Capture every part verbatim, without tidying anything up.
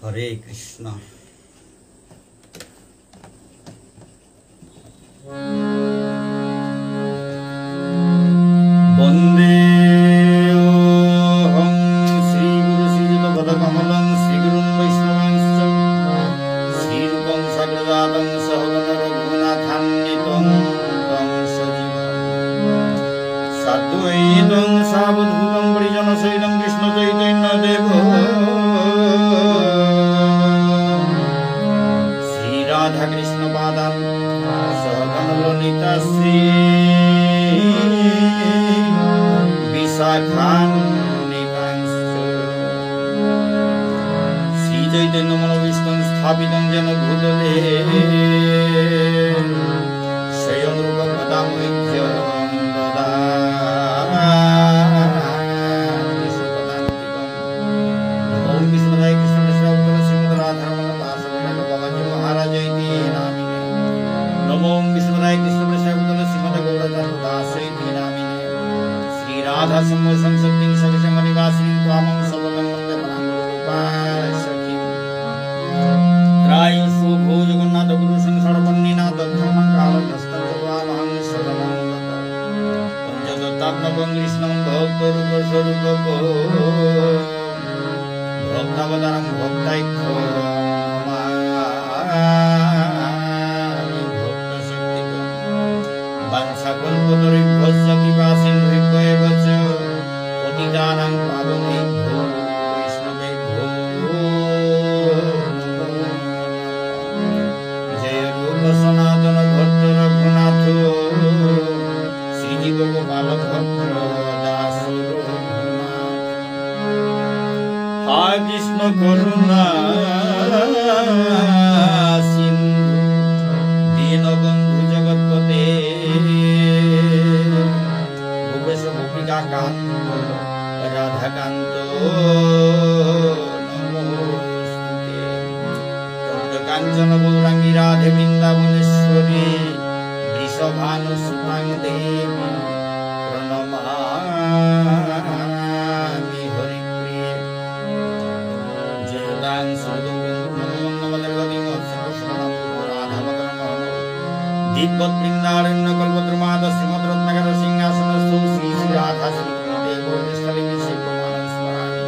হরে কৃষ্ণ। বন্দেহং শ্রীগুরু শ্রীযুত পদকমলং শ্রীগুরুন বৈষ্ণবাংশ্চ শ্রীরূপং সাগ্রজাতং সহগণ রঘুনাথান্বিতং তং সজীবং সাদ্বৈতং সাবধূতং পরিজনসহিতং কৃষ্ণ চৈতন্য দেব শ্রী রাধা কৃষ্ণ পাদান সহগণ ললিতা শ্রী বিশাখান্বিতাংশ্চ। শ্রী চৈতন্য মনোভীষ্টং স্থাপিতং যেন ভূতলে স্বয়ং রূপঃ কদা মহ্যং দদাতি স্বপদান্তিকম্। নমো বিষ্ণুপাদায় কৃষ্ণপ্রেষ্ঠায় ভূতলে শ্রীমদ্ রাধারমণ দাস গোবিন্দ বাবাজি মহারাজ ইতি নামিনে। নমো বিষ্ণুপাদায় কৃষ্ণপ্রেষ্ঠায় ভূতলে শ্রীমদ্ গৌরচন্দ্র দাস ইতি নামিনে। শ্রী রাধা সম্মোহন সত্যং সখী সঙ্গ নিবাসিনী ত্বামং সর্বতং বন্দে পরাং গুরু উপাসখী। ত্রায়স্ব ভো জগন্নাথ গুরু সংসার বহ্নিনা দগ্ধং কালদষ্টং ত্বামহং সদমং গতঃ। পঞ্চতত্ত্বাত্মকং কৃষ্ণং ভক্তরূপ স্বরূপকম। ভক্তাবতারং ভক্তাখ্যং নমামি ভক্তশক্তিকম্। বাঞ্ছাকল্পতরুভ্যশ্চ কৃপাসিন্ধুভ্য এব চ। পতিতানাং পাবনেভ্যো বৈষ্ণবেভ্যো নমো নমঃ। জয় রূপ সনাতন ভট্ট রঘুনাথ, শ্রীজীব গোপাল ভট্ট দাস রঘুনাথ। হে কৃষ্ণ করুণা সিন্ধু দীনবন্ধু জগৎপতে। গোপেশ গোপিকা কান্ত রাধাকান্ত নমোস্তুতে। তপ্ত কাঞ্চন গৌরাঙ্গী রাধে বৃন্দাবনেশ্বরী বৃষভানুসুতাং দেবী প্রণমামি হরিপ্রিয়ে। জয়তাং সুরতৌ কুঙ্কুমমঙ্গমদগতী মহোৎসবস্মরণামৃতৌ রাধামদনমোহনৌ। দীব্যদ্বৃন্দারণ্যকল্পদ্রুমাধঃ শ্রীমদ্রত্নাগারসিংহাসনস্থৌ শ্রী শ্রী রাধা শ্রীমতী গৌরস্থলে গিরিশায়ো গৌরীমাধবং স্মরামি।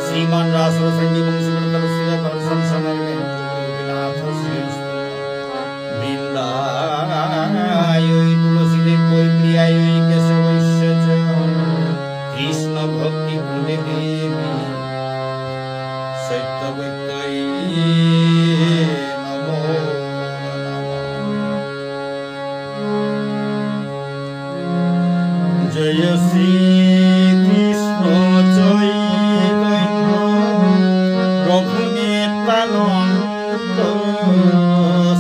শ্রীমান্ রাসরসারম্ভী বংশীবটতটস্থিতঃ কর্ষন্ বেণুস্বনৈর্গোপীর্গোপীনাথঃ শ্রিয়েঽস্তু নঃ। বৃন্দায়ৈ তুলসীদেব্যৈ প্রিয়ায়ৈ কেশবস্য চ। কৃষ্ণভক্তিপ্রদে দেবী সত্যবত্যৈ নমো নমঃ। জয় শ্রীকৃষ্ণ চৈতন্য প্রভু নিত্যানন্দ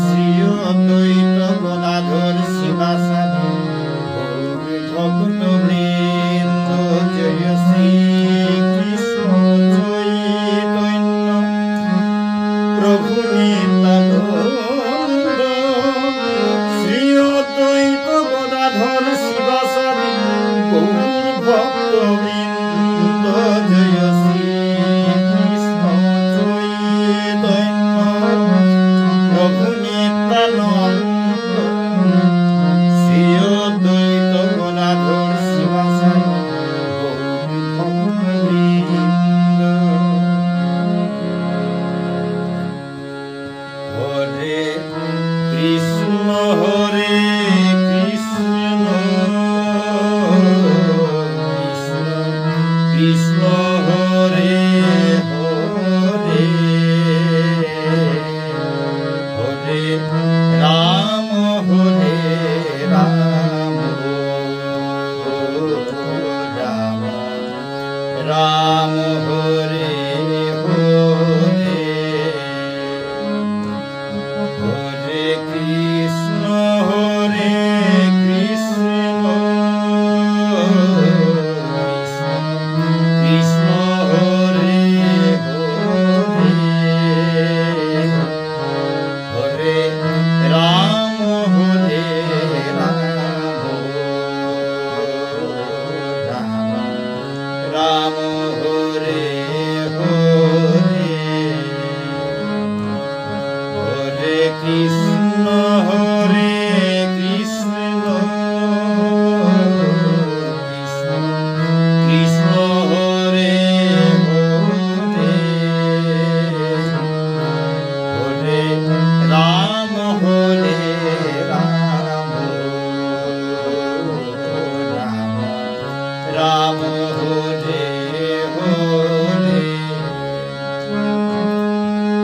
শ্রী অদ্বৈত গদাধর শ্রীবাসাদি গৌর ভক্তবৃন্দ। জয় শ্রীকৃষ্ণ চৈতন্য প্রভু নিত্যানন্দ শ্রী অদ্বৈত গদাধর শ্রীবাসাদি গৌর ভক্তবৃন্দ। জয় শ্রীকৃষ্ণ চৈতন্য প্রভু নিত্যানন্দ শ্রী অদ্বৈত গদাধর শ্রীবাসাদি গৌর ভক্তবৃন্দ। হরে কৃষ্ণ, হরে কৃষ্ণ, কৃষ্ণ রাম হরে হরে।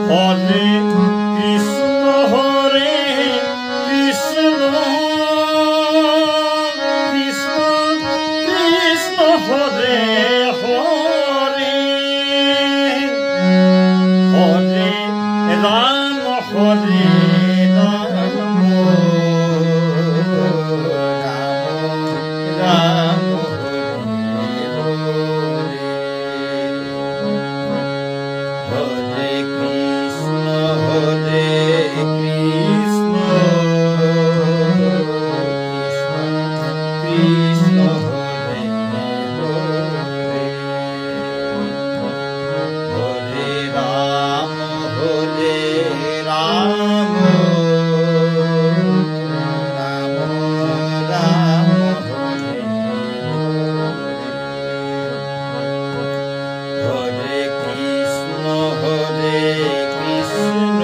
হরে কৃষ্ণ হরে কৃষ্ণ, কৃষ্ণ কৃষ্ণ হরে হরে। হরে রাম হরে রাম, রাম রাম হরে হরে। হরে কৃষ্ণ হরে কৃষ্ণ, কৃষ্ণ কৃষ্ণ হরে হরে। হরে রাম হরে রাম, রাম রাম হরে হরে। হরে কৃষ্ণ হরে কৃষ্ণ,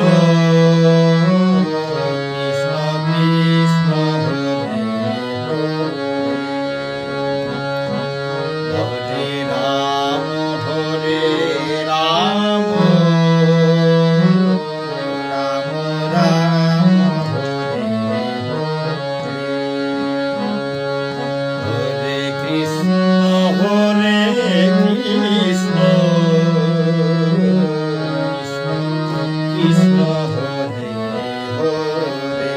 কৃষ্ণ কৃষ্ণ হরে হরে। হরে রাম হরে রাম, রাম রাম হরে হরে। হরে কৃষ্ণ হরে কৃষ্ণ, কৃষ্ণ কৃষ্ণ হরে হরে।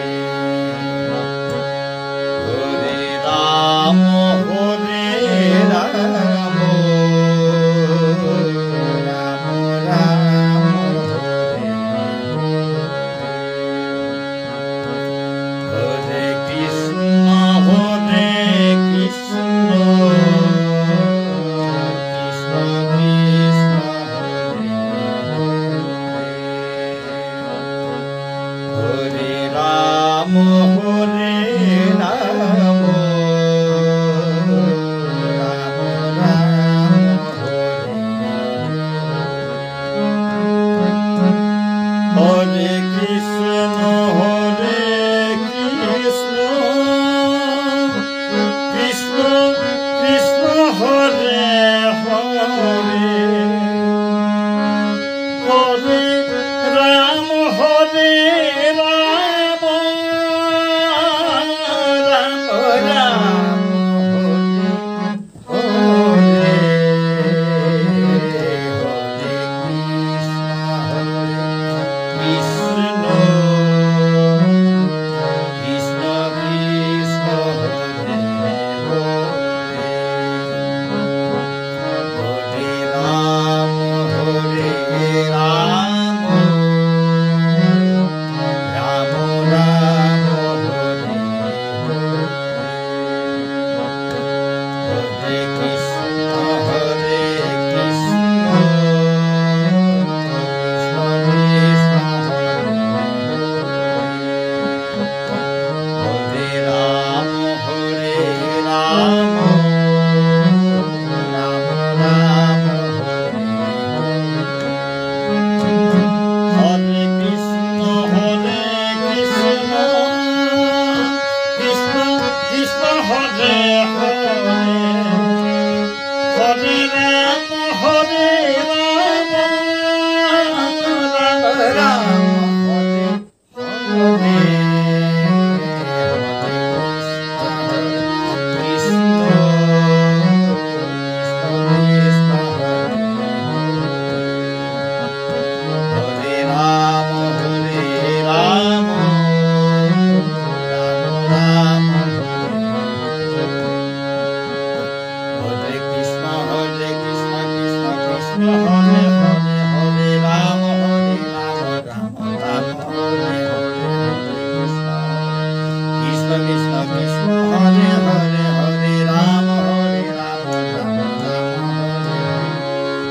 হরে রাম হরে রাম, রাম রাম হরে হরে। হরে কৃষ্ণ হরে কৃষ্ণ, কৃষ্ণ কৃষ্ণ হরে হরে। হরে রাম হরে রাম, রাম রাম হরে হরে। হরে কৃষ্ণ হরে কৃষ্ণ, কৃষ্ণ কৃষ্ণ হরে হরে। হরে রাম হরে রাম, রাম রাম হরে হরে। হরে কৃষ্ণ হরে কৃষ্ণ, কৃষ্ণ কৃষ্ণ হরে হরে। হরে রাম হরে রাম, রাম রাম হরে হরে। হরে কৃষ্ণ হরে কৃষ্ণ, কৃষ্ণ কৃষ্ণ হরে হরে। হরে রাম হরে রাম, রাম রাম হরে হরে। হরে কৃষ্ণ হরে কৃষ্ণ, কৃষ্ণ কৃষ্ণ হরে হরে। হরে রাম হরে রাম, রাম রাম হরে হরে। হরে রাম হরে রাম, রাম রাম হরে হরে। হরে কৃষ্ণ হরে কৃষ্ণ, কৃষ্ণ কৃষ্ণ হরে হরে, হরে রাম হরে রাম, রাম রাম হরে হরে। কৃষ্ণ কৃষ্ণ কৃষ্ণ হরে হরে, হরে রাম হরে রাম, রাম রাম হরে হরে।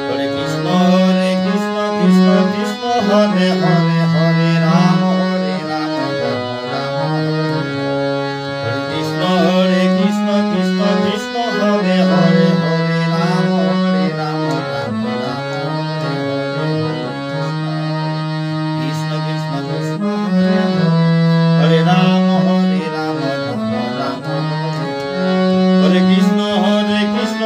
হরে কৃষ্ণ হরে কৃষ্ণ, কৃষ্ণ কৃষ্ণ হরে হরে, হরে রাম হরে রাম, রাম রাম হরে হরে। হরে কৃষ্ণ হরে কৃষ্ণ, কৃষ্ণ কৃষ্ণ হরে হরে, হরে রাম হরে রাম, রাম রাম হরে হরে। কৃষ্ণ কৃষ্ণ কৃষ্ণ হরে হরে, হরে রাম হরে রাম, রাম রাম হরে হরে। হরে কৃষ্ণ হরে কৃষ্ণ,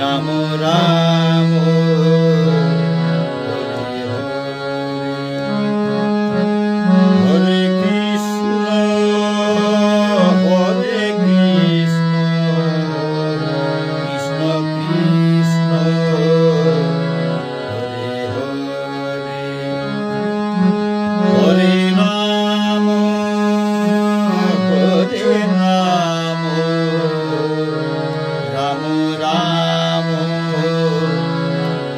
রাম রাম হরে হরে। হরে কৃষ্ণ, হরে কৃষ্ণ, কৃষ্ণ কৃষ্ণ, হরে হরে। হরে রাম, হরে রাম, রাম রাম,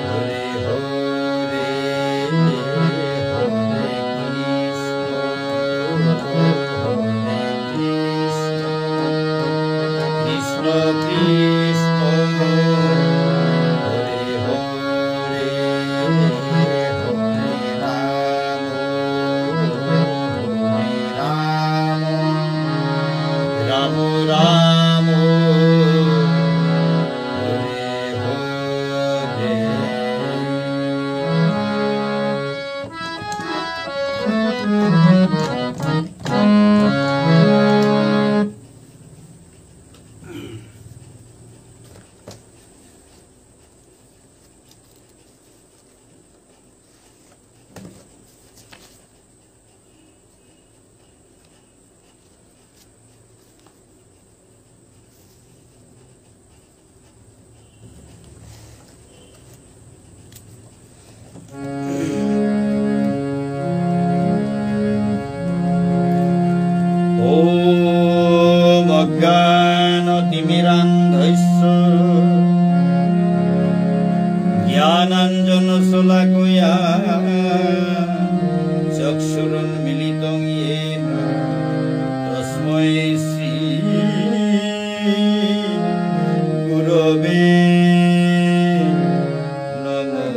হরে হরে। হরে কৃষ্ণ, হরে কৃষ্ণ, কৃষ্ণ কৃষ্ণ, হরে হরে। হরে রাম, হরে রাম, রাম রাম, হরে হরে। ॐ अज्ञानतिमिरान्धस्य ज्ञानाञ्जनशलाकया चक्षुरुन्मीलितं येन तस्मै श्री गुरवे নমঃ।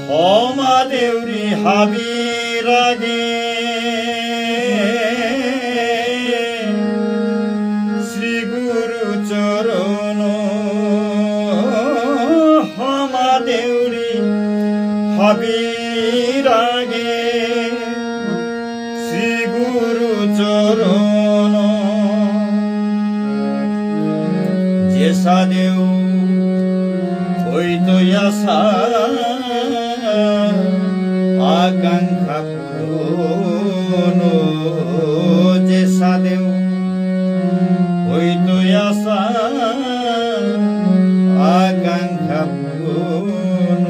হমা দেউরি হাবির আগে শ্রী গুরু চরণ, হমা দেউরি হাবির আগে শ্রী গুরু চরণ। যে সাদেউ হইত আশা আকাঙ্ক্ষা পূরণ, যে সাদেউ হইত আশা আকাঙ্ক্ষা পূরণ।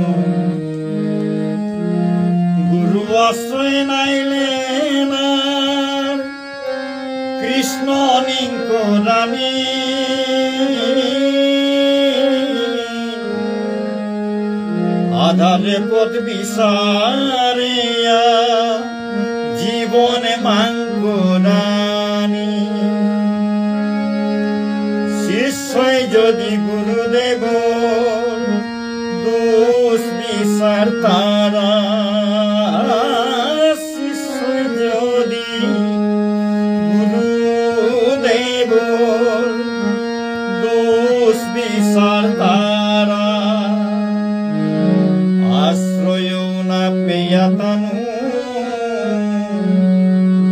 গুরু আশ্রয় নাইলে না কৃষ্ণ নিংকরানি। আধারে পথ বিচারিয়া জীবনে মাংকরানি। শিষ্যই যদি গুরুদেব দোষ বিচার তারা, শিষ্যই যদি গুরুদেব দোষ বিচার তারা, আশ্রয় না পেয়া তানু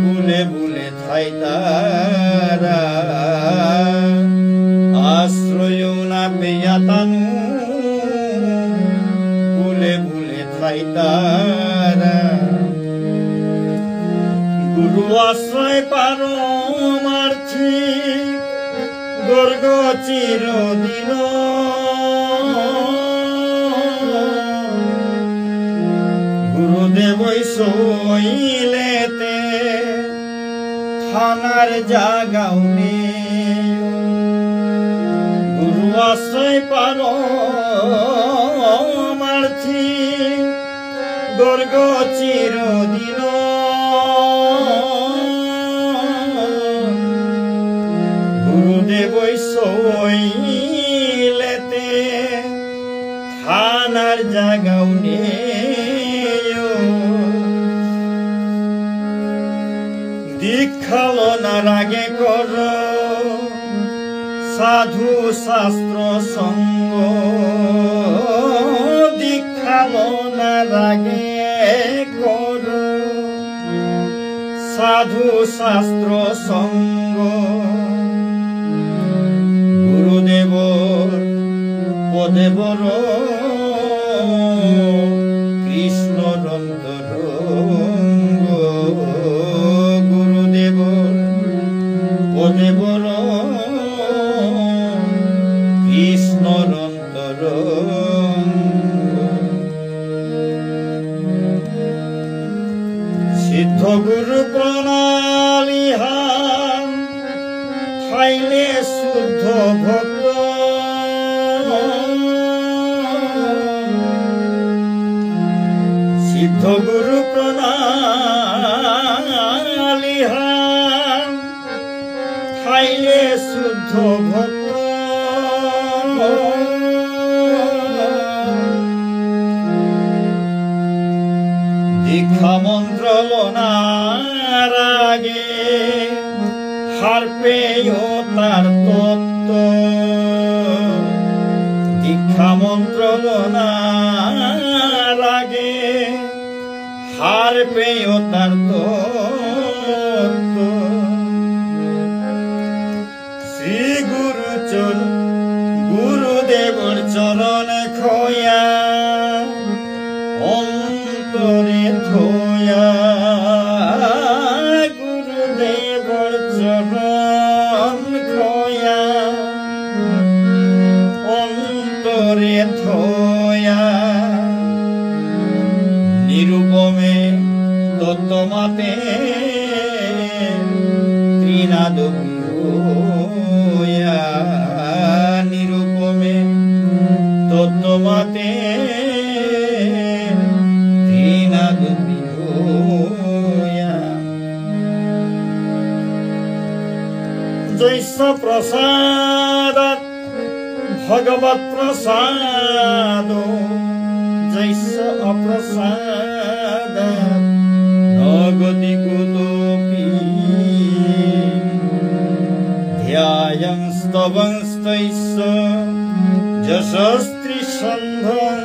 বুলে বুলে থাইতারা, আশ্রয় না পেয়া তানু বুলে বুলে থাইতারা। গুরু আশ্রয় পারমার্থী গর্গ চিরদিন। গুরুদেবই সইলেতে থানার জাগাও নেই। গুরু আশ্রয় পারমার্থী গর্গ চিরদিন। গুরুদেবই সইলেতে থানার জাগাও নেই। দীক্ষা লনার আগে কর সাধু শাস্ত্র সঙ্গ, দীক্ষা লনার আগে কর সাধু শাস্ত্র সঙ্গ গুরুদেবর পদে বর কৃষ্ণর অন্তরঙ্গ গুরুদেবর পদে বর কৃষ্ণর অন্তরঙ্গ। সিদ্ধ গুরু প্রণালিহান থাইলে শুদ্ধ ভক্ত। সিদ্ধ গুরু প্রণালিহান থাইলে শুদ্ধ ভক্ত। দীক্ষা মন্ত্র লনার আগে হারপেয় তার তত্ত্ব। দীক্ষা মন্ত্র লনার আগে হারপেয় তার তত্ত্ব। শ্রী গুরু চর-, গুরুদেবর চরণ খয়া অন্তরে থয়া। গুরুদেবর চরণ খয়া অন্তরে থয়া। নিরুপমে তত্ত্ব মাতে ত্রিনাদ বিহুয়া। নিরুপমে তত্ত্ব মাতে ত্রিনাদ বিহুয়া। যস্য প্রসাদাৎ ভগবৎ প্রসাদ, যস্য অপ্রসাদাৎ ন গতি কুতোপি। ধ্যায়ং স্তবং স্তৈস্য যশস্ত্রিসন্ধং।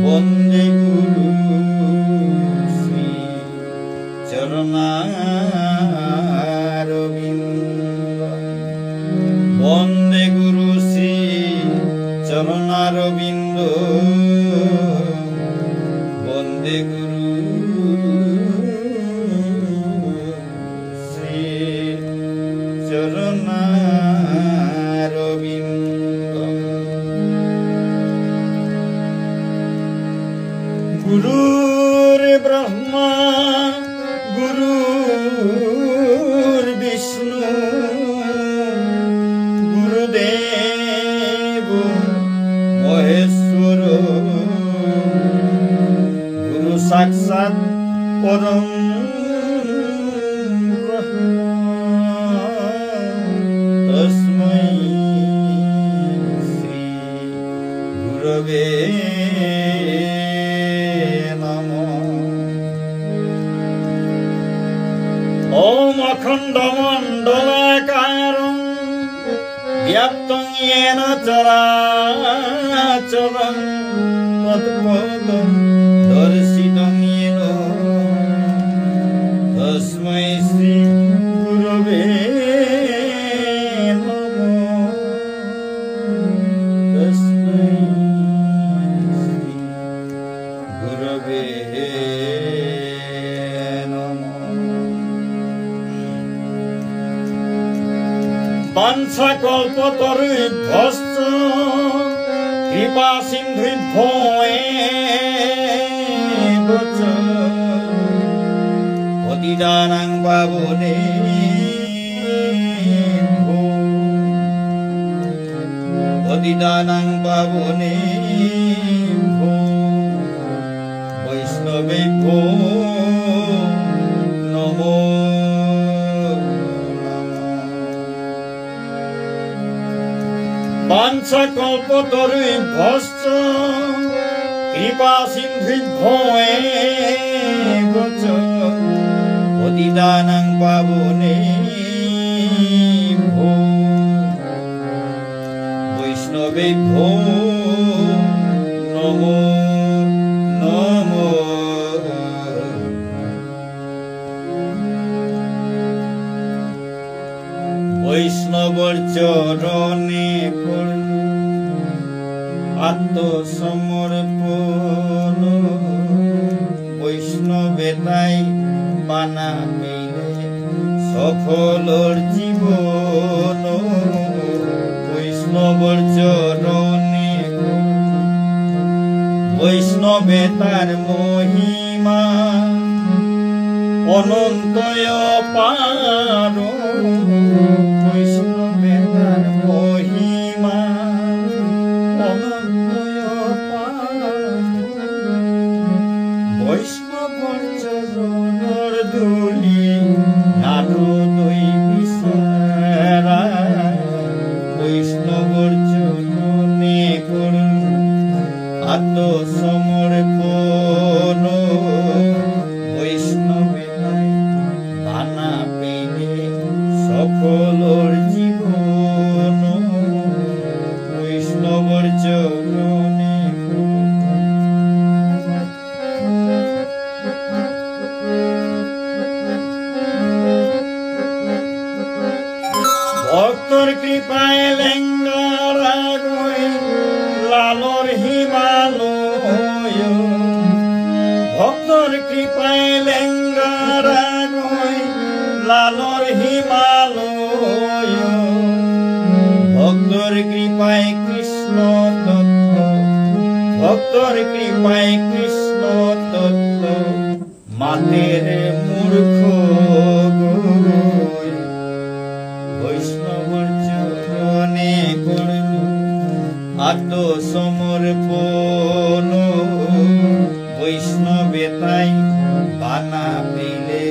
বন্দে গুরু শ্রী চরণারবিন্দ। বন্দে গুরু শ্রী চরণারবিন্দ। বন্দে গুরু শ্রী চরণারবিন্দ। গুরুর ব্রহ্মা গুরুর বিষ্ণু গুরুদেব মহেশ্বর। গুরু সাক্ষাৎ পরম ব্রহ্ম। তস্মৈ শ্রী গুরবে নমঃ। ॐ अखण्डमण्डलाकारं व्याप्तं येन चराचरं तत्पदं दर्शितं येन तस्मै श्री गुरवे नमः। तस्मै श्री गुरवे नमः। वाञ्छाकल्पतरुभ्यश्च कृपासिन्धुभ्यो एव च। पतितानां पावने पतितानां पावनेभ्यो वैष्णवेभ्यो नमो नमः। वाञ्छाकल्पतरुभ्यश्च कृपासिन्धुभ्यो एव च। पतितानां पावनेभ्यो वैष्णवेभ्यो नमो नमः। নাই বানা পেলে সফলর জীবন। বৈষ্ণবর চরণে বৈষ্ণবে তার মহিমা অনন্ত অপার। বৈষ্ণবে তার মহিমা অনন্ত অপার। বৈষ্ণবর চরণর ধুলি নারদই বিসারা। বৈষ্ণবর চরণে করলু আত্মসমর্পণ। বৈষ্ণবে তাই বানা পেলে সফলর জীবন। বৈষ্ণবর চরণে ভক্তর কৃপায় লেঙ্গারা গই লালর হিমালয়। ভক্তর কৃপায় লেঙ্গারা গই লালর হিমালয়। ভক্তর কৃপায় কৃষ্ণ তত্ত্ব, ভক্তর কৃপায় কৃষ্ণ তত্ত্ব, মাতের মূর্খ গই। বৈষ্ণবর চরণে করলু আত্মসমর্পণ। বৈষ্ণবে তাই বানা পেলে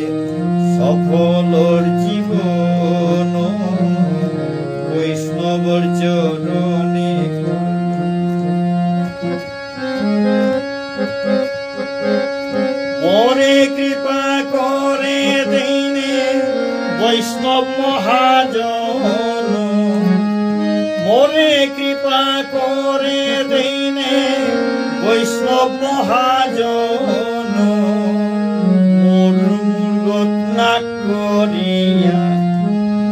সফলর জীবন। বৈষ্ণবর চরণে করলু মোরে কৃপা করে দিনে বৈষ্ণব মহাজন। মোরে কৃপা করে দিনে বৈষ্ণব মহাজন। মোর মুরগত না করিয়া,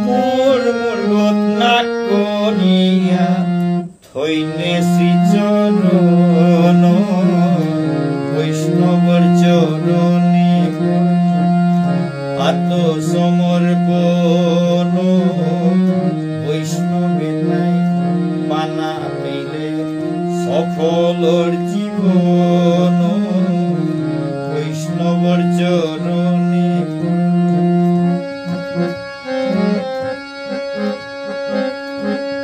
মোর মুরগত না করিয়া, থইনে শ্রীচরণ। বৈষ্ণবর চরণে আত্মসমর্পণ। বৈষ্ণবে তাই বানা পেলে সফলর জীবন। বৈষ্ণবর চরণে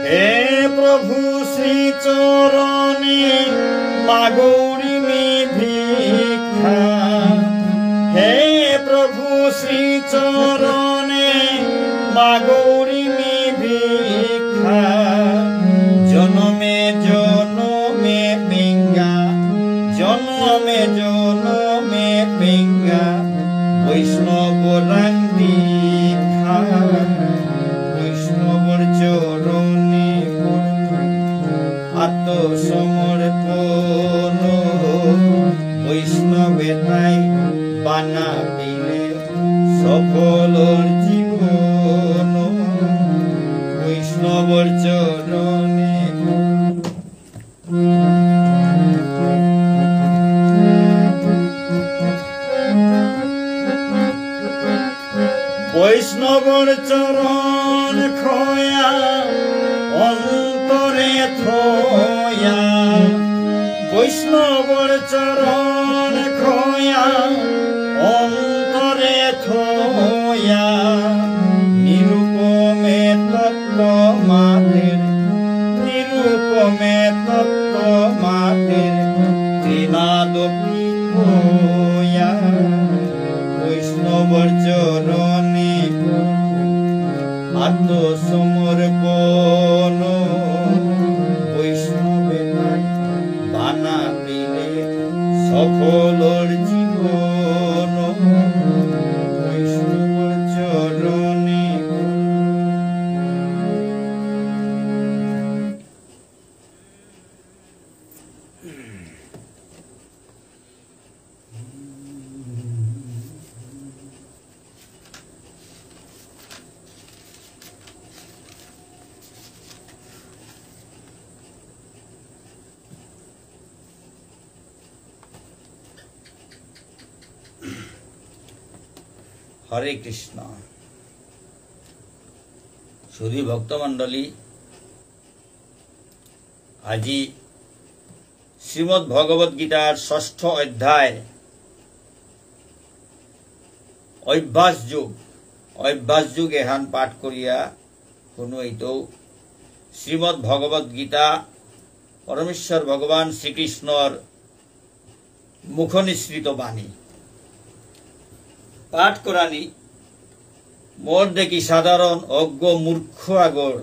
হে প্রভু শ্রীচরণে মাগৌরি মি ভিক্ষা। হে প্রভু শ্রীচরণে মাগৌরি মি ভিক্ষা। জনমে জনমে পিঙ্গা, জনমে জনমে পিঙ্গা বৈষ্ণব রাং দীক্ষা। বৈষ্ণবর চরণে আত্মসমর্পণ। বৈষ্ণবে তাই বানা পেলে সফলর জীবন। বৈষ্ণবর চরণে বৈষ্ণবর চরণ খয়া অন্তরে থয়া, বৈষ্ণবর চরণ খয়া অন্তরে থয়া, নিরুপমে তত্ত্ব মাতের, নিরুপমে তত্ত্ব মাতের, ত্রিনাদ পিয়া, বৈষ্ণবর চরণে আত্মসমর্পণ। বৈষ্ণবে তাই বানা পেলে সফলর জীবন। বৈষ্ণবর চরণে হরে কৃষ্ণ। সুধী ভক্তমণ্ডলী, আজি শ্রীমদ্ ভগবত গীতার ষষ্ঠ অধ্যায় অভ্যাস যোগ, অভ্যাস যোগ এহান পাঠ করিয়া হুনুইতৌ। শ্রীমদ্ ভগবত গীতা পরমেশ্বর ভগবান শ্রীকৃষ্ণর মুখনিঃসৃত বাণী। পাঠ করানি মোর দেখি সাধারণ অজ্ঞ মূর্খ আগর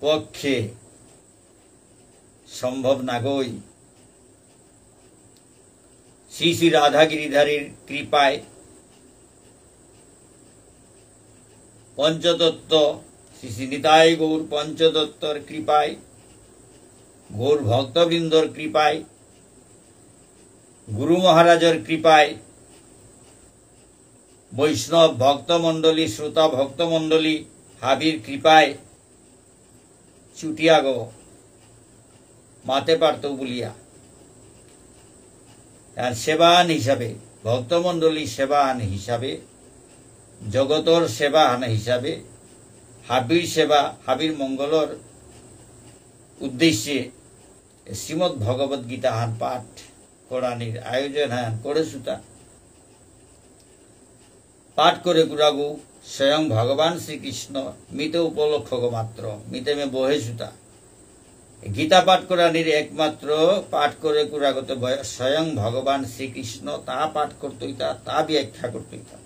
পক্ষে সম্ভব নাগই। শ্রী শ্রী রাধা গিরিধারীর কৃপায় পঞ্চতত্ত্ব, শ্রী শ্রী নিতাই গৌর পঞ্চতত্ত্বর কৃপায়, গৌর ভক্তবৃন্দর কৃপায়, গুরু মহারাজর কৃপায়, বৈষ্ণব ভক্তমণ্ডলী, শ্রোতা ভক্তমণ্ডলী, হাবির কৃপায় চুটিয়াগো মাতে পারতৌ বুলিয়া। তার সেবাহান হিসাবে, ভক্তমণ্ডলীর সেবাহান হিসাবে, জগতর সেবাহান হিসাবে, হাবির সেবা, হাবির মঙ্গলর উদ্দেশ্যে শ্রীমদ্ ভগবত গীতাহান পাঠ করানির আয়োজনহান করেসুতা। পাঠ করেকুরাগো স্বয়ং ভগবান শ্রীকৃষ্ণ, মিতে উপলক্ষগ মাত্র, মিতে মে বহেসুতা। গীতা পাঠ করানির একমাত্র পাঠ করেকুরাগতে বয়-, স্বয়ং ভগবান শ্রীকৃষ্ণ তা পাঠ করতইতা, তা ব্যাখ্যা করতইতা।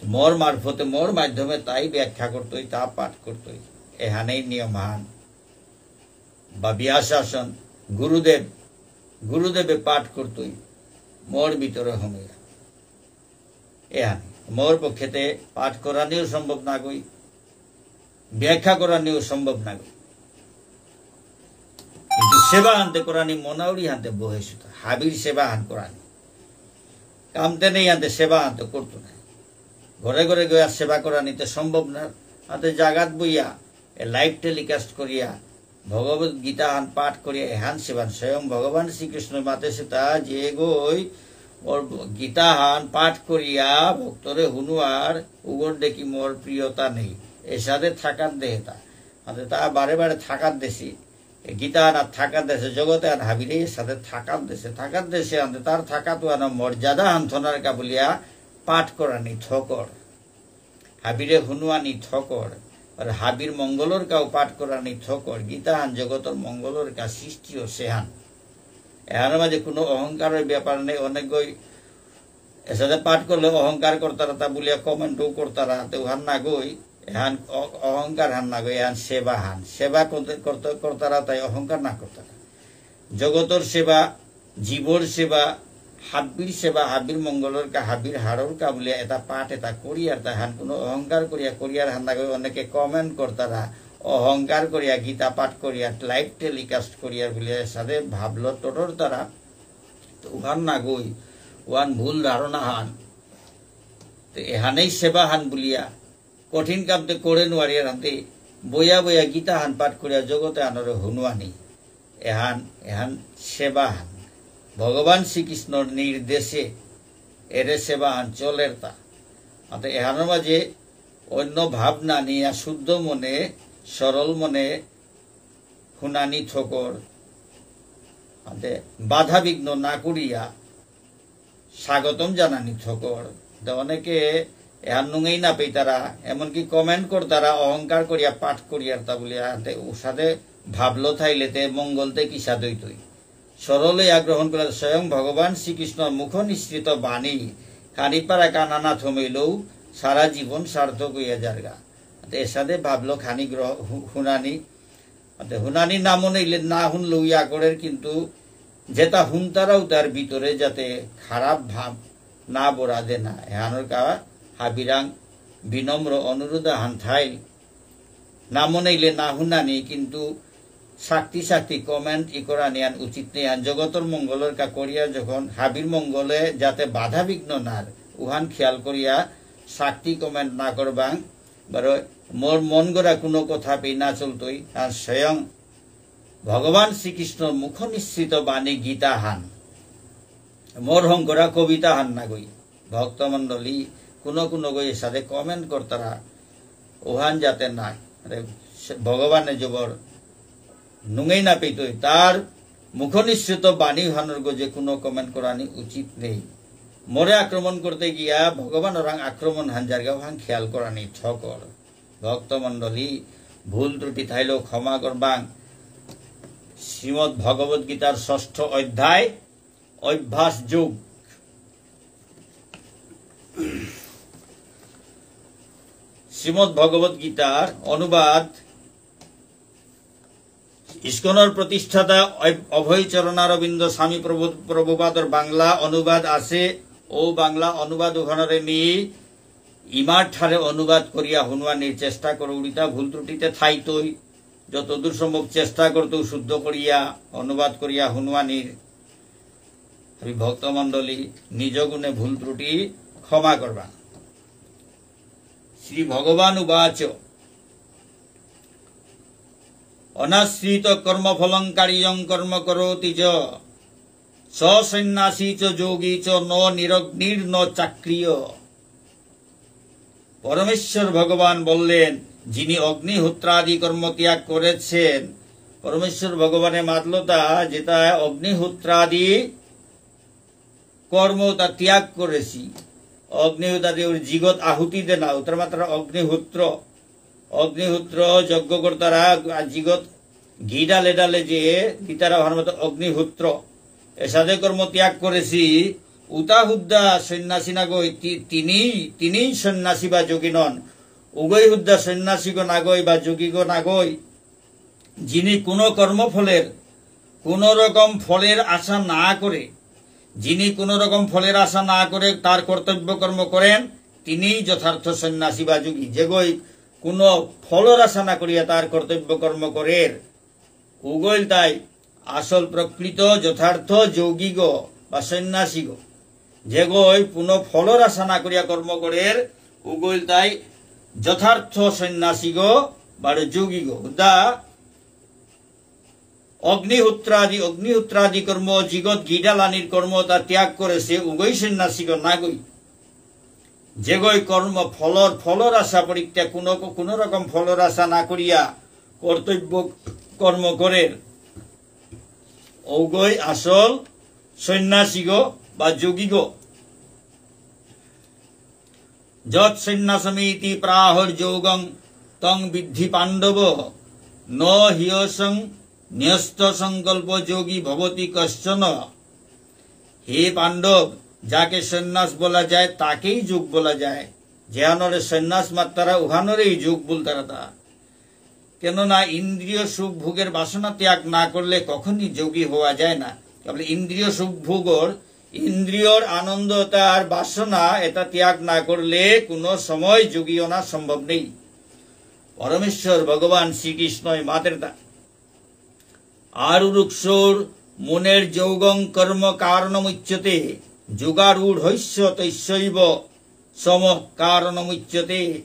মোর মারফতে, মোর মাধ্যমে তাই ব্যাখ্যা করতই, তা পাঠ করতই। এহানেই নিয়মহান। বা ব্যাসাসন, গুরুদেব, গুরুদেবে পাঠ করতই, মোর ভিতরে হমিয়া। এহান, মোর পক্ষেতে পাঠ করানিও সম্ভব নাগই, ব্যাখ্যা করানিও সম্ভব নাগই। কিন্তু সেবা হানতে করানি মনাউরি হানতে বহেসুতা, হাবির সেবা হান করানি। কামতে নেই হানতে সেবা হানতে করতো না। ঘরে ঘরে গিয়া সেবা করানিতে সম্ভব না। হাতে জাগাত বইয়া এ live telecast করিয়া ভগবত গীতা হান পাঠ করিয়া এহান সেবান স্বয়ং ভগবান শ্রীকৃষ্ণ মাতেসুতা যে গই ওর গীতা হান পাঠ করিয়া ভক্তরে হুনুয়ার উগর দেখি মোর প্রিয়তা নেই। এসাদে থাকার দেহেতা। হাতে তা বারে বারে থাকার দেশি। এ গীতা হান থাকার দেশে জগতে আর হাবিরে এসাদে থাকার দেশে, থাকার দেশে আনতে তার থাকাত আনো মর্যাদা হান থনার কা বুলিয়া পাঠ করানি থকর। হাবিরে হুনুয়ানি থকর, আর হাবির মঙ্গলর কাউ পাঠ করানি থকর, গীতাহান জগতর মঙ্গলর কা সৃষ্টি ও সেহান। এহানর মাঝে কোনো অহংকারর ব্যাপার নেই, অনেকগই এসাদে পাঠ করলে অহংকার করতারা তা বুলিয়া comment ও করতারা, তে উহান না গই, এহান অ-, অহংকার হান না গই, এহান সেবা হান। সেবা করতে, করতে, করতারা তাই অহংকার না করতারা। জগতর সেবা, জীবর সেবা, হাব্বির সেবা, হাব্বির মঙ্গলর কা, হাব্বির হারর কা বুলিয়া এটা পাঠ এটা করিয়ার তাহান কোনো অহংকার করিয়া করিয়ার হান না গই। অনেকে comment করতারা, অহংকার করিয়া গীতা পাঠ করিয়া live telecast করিয়ার বুলিয়া এসাদে ভাবলো টটর তারা। তো উহান না গই, উহান ভুল ধারণা হান। তো এহানেই সেবা হান বুলিয়া কঠিন কামতে করে নুয়ারিয়ার হানতে বইয়া বইয়া গীতা হান পাঠ করিয়া জগতে আনরে হুনুয়ানি। এহান, এহান সেবা হান। ভগবান শ্রীকৃষ্ণর নির্দেশে এরে সেবা হান চলের তা। আতে এহানর মাঝে অন্য ভাবনা নিয়া শুদ্ধ মনে, সরল মনে হুনানি থকর। আতে বাধা বিঘ্ন না করিয়া স্বাগতম জানানি থকর। তো অনেকে এহান নুঙেই না পেইতারা, এমনকি comment করতারা, অহংকার করিয়া পাঠ করিয়ার তা বুলিয়া, তে উসাদে ভাবলো থাইলে তে মঙ্গল তে কিসা দইতই। সরল ইয়া গ্রহণ করলে স্বয়ং ভগবান শ্রীকৃষ্ণর মুখ নিঃসৃত বাণী, খানি পারা কানা না থমেলেও সারা জীবন সার্থক হইয়া যারগা। তে এসাদে ভাবলো খানি গ্রহ-, হু-, হুনানি, অতে হুনানি না মনেইলে না হুনলেও ইয়া করের, কিন্তু যেটা হুনতারাও তার ভিতরে যাতে খারাপ ভাব না বরা দেনা, এহানর কা হাবিরাং বিনম্র অনুরোধ আহান থাইল। না মনেইলে না হুনানি, কিন্তু শক্তি শক্তি comment ই করানি আন উচিত নেই। আন জগতর মঙ্গলর কা করিয়া যখন হাবির মঙ্গলে যাতে বাধা বিঘ্ন নার, উহান খেয়াল করিয়া শক্তি comment না করবাং, বারো মোর মন গড়া কোনো কথা পে না চলতই, আর স্বয়ং ভগবান শ্রীকৃষ্ণর মুখ নিঃসৃত বাণী গীতা হান। মোর হংকরা কবিতা হান না গই। ভক্তমণ্ডলী, কোনো কোনো গই এসাদে comment করতারা, ওহান যাতে নাই। আরে, সে ভগবানে জবর নুঙেই না পেতই, তার মুখনিঃসৃত বাণী হানর গজে কোনো comment করানি উচিত নেই। মোরে আক্রমণ করতে গিয়া ভগবান ওরাং আক্রমণ হান যারগা ওহান খেয়াল করানি ঠকর। ভক্তমণ্ডলী, ভুল ত্রুটি থাইলেও ক্ষমা করবাং। শ্রীমদ্ ভগবত গীতার ষষ্ঠ অধ্যায়, অভ্যাস যোগ। শ্রীমদ্ ভগবত গীতার অনুবাদ, ইস্কনর প্রতিষ্ঠাতা অভ-, অভয় চরণারবিন্দ স্বামী প্রভু-, প্রভুপাদর বাংলা অনুবাদ আছে। ও বাংলা অনুবাদ ওখানরে মি ইমার ঠারে অনুবাদ করিয়া হুনুয়ানির চেষ্টা করুরিতা, ভুল ত্রুটিতে থাইতই। যতদূর সম্ভব চেষ্টা করতৌ শুদ্ধ করিয়া, অনুবাদ করিয়া হুনুয়ানির। আমি ভক্তমণ্ডলী, নিজ গুণে ভুল ত্রুটি ক্ষমা করবা। শ্রী ভগবান উবাচ, অনাশ্রিত কর্মফলং কার্যং কর্ম করোতি যঃ। স সন্ন্যাসী চ যোগী চ ন নিরগ্নির্ন চাক্রিয়। পরমেশ্বর ভগবান বললেন, যিনি অগ্নিহোত্রাদি কর্ম ত্যাগ করেছেন, পরমেশ্বর ভগবানে মাতলতা যেতা অগ্নিহোত্রাদি কর্ম তা ত্যাগ করেছি। অগ্নিহোত্রাদি ওর জিগত আহুতি দেনা, উতার মাত্রা অগ্নিহোত্র। অগ্নিহোত্র যজ্ঞ করতারা, আর জিগত ঘি ডালে ডালে যে দিতারা ভার মতো অগ্নিহোত্র। এসাদে কর্ম ত্যাগ করেছি, উতা হুদ্দা সন্ন্যাসী নাগই, তি-, তিনি, তিনিই সন্ন্যাসী বা যোগী নন। উগই হুদ্দা সন্ন্যাসীগ নাগই বা যোগীগ নাগই। যিনি কোনো কর্মফলের, কোনো রকম ফলের আশা না করে, যিনি কোনো রকম ফলের আশা না করে তার কর্তব্য কর্ম করেন, তিনিই যথার্থ সন্ন্যাসী বা যোগী। যেগই কোনো ফলর আশা না করিয়া তার কর্তব্য কর্ম করের, উগইল তাই আসল প্রকৃত যথার্থ যোগীগ বা সন্ন্যাসীগ। যেগই কোনো ফলর আশা না করিয়া কর্ম করের, উগইল তাই যথার্থ সন্ন্যাসীগ বা যোগীগ। উদা অগ্নিহোত্রাদি, অগ্নিহোত্রাদি কর্ম, জিগত ঘি ডালানির কর্ম তা ত্যাগ করেছে, উগই সন্ন্যাসীগ নাগই। যেগই কর্ম ফলর, ফলর আশা পরিত্যাগ, কোনো, কোনো রকম ফলর আশা না করিয়া কর্তব্য কর্ম করের, উগই আসল সন্ন্যাসীগ বা যোগীগ। যৎসন্ন্যাসমিতি প্রাহুর্যোগং তং বিদ্ধি পাণ্ডব। ন হ্যসং ন্যস্ত সংকল্প যোগী ভবতি কশ্চন। হে পাণ্ডব, যাকে সন্ন্যাস বলা যায়, তাকেই যোগ বলা যায়। যেহানরে সন্ন্যাস মাত্তারা, উহানরেই যোগ বলতারা তা। কেননা ইন্দ্রিয় সুখ ভোগের বাসনা ত্যাগ না করলে কখনই যোগী হওয়া যায় না। তাহলে ইন্দ্রিয় সুখ ভোগর, ইন্দ্রিয়র আনন্দ তার বাসনা, এটা ত্যাগ না করলে কোনো সময় যোগী হওয়া সম্ভব নেই। পরমেশ্বর ভগবান শ্রীকৃষ্ণই মাতের তা। আরুরুক্ষোর্মুনের্যোগং কর্ম কারণমুচ্যতে, যোগারূঢ়স্য তস্যৈব শমঃ কারণমুচ্যতে।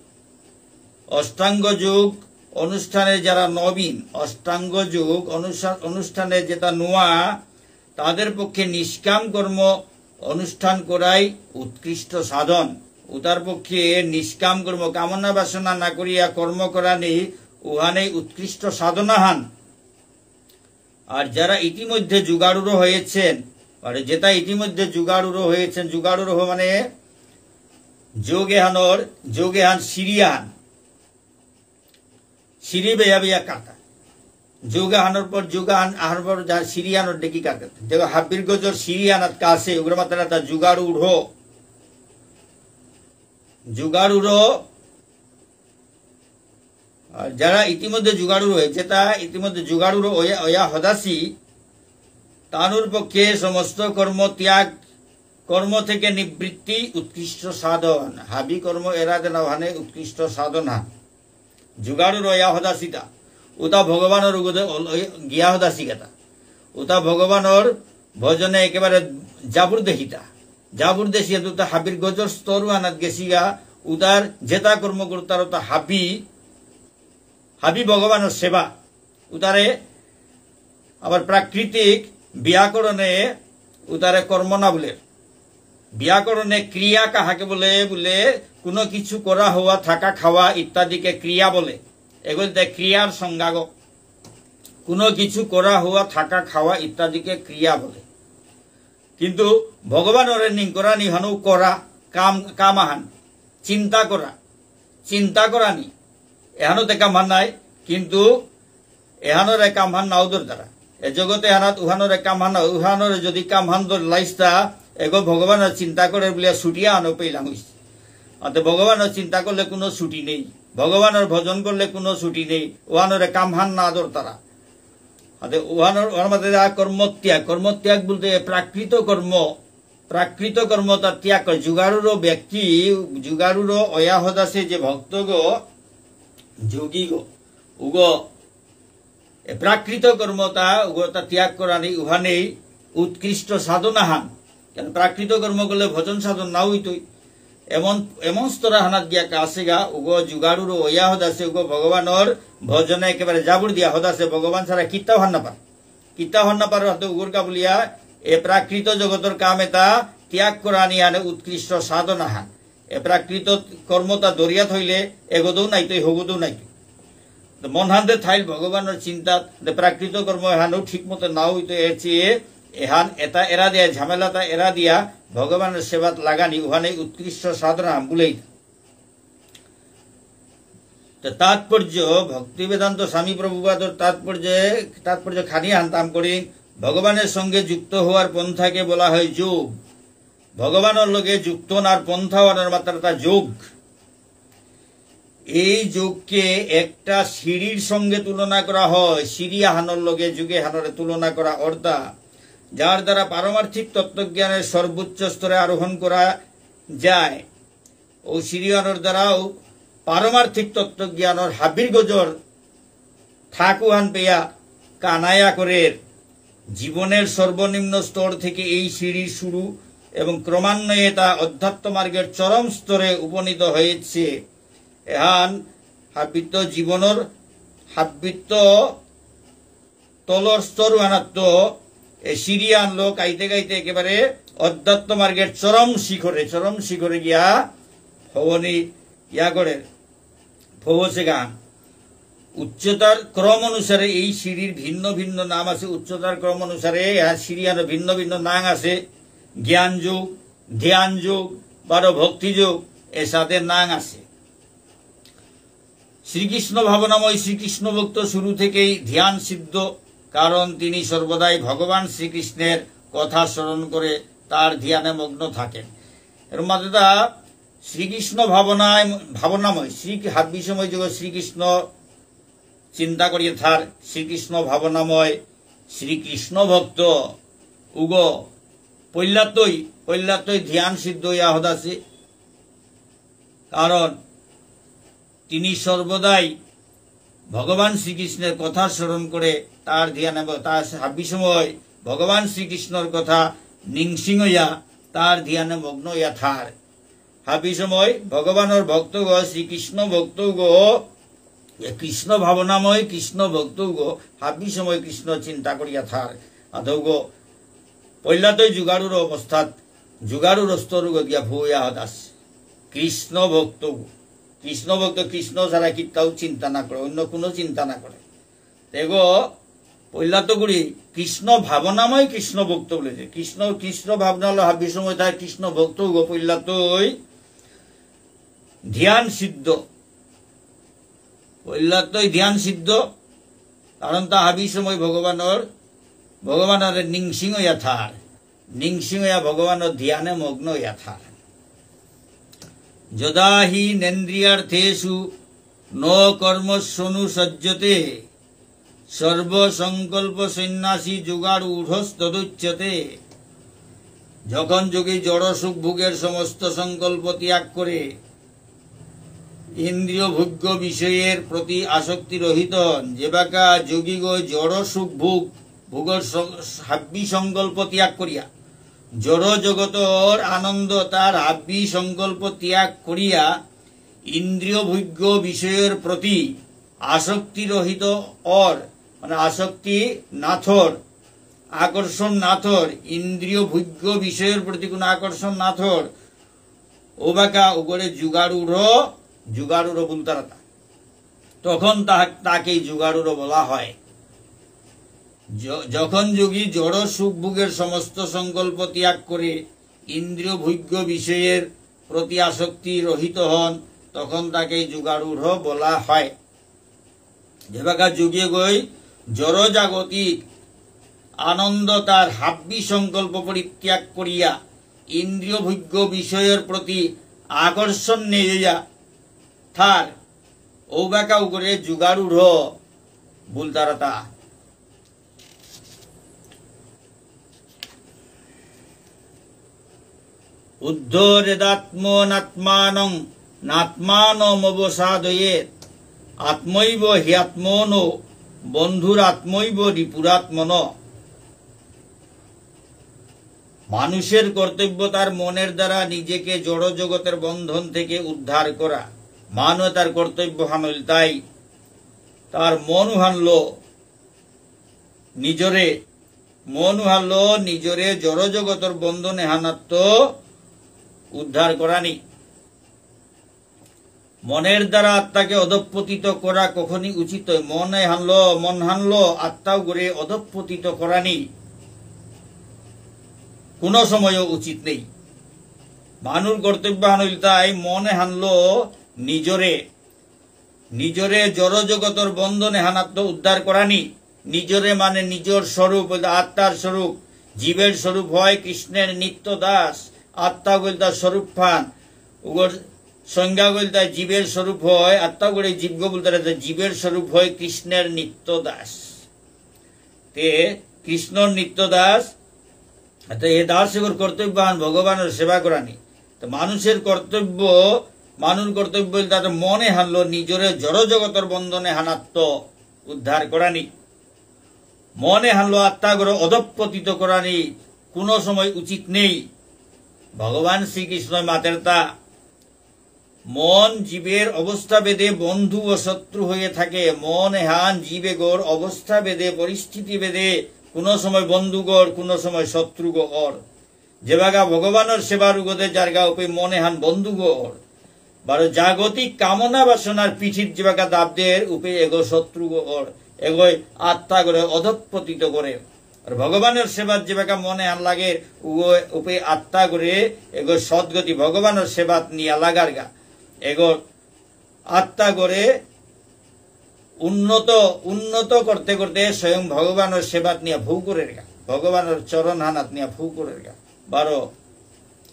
অষ্টাঙ্গ যোগ অনুষ্ঠানে যারা নবীন, অষ্টাঙ্গ যোগ অনুসা-, অনুষ্ঠানে যেটা নোয়া, তাদের পক্ষে নিষ্কাম কর্ম অনুষ্ঠান করাই উৎকৃষ্ট সাধন। উতার পক্ষে নিষ্কাম কর্ম, কামনা বাসনা না করিয়া কর্ম করানি, উহানেই উৎকৃষ্ট সাধনাহান। আর যারা ইতিমধ্যে যোগারূঢ় হয়েছেন, মানে যেটা ইতিমধ্যে যোগারূঢ় হয়েছেন, যোগারূঢ় মানে যোগ এহানর, যোগ এহান সিঁড়ি আহান, সিঁড়ি বেয়া বেয়া কাটা। যোগ আহানর পর যোগ আহান, আহানর পর যা সিঁড়ি আহানর ডেকি কাটা। দেখো, হাবির গজর সিঁড়ি আহানাত কাছে, উগ্র মাত্রা তা যোগারূঢ়। যোগারূঢ়, আর যারা ইতিমধ্যে যোগারূঢ় হয়েছে, তা ইতিমধ্যে যোগারূঢ় ওয়া, ওয়া হদাসি, তানুর পক্ষে সমস্ত কর্ম ত্যাগ, কর্ম থেকে নিবৃত্তি উৎকৃষ্ট সাধন। হাবি কর্ম এরা দেনা ওহানে উৎকৃষ্ট সাধনা। যোগারূঢ় ওয়া হদাসিতা। উতা ভগবানর উগদে অল-, ওই গিয়া হদাসি কথা। উতা ভগবানর ভজনে একেবারে জাবুর দেহিতা। জাবুর দেশিয়া দুতা হাবির গজর স্তর আহানাত গেসিগা, উতার যেতা কর্ম করতার উতা হাবি, হাবি ভগবানর সেবা। উতারে আবার প্রাকৃতিক ব্যাকরণে উতারে কর্ম না বুলের। ব্যাকরণে ক্রিয়া কাহাকে বলে? বলে কোনো কিছু করা, হওয়া, থাকা, খাওয়া ইত্যাদিকে ক্রিয়া বলে। এগুলিতে ক্রিয়ার সংজ্ঞাগ। কোনো কিছু করা, হওয়া, থাকা, খাওয়া ইত্যাদিকে ক্রিয়া বলে। কিন্তু ভগবানরে নিংকরানি হানু করা, কাম, কাম আহান, চিন্তা করা, চিন্তা করানি। এহানো তে কামহান নাই, কিন্তু এহানরে কামহান নাও দরতারা। এ জগতে এহানাত উহানরে কামহান নাও, উহানরে যদি কামহান দর লাইস্তা, এগো ভগবানর চিন্তা করে বুলিয়া ছুটিয়া আনো পেইলাম হইছে। আতে ভগবানর চিন্তা করলে কোনো ছুটি নেই, ভগবানর ভজন করলে কোনো ছুটি নেই, উহানরে কামহান না দরতারা। আতে উহানর, উহার মাঝে যা কর্মত্যাগ, কর্মত্যাগ বলতে প্রাকৃত কর্ম, প্রাকৃত কর্মতা ত্যাগ করে। যোগারূঢ় ব্যক্তি, যোগারূঢ় অয়া হদাসে যে ভক্তগ, যোগীগ, উগ, এ প্রাকৃত কর্মতা, উগতা ত্যাগ করানি উহানেই উৎকৃষ্ট সাধনাহান। কারণ প্রাকৃত কর্ম করলে ভজন সাধন না হইতই। এমন, এমন স্তর হানাত গিয়া কাছেগা, উগ যোগারূঢ় অয়া হদাসে, উগ ভগবানর ভজনে একেবারে জাবুর দিয়া হদাসে, ভগবান ছাড়া কিত্তাও হান না পার। কিতা হন না পারো হাতে উগরকা বুলিয়া, এ প্রাকৃত জগতর কাম এতা ত্যাগ করানি আনে উৎকৃষ্ট সাধনা হান। এ প্রাকৃত কর্মতা দরিয়া থইলে এগোদৌ নাইতই, হগোদৌ নাইতই। তো মন হানতে থাইল ভগবানর চিন্তাত, যে প্রাকৃত কর্ম এহানও ঠিক মতো না হইতো, এর চেয়ে এহান এতা এরা দিয়া, ঝামেলাতা এরা দিয়া, ভগবানর সেবাত লাগানি, উহানে উৎকৃষ্ট সাধনা বুলেই। তো তাৎপর্য, ভক্তিবেদান্ত স্বামী প্রভুপাদর তাৎপর্যে, তাৎপর্য খানি হানতাম করি, ভগবানের সঙ্গে যুক্ত হওয়ার পন্থাকে বলা হয় যোগ। ভগবানের লগে যুক্ত হওয়ার পন্থা অনার মাত্রাতা যোগ। এই যোগকে একটা সিঁড়ির সঙ্গে তুলনা করা হয়, সিঁড়ি আহানোর লগে যোগে হানোরে তুলনা করা অর্থা, যার দ্বারা পারমার্থিক তত্ত্বজ্ঞানের সর্বোচ্চ স্তরে আরোহণ করা যায়। ও সিঁড়িহানর দ্বারাও পারমার্থিক তত্ত্বজ্ঞানর হাবির গজর থাকুহান পেয়া কানায়া করের। জীবনের সর্বনিম্ন স্তর থেকে এই সিঁড়ির শুরু এবং ক্রমান্বয়ে তা অধ্যাত্ম মার্গের চরম স্তরে উপনীত হয়েছে। এহান হাবিত্ত জীবনর হাবিত্ত তলর স্তর আনাত্ত এ সিঁড়ি আনলো কাইতে কাইতে একেবারে অধ্যাত্ম মার্গের চরম শিখরে, চরম শিখরে গিয়া ভবনী ইয়া করে, ভবসে গান। উচ্চতার ক্রম অনুসারে এই সিঁড়ির ভিন্ন ভিন্ন নাম আছে। উচ্চতার ক্রম অনুসারে এহান সিঁড়ি আনো ভিন্ন ভিন্ন নাম আছে। জ্ঞান যোগ, ধ্যান যোগ, বারো ভক্তি যোগ, এসাদে নাম আছে। শ্রীকৃষ্ণ ভাবনাময় শ্রীকৃষ্ণ ভক্ত শুরু থেকেই ধ্যান সিদ্ধ, কারণ তিনি সর্বদাই ভগবান শ্রীকৃষ্ণের কথা স্মরণ করে তার ধ্যানে মগ্ন থাকেন। এর মাঝে তা শ্রীকৃষ্ণ ভাবনায়, ভাবনাময় শ্রী হাবি সময় যোগ শ্রীকৃষ্ণ চিন্তা করিয়া থার, শ্রীকৃষ্ণ ভাবনাময় শ্রীকৃষ্ণ ভক্ত উগ পৈলাতই, পৈলাতই ধ্যান সিদ্ধ ইয়া হদাসে। কারণ তিনি সর্বদাই ভগবান শ্রীকৃষ্ণের কথা স্মরণ করে তার ধ্যানে ব-, তার হাবি সময় ভগবান শ্রীকৃষ্ণর কথা নিংসিং হইয়া তার ধ্যানে মগ্ন হইয়া থার। হাবি সময় ভগবানর ভক্তগ, শ্রীকৃষ্ণ ভক্তগ, এ কৃষ্ণ ভাবনাময় কৃষ্ণ ভক্তগ হাবি সময় কৃষ্ণ চিন্তা করিয়া থার। আদৌগ পৈলাতই যোগারূঢ় অবস্থাত যোগারূঢ় স্তরগ গিয়া ভূয়া হদাস। কৃষ্ণ ভক্ত, কৃষ্ণ ভক্ত কৃষ্ণ ছাড়া কিত্তাও চিন্তা না করে, অন্য কোনো চিন্তা না করে। তেগো পৈলাত গুড়ি কৃষ্ণ ভাবনাময় কৃষ্ণ ভক্ত বলেছে। কৃষ্ণ, কৃষ্ণ ভাবনা হলো হাবি সময় তাই কৃষ্ণ ভক্ত গো পৈলাতই ধ্যান সিদ্ধ। পৈলাতই ধ্যান সিদ্ধ, কারণ তা হাবি সময় ভগবানর, ভগবানর নিংসিং হইয়া থার। নিংসিং হইয়া ভগবানর ধ্যানে মগ্ন হইয়া থার। যদা হি নেন্দ্রিয়ার্থেষু ন কর্মস্বনুষজ্জতে, সর্বসংকল্প সন্ন্যাসী যোগারূঢ়স্তদোচ্যতে। যখন যোগী জড় সুখ ভোগের সমস্ত সংকল্প ত্যাগ করে ইন্দ্রিয় ভোগ্য বিষয়ের প্রতি আসক্তি রহিত হন, যেবাকা যোগীগ জড় সুখ ভোগ, ভোগর স-, হাব্বি সংকল্প ত্যাগ করিয়া, জড় জগতর আনন্দ তার হাব্বি সংকল্প ত্যাগ করিয়া, ইন্দ্রিয় ভোগ্য বিষয়ের প্রতি আসক্তি রহিত অর, মানে আসক্তি না থর, আকর্ষণ না থর, ইন্দ্রিয় ভোগ্য বিষয়ের প্রতি কোনো আকর্ষণ না থর, ওবাকা উগরে যোগারূঢ়, যোগারূঢ় বুলতারাতা। তখন তা-, তাকেই যোগারূঢ় বলা হয়। য-, যখন যোগী জড় সুখ ভোগের সমস্ত সংকল্প ত্যাগ করে ইন্দ্রিয় ভোগ্য বিষয়ের প্রতি আসক্তি রহিত হন, তখন তাকে যোগারূঢ় বলা হয়। যেবাকা যোগীগই জড়জাগতিক আনন্দ তার হাব্বি সংকল্প পরিত্যাগ করিয়া ইন্দ্রিয় ভোগ্য বিষয়ের প্রতি আকর্ষণ নেইয়া থার, ঔবাকা উগরে যোগারূঢ় বুলতারাতা। উদ্ধরেদাত্মনাত্মানং নাত্মানমবসাদয়েৎ। আত্মৈব হ্যাত্মনো বন্ধুরাত্মৈব রিপুরাত্মন। মানুষের কর্তব্য তার মনের দ্বারা নিজেকে জড় জগতের বন্ধন থেকে উদ্ধার করা। মানু তার কর্তব্য হান ইলতাই তার মন হানলো নিজরে, মন হানলো নিজরে জড় জগতর বন্ধন এহানাত্ত উদ্ধার করানি। মনের দ্বারা আত্মাকে অধঃপতিত করা কখনই উচিত নয়। মনে হানলো, মন হানলো আত্মা উগরে অধঃপতিত করানি কোনো সময়ও উচিত নেই। মানুর কর্তব্য হান ইলতাই মনে হানলো নিজরে, নিজরে জড় জগতর বন্ধন এহানাত্ত উদ্ধার করানি। নিজরে মানে নিজর স্বরূপ, বলতে আত্মার স্বরূপ। জীবের স্বরূপ হয় কৃষ্ণের নিত্য দাস। আত্মা বলতে স্বরূপহান। উগর সংজ্ঞা বলতে জীবের স্বরূপ হয়, আত্মা করে জীবগ বলতে পারে, জীবের স্বরূপ হয় কৃষ্ণের নিত্য দাস। তে কৃষ্ণর নিত্য দাস, তে এ দাস এগর কর্তব্য হান ভগবানের সেবা করানি। তো মানুষের কর্তব্য, মানুর কর্তব্য হইল তার মনে হানলো নিজরে জড় জগতর বন্ধন এহানাত্ত উদ্ধার করানি। মনে হানলো আত্মাগরে অধঃপতিত করানি কোনো সময় উচিত নেই। ভগবান শ্রীকৃষ্ণ মাতেরতা মন জীবের অবস্থা ভেদে বন্ধু ও শত্রু হয়ে থাকে। মন এহান জীবেগর অবস্থা ভেদে, পরিস্থিতি ভেদে কোনো সময় বন্ধুগর, কোনো সময় শত্রুগর। যেবাকা ভগবানর সেবার উগদে যারগা উপে মন এহান বন্ধুগর। বারো জাগতিক কামনা বাসনার পিঠিত যেবাকা দাব দের উপে এগো শত্রুগর, এগোই আত্মাগরে অধঃপতিত করে। আর ভগবানর সেবাত যেবাকা মন এহান লাগের, উগো উপে আত্মাগরে এগো সদ্গতি ভগবানর সেবাত নিয়া লাগারগা। এগো আত্মাগরে উন্নত, উন্নত করতে করতে স্বয়ং ভগবানর সেবাত নিয়া ভৌ করেরগা। ভগবানর চরণ হানাত নিয়া ভৌ করেরগা। বারো,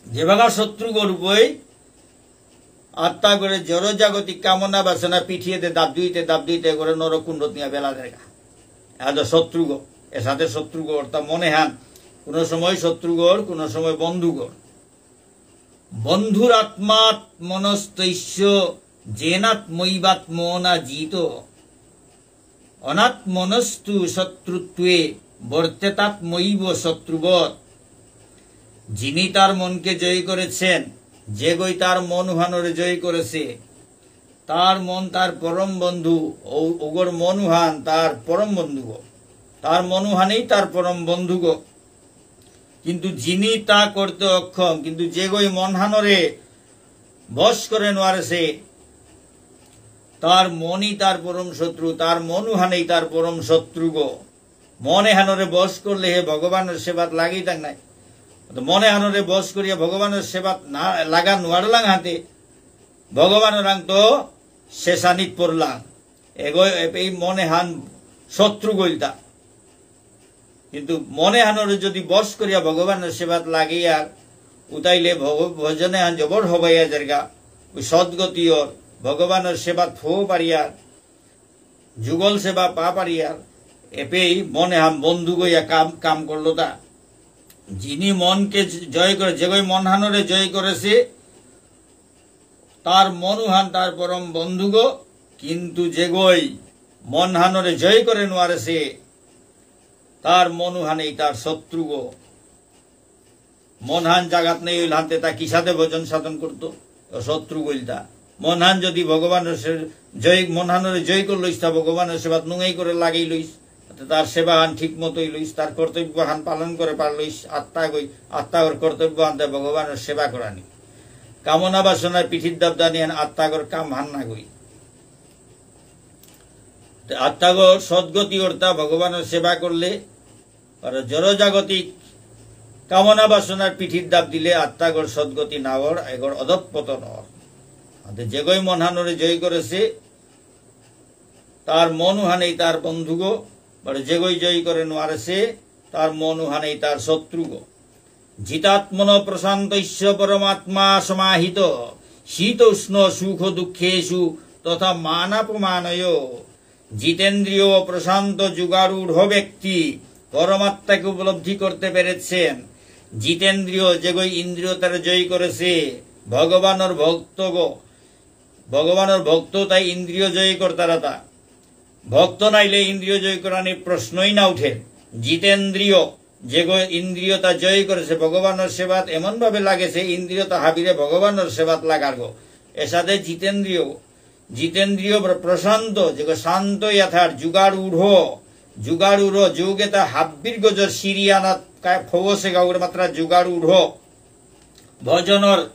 যেবাকা শত্রুগর উপে আত্মাগরে জড় জাগতিক কামনা বাসনা পিঠিয়েতে দাব দুইতে, দাব দুইতে করে নরকুণ্ডত নিয়া বেলা দেরগা। এত শত্রুগ, এসাদে শত্রুগ, অর্থাৎ মন এহান কোনো সময় শত্রুগর, কোনো সময় বন্ধুগর। বন্ধুরাত্মাত্মনস্তস্য যেনাত্মৈবাত্মনা জিত। অনাত্মনস্তু শত্রুত্বে বর্তেতাত্মৈব শত্রুবৎ। যিনি তার মনকে জয় করেছেন, যেগই তার মন উহানরে জয় করেছে, তার মন তার পরম বন্ধু, ও-, ওগর মন উহান তার পরম বন্ধুগ। তার মন উহানেই তার পরম বন্ধুগ। কিন্তু যিনি তা করতে অক্ষম, কিন্তু যেগই মনহানরে বশ করে নোয়ারেছে, তার মনই তার পরম শত্রু, তার মন উহানেই তার পরম শত্রুগ। মন এহানরে বশ করলে হে ভগবানর সেবাত লাগেই তাক নাই। তো মন এহানরে বশ করিয়া ভগবানর সেবাত না লাগা নোয়ারলাং হাতে, ভগবানরাং তো শেষানিত পড়লাং। এগো, এই মন এহান শত্রুগ ইলতা। কিন্তু মন এহানরে যদি বশ করিয়া ভগবানর সেবাত লাগিয়া উতাইলে ভগ-, ভজন এহান জবর হবাইয়া যারগা, ওই সদ্গতি অর, ভগবানর সেবাত ফো পারিয়ার, যুগল সেবা পা পারিয়ার, এপেই মন এহান বন্ধুগ ইয়া কাম, কাম করলতা। যিনি মনকে জয় করে, যেগই মনহানরে জয় করেছে, তার মন উহান তার পরম বন্ধুগ, কিন্তু যেগই মনহানরে জয় করে নোয়ারেছে, তার মন উহানেই তার শত্রুগ। মনহান জাগাত নেই হইল হানতে তা কিসাদে ভজন সাধন করতো? ও শত্রুগ ইলতা। মনহান যদি ভগবানর সে-, জয়, মনহানরে জয় করলইস, তা ভগবানর সেবাত নুঙাই করে লাগেই লইস, তার সেবাহান ঠিক মতোই লইস, তার কর্তব্যহান পালন করে পারলইস, আত্মাগই, আত্মাগর কর্তব্যহান তে ভগবানর সেবা করানি। কামনা বাসনার পিঠির দাব দানিহান আত্মাগর কামহান নাগই। তে আত্মাগর সদ্গতি অর্থা ভগবানর সেবা করলে, আর জড়জাগতিক কামনা বাসনার পিঠির দাব দিলে আত্মাগর সদ্গতি নাগর, এগর অধঃপতন অর। আতে যেগই মনহানরে জয় করেসে, তার মন উহানেই তার বন্ধুগো, বারো যেগই জয় করে নোয়ারেসে, তার মন উহানেই তার শত্রুগো। জিতাত্মন প্রশান্তস্য পরমাত্মা সমাহিত, শীত উষ্ণ সুখ দুঃখেষু তথা মানাপমানয়। জিতেন্দ্রিয় প্রশান্ত যোগারূঢ় ব্যক্তি পরমাত্মাকে উপলব্ধি করতে পেরেছেন। জিতেন্দ্রিয় যেগই ইন্দ্রিয় তার জয় করেসে, ভগবানর ভক্তগো, ভগবানর ভক্ত তাই ইন্দ্রিয় জয় করতারাতা। ভক্ত নাইলে ইন্দ্রিয় জয় করানি প্রশ্নই না উঠে। জিতেন্দ্রিয়, যেগো ইন্দ্রিয়তা জয় করেসে, ভগবানর সেবাত এমন ভাবে লাগেসে, ইন্দ্রিয়তা হাবিরে ভগবানর সেবাত লাগারগো। এসাদে জিতেন্দ্রিয়, জিতেন্দ্রিয় প্র-, প্রশান্ত, যেগো শান্ত ইয়াথার, যোগারূঢ়, যোগারূঢ়, যোগেতা হাব্বির গজর সিরিয়ানাত কায় ফবসেগা উগরে মাত্রা যোগারূঢ়। ভজনর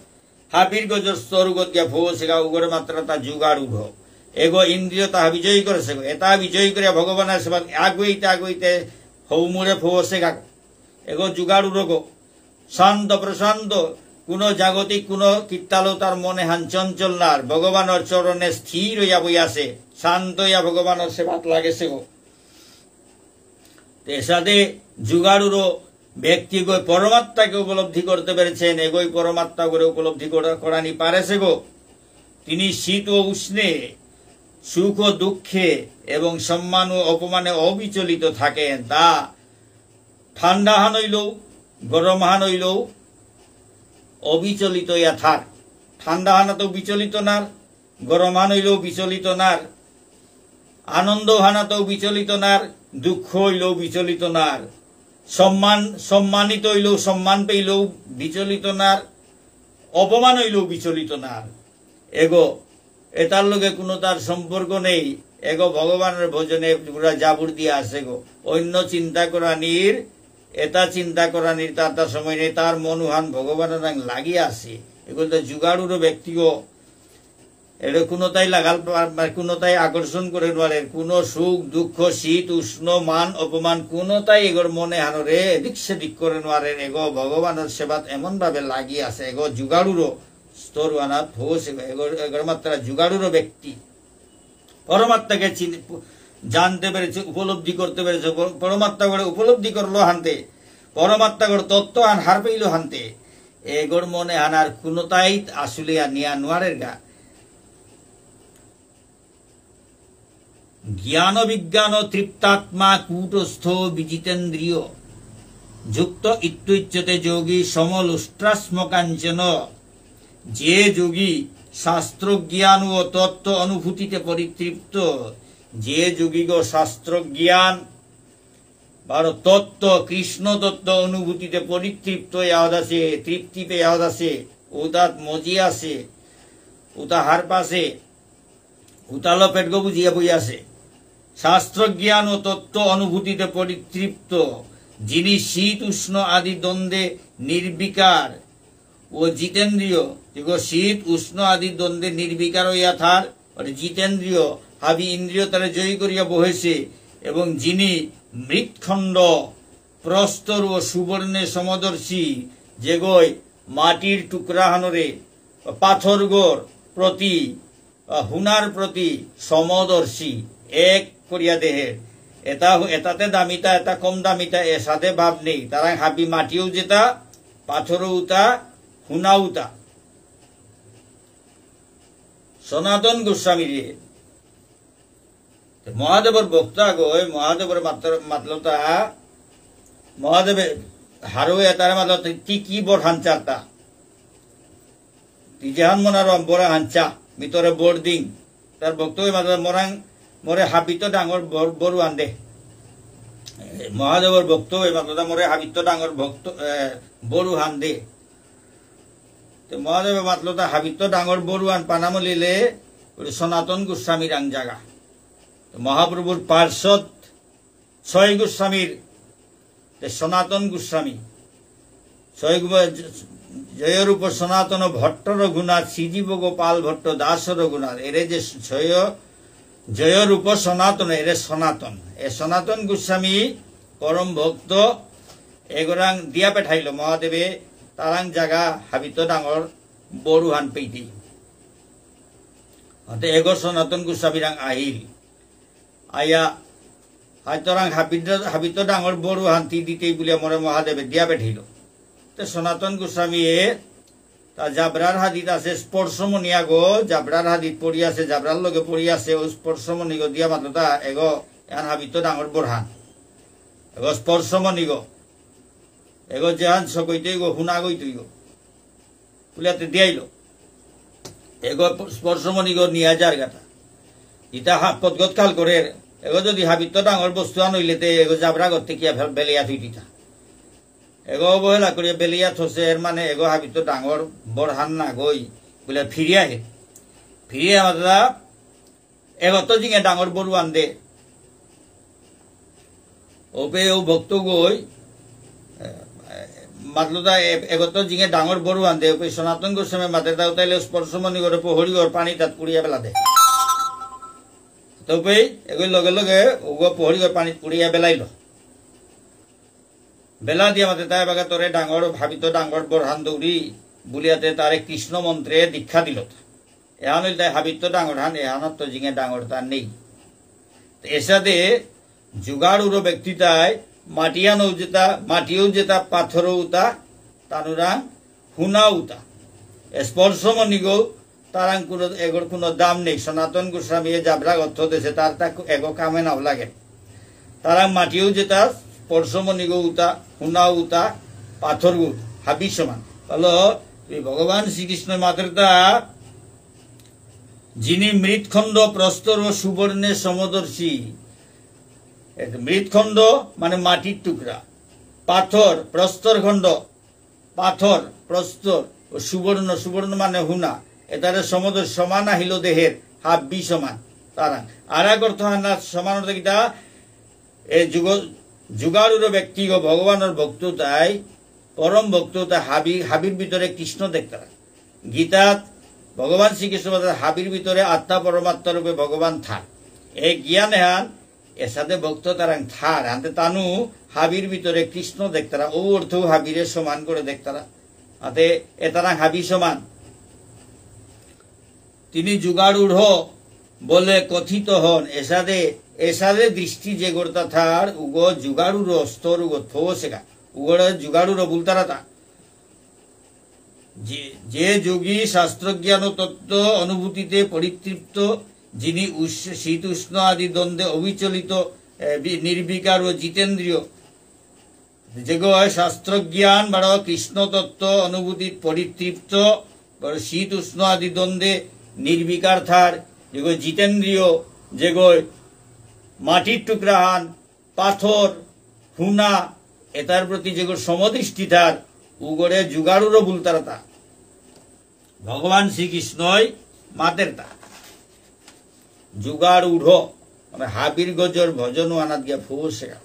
হাবির গজর স্তরগত গিয়া ফবসেগা উগরে মাত্রা তা যোগারূঢ়। এগো ইন্দ্রিয়তা হাবি জয় করেসেগো। এতা হাবি জয় করিয়া ভগবানর সেবাত আগুইতে আগুইতে হৌমুরে ফবসেগা। এগো যোগারূঢ়গো। শান্ত প্রশান্ত, কোনো জাগতিক কোনো কিত্তালো তার মনেহান চঞ্চল নার। ভগবানর চরণে স্থির হইয়া বইয়াসে। শান্ত হইয়া ভগবানর সেবাত লাগেসেগো। তে এসাদে যোগারূঢ় ব্যক্তিগো পরমাত্মাকে উপলব্ধি করতে পেরেছেন, এগোই পরমাত্মাগরে উপলব্ধি করা-, করানি পারেসেগো। তিনি শীত ও উষ্ণে, সুখ ও দুঃখে এবং সম্মান ও অপমানে অবিচলিত থাকেন। তা ঠান্ডাহান হইলেও, গরমহান হইলেও অবিচলিত ইয়া থার। ঠান্ডাহানাত বিচলিত নার, গরমহান হইলেও বিচলিত নার, আনন্দ হানাতেও বিচলিত নার, দুঃখ হইলেও বিচলিত নার, সম্মান, সম্মানিত হইলেও, সম্মান পেইলেও বিচলিত নার, অপমান হইলেও বিচলিত নার। এগো, এতার লগে কোনো তার সম্পর্ক নেই। এগো ভগবানর ভজনে পুরা জাবুর দিয়া আসেগো। অন্য চিন্তা করানির, এতা চিন্তা করানির তার তার সময় নেই। তার মন উহান ভগবানর নাং লাগিয়া আসে। এগো তো যোগারূঢ় ব্যক্তিগো। এরে কোনোতাই লাগাল পা-, মানে কোনোতাই আকর্ষণ করে নোয়ারের, কোনো সুখ, দুঃখ, শীত, উষ্ণ, মান, অপমান, কোনোতাই এগোর মন এহানরে এদিক সেদিক করে নোয়ারের। এগো ভগবানর সেবাত এমন ভাবে লাগি আছে, এগো যোগারূঢ় স্তর আনাত হচ্ছে, এগো, এগোর মাত্রা যোগারূঢ় ব্যক্তি। পরমাত্মাকে চিন-, জানতে পেরেছে, উপলব্ধি করতে পেরেছে, পর-, পরমাত্মা করে উপলব্ধি করলো হানতে, পরমাত্মা করে তত্ত্ব আন হার পেইল হানতে, এগোর মন এহান আর কোনোতাই আসলে আর নিয়া নোয়ারের গা। জ্ঞান বিজ্ঞান তৃপ্তাত্মা কূটস্থ বিজিতেন্দ্রিয়। যুক্ত ইত্যুচ্যতে যোগী সমলুষ্ট্রাশ্ম কাঞ্চন। যে যোগী শাস্ত্রজ্ঞান ও তত্ত্ব অনুভূতিতে পরিতৃপ্ত, যে যোগীগ শাস্ত্রজ্ঞান বারো তত্ত্ব, কৃষ্ণ তত্ত্ব অনুভূতিতে পরিতৃপ্ত ইয়াদ আছে, তৃপ্তি পেয়াদ আছে, উতাত মজি আছে, উতা হারপাসে, উতালো পেটগ বুঝিয়া বই আছে। শাস্ত্রজ্ঞান ও তত্ত্ব অনুভূতিতে পরিতৃপ্ত, যিনি শীত উষ্ণ আদি দ্বন্দ্বে নির্বিকার ও জিতেন্দ্রিয়, দেখো, শীত উষ্ণ আদি দ্বন্দ্বে নির্বিকার হইয়া থার, মানে জিতেন্দ্রিয়, হাবি ইন্দ্রিয় তারে জয়ী করিয়া বহেছে, এবং যিনি মৃৎখণ্ড, প্রস্তর ও সুবর্ণে সমদর্শী, যেগই মাটির টুকরাহানরে, পাথরগর প্রতি, আহ, হুনার প্রতি সমদর্শী, এক করিয়া দেহের। এটা, এটাতে দামিতা, এটা কম দামিতা, এসাদে ভাব নেই। তারা হাবি মাটিও যেটা, পাথরও উতা, হুনাও উতা। সনাতন গোস্বামী রে। তে মহাদেবর ভক্ত আগ, ওই মহাদেবর মাত্র, মাতলতা, মহাদেবে হারৌ এতারে মাতলতা, তি কি বর হানচারতা? তি যেহান মনার বর হানচা, মি তোরে বর দিং। তার ভক্ত ওই মাতলতা, মোরাং, মোরে হাবিত ডাঙর বর, বরু আন দে। এ, মহাদেবর ভক্ত ওই মাতলতা, মোরে হাবিত ডাঙর ভক্ত, এ, বরু হান দে। তে মহাদেবে মাতলতা হাবিত ডাঙর বরুয়ান পানামলিলে ওরে সনাতন গোস্বামী রাং জাগা। তে মহাপ্রভুর পার্ষদ ছয় গোস্বামীর, তে সনাতন গোস্বামী, ছয় গো-, জয়রূপ সনাতন ভট্ট রঘুনাথ, শ্রীজীব গোপাল ভট্ট দাস রঘুনাথ, এরে যে ছয়, জয়রূপ সনাতন, এরে সনাতন। এ সনাতন গোস্বামী পরম ভক্ত, এগরাং দিয়া পেঠাইল মহাদেবে তারাং জাগা হাবিত ডাঙর বড়ুহান পেইতেই। অতে এগো সনাতন গোস্বামীরাং আহিল। আয়া, হাইতরাং হাবিত, হাবিত ডাঙর বড়ুহান তি দিতেই বুলিয়া মরে মহাদেবে দিয়া পেঠিল। তে সনাতন গোস্বামীয়ে তা জাবরার হাদিত আছে স্পর্শমণি আগো, জাবরার হাদিত পড়ি আছে, জাবরার লগে পড়ি আছে, ও স্পর্শমণিগো দিয়া মাতলতা এগো, এহান হাবিত ডাঙর বড়হান। এগো স্পর্শমণিগো। এগো যেহান সকইতে এগো হুনা গই তুইগো। বুলিয়াতে দিয়াইল। এগো স্পর্শমণিগো নিয়া যার গাতা। ইতা হা-, পথগত খাল করে, এগো যদি হাবিত ডাঙর বস্তু আন হইলে তে এগো জাবরা গত্তে কিয়া ফেল-, বেলিয়া থুই দিতা। এগো অবহেলা করিয়া বেলিয়া থসে, এর মানে এগো হাবিত ডাঙর বড়হান না গই, বুলে ফিরিয়া আহে। ফিরিয়া মাতলা, এগত জিঙে ডাঙর বড়ুহান দে। ওপে ও ভক্ত গই, এ, এ, মাতলতা এ-, এগত জিঙে ডাঙর বড়ুহান দে, ওপে সনাতন গোস্বামী মাতের দাও তাইলে স্পর্শমণিগরে পহরিগর পানি তাত কুড়িয়া বেলা দে। তবে এগই লগে লগে ওগো পহরিগর পানি কুড়িয়া বেলাইল। বেলা দিয়া মাতে তাই বাগা তোরে ডাঙর, হাবিত ডাঙর বড়হান দৌড়ি বুলিয়াতে তারে কৃষ্ণ মন্ত্রে দীক্ষা দিল। এহান হইল তাই হাবিত ডাঙর হান, এহানত তো জিঙে ডাঙর তার নেই। তো এসাদে জুগাড়ুরো ব্যক্তি তাই মাটিয়ানো যেতা, মাটিও যেতা, পাথরও উতা, তানুরাং হুনা উতা। স্পর্শমণিগো তারাং কোনো এগোর কোনো দাম নেই। সনাতন গোস্বামী এ জাবরা অর্থ দেশে তার তা এগো কামে নাও লাগে। তারাং মাটিও যেতা, স্পর্শমণিগো উতা, হুনা উতা, পাথর উতা, হাবি সমান। বলো, এই ভগবান শ্রীকৃষ্ণ মাতের তা যিনি মৃৎখণ্ড প্রস্তর ও সুবর্ণে সমদর্শী। এক মৃৎখণ্ড মানে মাটির টুকরা, পাথর, প্রস্তর খণ্ড, পাথর, প্রস্তর ও সুবর্ণ, সুবর্ণ মানে হুনা, এতারে সমুদ্র সমান আহিল দেহের, হাব্বি সমান। তারা আর এক অর্থ হানা সমান অর্থ কিতা? এ যুগ, যুগারূঢ় ব্যক্তিগ ভগবানর ভক্ত তাই, পরম ভক্ত তাই হাবি, হাবির ভিতরে কৃষ্ণ দেখতারা। গীতাত ভগবান শ্রীকৃষ্ণ বলতে হাবির ভিতরে আত্মা পরমাত্মা রূপে ভগবান থার। এ জ্ঞান এহান এসাদে ভক্ত তারাং থার, আনতে তানু হাবির ভিতরে কৃষ্ণ দেখতারা, ও অর্থ হাবিরে সমান করে দেখতারা। আতে এ তারাং হাবি সমান। তিনি যুগারূঢ় বলে কথিত হন, এসাদে, এসাদে দৃষ্টি যে গড়তা থার, উগো যুগারূঢ় স্তর উগো থোসেগা, উগোরে যুগারূঢ় বুলতারা তা। যে, যে যোগী শাস্ত্রজ্ঞান ও তত্ত্ব অনুভূতিতে পরিতৃপ্ত, যিনি উষ্ণ, শীত উষ্ণ আদি দ্বন্দ্বে অবিচলিত, এ, বি-, নির্বিকার ও জিতেন্দ্রিয়, যেগো শাস্ত্রজ্ঞান বারো কৃষ্ণ তত্ত্ব অনুভূতিত পরিতৃপ্ত, বারো শীত উষ্ণ আদি দ্বন্দ্বে নির্বিকার থার, যেগো জিতেন্দ্রিয়, যেগো মাটির টুকরাহান, পাথর, হুনা, এতার প্রতি যেগো সমদৃষ্টি থার, উগরে যুগারূঢ় বুলতারা তা। ভগবান শ্রীকৃষ্ণই মাতের তা। যুগারূঢ়, মানে হাবির গজর ভজন আনাত গিয়া ফোসেগা।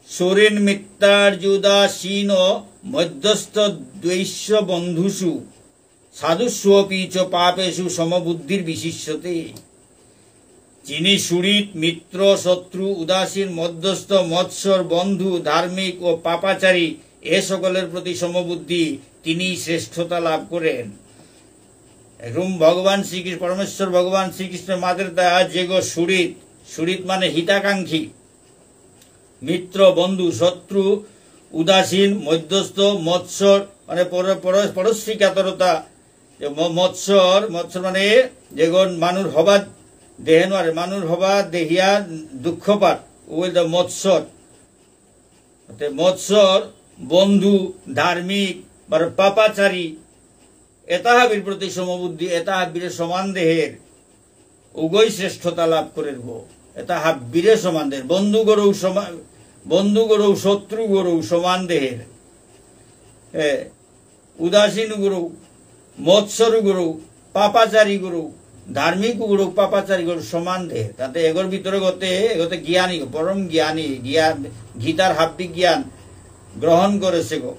সুহৃন্মিত্রার্যুদাসীন মধ্যস্থ দ্বৈষ্য বন্ধুষু সাধুষ্বপি চ পাপেষু সমবুদ্ধির্বিশিষ্যতে। যিনি সুহৃৎ, মিত্র, শত্রু, উদাসীন, মধ্যস্থ, মৎসর, বন্ধু, ধার্মিক ও পাপাচারী, এ সকলের প্রতি সমবুদ্ধি, তিনিই শ্রেষ্ঠতা লাভ করেন। এরকম ভগবান শ্রীকৃষ্ণ, পরমেশ্বর ভগবান শ্রীকৃষ্ণ মাতের তা যেগো সুহৃৎ, সুহৃৎ মানে হিতাকাঙ্ক্ষী, মিত্র, বন্ধু, শত্রু, উদাসীন, মধ্যস্থ, মৎসর, মানে পর-, পর-, পরশ্রী কাতরতা, যে ম-, মৎসর, মৎসর মানে যেগো মানুর হবা দেহে নোয়ারে, মানুর হবা দেহিয়া দুঃখ পার, ও বলতে মৎসর। তে মৎসর, বন্ধু, ধার্মিক, বারো পাপাচারী, এতা হাবির প্রতি সমবুদ্ধি, এতা হাবিরে সমান দেহের, উগই শ্রেষ্ঠতা লাভ করের গো। এতা হাবিরে সমান দেহের, বন্ধু গরৌ সমা-, বন্ধু গরৌ, শত্রু গরৌ সমান দেহের। এ, উদাসীন গরৌ, মৎসর গরৌ, পাপাচারী গরৌ, ধার্মিক উগর পাপাচারীগর সমান দেহের। তাতে এগর ভিতরে গতে, এগতে জ্ঞানী, পরম জ্ঞানী, জ্ঞান, গীতার হাব্বি জ্ঞান গ্রহণ করেসে গো।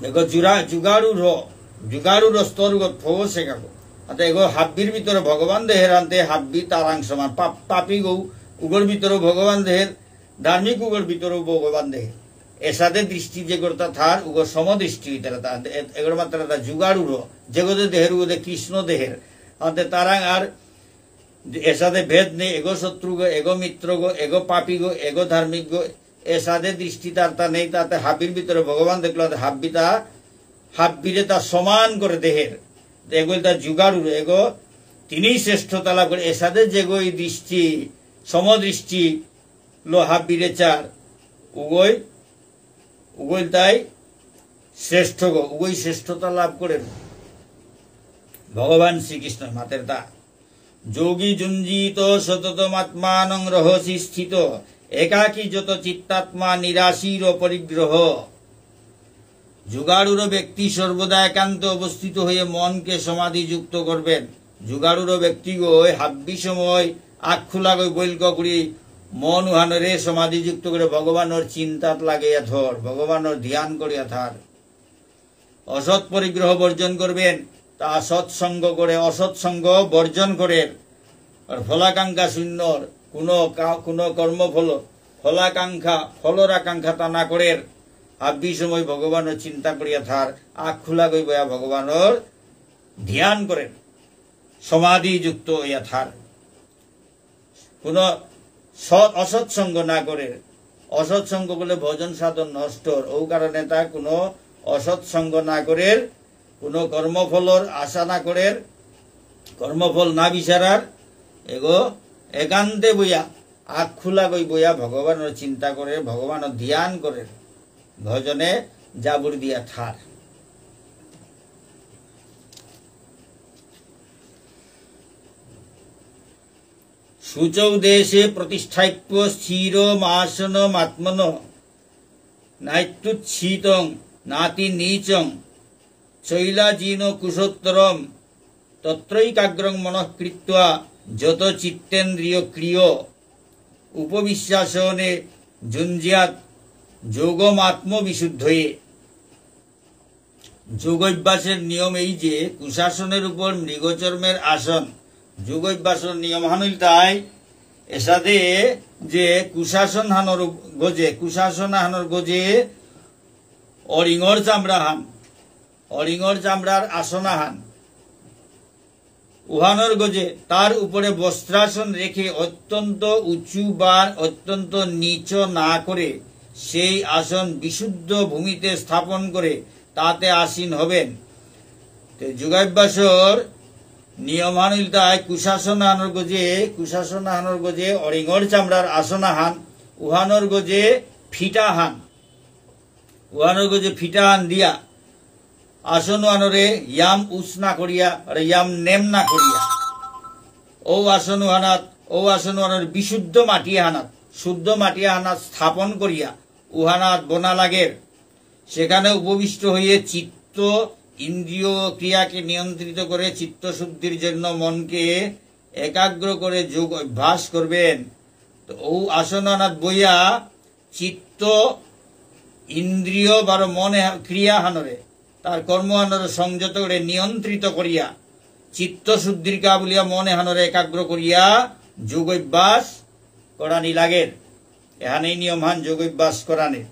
এগো জুরা-, জুগাড়ুর, জুগাড়ুর স্তরগত ফৌসে গো। তাতে এগো হাব্বির ভিতরে ভগবান দেহের আনতে হাব্বি তারাং সমান। পাপ-, পাপী গো, উগর ভিতরে ভগবান দেহের, ধার্মিক উগর ভিতরে ভগবান দেহের। এসাদে দৃষ্টি যেগরতা থার, উগর সমদৃষ্টি হইতারা তা, এ-, এগর মাত্রা তা জুগাড়ুর, যেগদে দেহের উগদে কৃষ্ণ দেহের। আনতে তারাং আর এসাদে ভেদ নেই, এগো শত্রু গো, এগো মিত্র গো, এগো পাপী গো, এগো ধার্মিক গো, এসাদে দৃষ্টি তার তা নেই, তাতে হাব্বির ভিতরে ভগবান দেখলো, তাতে হাব্বি তা, হাব্বিরে তা সমান করে দেহের। এগো তা জুগাড়ুর, এগো তিনিই শ্রেষ্ঠতা লাভ করে, এসাদে যেগো এই দৃষ্টি, সমদৃষ্টি, লো হাব্বিরে চার, উগই, উগই তাই শ্রেষ্ঠ গো, উগই শ্রেষ্ঠতা লাভ করের। ভগবান শ্রীকৃষ্ণ মাতের তা, যোগী যুঞ্জীত সততমাত্মানং রহসি স্থিত, একাকী যত চিত্তাত্মা নিরাশীর পরিগ্রহ। যোগারূঢ় ব্যক্তি সর্বদা একান্তে অবস্থিত হয়ে মনকে সমাধিযুক্ত করবেন। যোগারূঢ় ব্যক্তিগই হাব্বি সময় আখুলাগই বৈলক করি মন উহানরে সমাধিযুক্ত করে ভগবানর চিন্তাত লাগিয়া থর, ভগবানর ধ্যান করিয়া থার। অসৎ পরিগ্রহ বর্জন করবেন, তা সৎসঙ্গ করে অসৎসঙ্গ বর্জন করের। আর ফলাকাঙ্ক্ষা শূন্যর কোনো কা-, কোনো কর্মফল, ফলাকাঙ্ক্ষা, ফলর আকাঙ্ক্ষা তা না করের। হাব্বি সময় ভগবানর চিন্তা করিয়া থার, আখুলাগই বয়া ভগবানর ধ্যান করের, সমাধিযুক্ত হইয়া থার। কোনো সৎ, অসৎসঙ্গ না করের। অসৎসঙ্গ করলে ভজন সাধন নষ্ট অর। ও কারণে তা কোনো অসৎসঙ্গ না করের, কোনো কর্মফলর আশা না করের, কর্মফল না বিচারার, এগো একান্তে বইয়া, আখুলাগই বইয়া ভগবানর চিন্তা করের, ভগবানর ধ্যান করের, ভজনে জাবুর দিয়া থার। শুচৌ দেশে প্রতিষ্ঠাপ্য স্থিরমাসনমাত্মনঃ। নাত্যুচ্ছিতং নাতিনীচং চৈলাজিনকুশোত্তরম্। তত্রৈকাগ্রং মনঃ কৃত্বা যতচিত্তেন্দ্রিয়ক্রিয়ঃ। উপবিশ্যাসনে যুঞ্জ্যাৎ যোগমাত্মবিশুদ্ধয়ে। যোগ অভ্যাসের নিয়ম এই যে কুশাসনের উপর মৃগচর্মের আসন। যোগ অভ্যাসের নিয়ম হান ইলতাই এসাদে যে কুশাসন হানর উপ-, গজে, কুশাসন হানর গজে অরিঙর চামড়া হান, অরিঙর চামড়ার আসন হান। উহানর গজে তার উপরে বস্ত্রাসন রেখে অত্যন্ত উঁচু বা অত্যন্ত নিচ না করে সেই আসন বিশুদ্ধ ভূমিতে স্থাপন করে তাতে আসীন হবেন। তে যোগাভ্যাসর নিয়ম হান ইলতাই কুশাসন আহানর গজে, কুশাসন আহানর গজে অরিঙর চামড়ার আসন আহান, উহানর গজে ফিটা হান। উহানর গজে ফিটা আন দিয়া, আসন উহানরে ইয়াম উস না করিয়া, আর ইয়াম নেম না করিয়া। ও আসন উহানাত, ও আসন উহানর বিশুদ্ধ মাটি আহানাত, শুদ্ধ মাটি আহানাত স্থাপন করিয়া, উহানাত বনা লাগের। সেখানে উপবিষ্ট হয়ে চিত্ত, ইন্দ্রিয় ক্রিয়াকে নিয়ন্ত্রিত করে চিত্তশুদ্ধির জন্য মনকে একাগ্র করে যোগ অভ্যাস করবেন। তো ও আসন উহানাত বইয়া চিত্ত, ইন্দ্রিয় বারো মনে হা-, ক্রিয়া হানরে, তার কর্ম হানরে সংযত করে নিয়ন্ত্রিত করিয়া, চিত্ত শুদ্ধির কা বুলিয়া মনে হানরে একাগ্র করিয়া যোগ অভ্যাস করানি লাগের। এহানেই নিয়ম হান যোগ অভ্যাস করানি।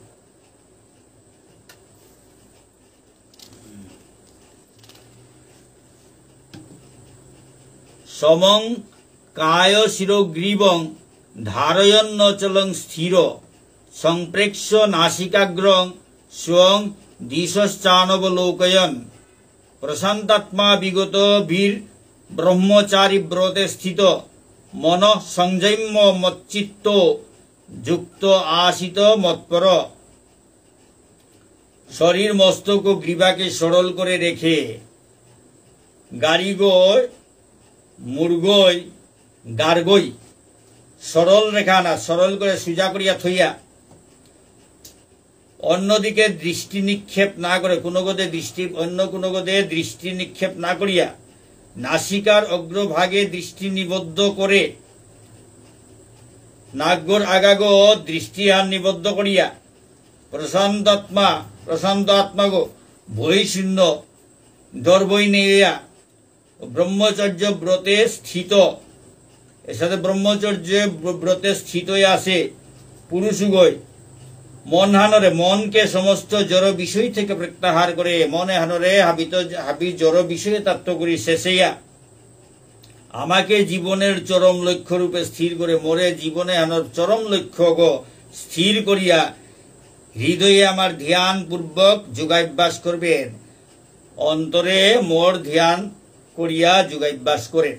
সমং কায়শিরোগ্রীবং ধারয়ন্নচলং স্থির, সম্প্রেক্ষ্য নাসিকাগ্রং স্বং দিশশ্চানবলোকয়ন। প্রশান্তাত্মা বিগত বীর ব্রহ্মচারী ব্রতে স্থিত, মন সংযম্য মচ্চিত্ত যুক্ত আসিত মৎপর। শরীর, মস্তক ও গ্রীবাকে সরল করে রেখে, গারিগই, মুরগই, গারগই, সরল রেখা না, সরল করে সুজা করিয়া থইয়া, অন্যদিকে দৃষ্টি নিক্ষেপ না করে, কোনো গদে দৃষ্টি, অন্য কোনো গদে দৃষ্টি নিক্ষেপ না করিয়া, নাসিকার অগ্রভাগে দৃষ্টি নিবদ্ধ করে, নাকগর আগাগো দৃষ্টিহান নিবদ্ধ করিয়া, প্রশান্তাত্মা, প্রশান্ত আত্মাগো, ভয়শূন্য, ডর ভয় নেইয়া, ব্রহ্মচর্য ব্রতে স্থিত, এসাদে ব্রহ্মচর্য ব্র-, ব্রতে স্থিত হয়ে আছে পুরুষগই, মনহানরে, মনকে সমস্ত জড় বিষয় থেকে প্রত্যাহার করে, মন এহানরে হাবিত, হাবি জড় বিষয়ে তাত্ত করি শেষেয়া আমাকে জীবনের চরম লক্ষ্য রূপে স্থির করে, মোরে জীবনে আনার চরম লক্ষ্য গো স্থির করিয়া, হৃদয়ে আমার ধ্যান পূর্বক যোগাভ্যাস করবেন। অন্তরে মোর ধ্যান করিয়া যোগাভ্যাস করে।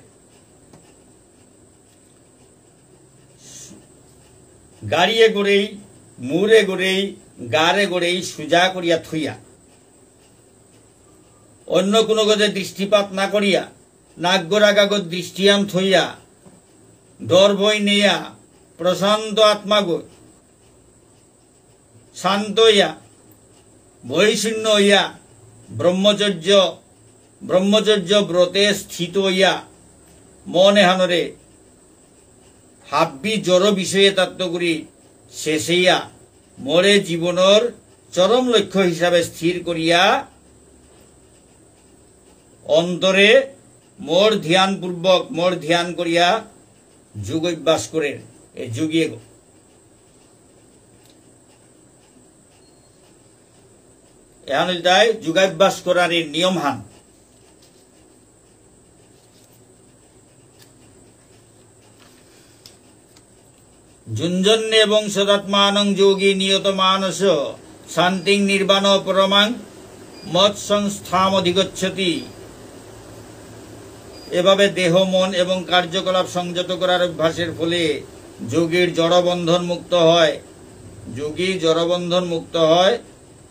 গাড়িয়ে গড়েই, মুরে গড়েই, গারে গড়েই সুজা করিয়া থইয়া, অন্য কোনো গজে দৃষ্টিপাত না করিয়া, নাগর আগাগত দৃষ্টিয়ান থইয়া, ডর ভয় নেয়া, প্রশান্ত আত্মাগো, শান্ত হইয়া, ভয়শূন্য হইয়া, ব্রহ্মচর্য, ব্রহ্মচর্য ব্রতে স্থিত হইয়া, মন এহানরে হাব্বি জড় বিষয়ে তাত্ত করি শেষেয়া, মোরে জীবনর চরম লক্ষ্য হিসাবে স্থির করিয়া, অন্তরে মোর ধ্যানপূর্বক, মোর ধ্যান করিয়া যোগ অভ্যাস করে, এ যোগী এগো। এহান ইলতাই যোগাভ্যাস করার এই নিয়ম হান। যুঞ্জন্নেবং সদাত্মানং যোগী নিয়ত মানস শান্তিং নির্বাণ পরমাং মৎসংস্থামধিগচ্ছতি। এভাবে দেহ, মন এবং কার্যকলাপ সংযত করার অভ্যাসের ফলে যোগীর জড়বন্ধন মুক্ত হয়, যোগী জড়বন্ধন মুক্ত হয়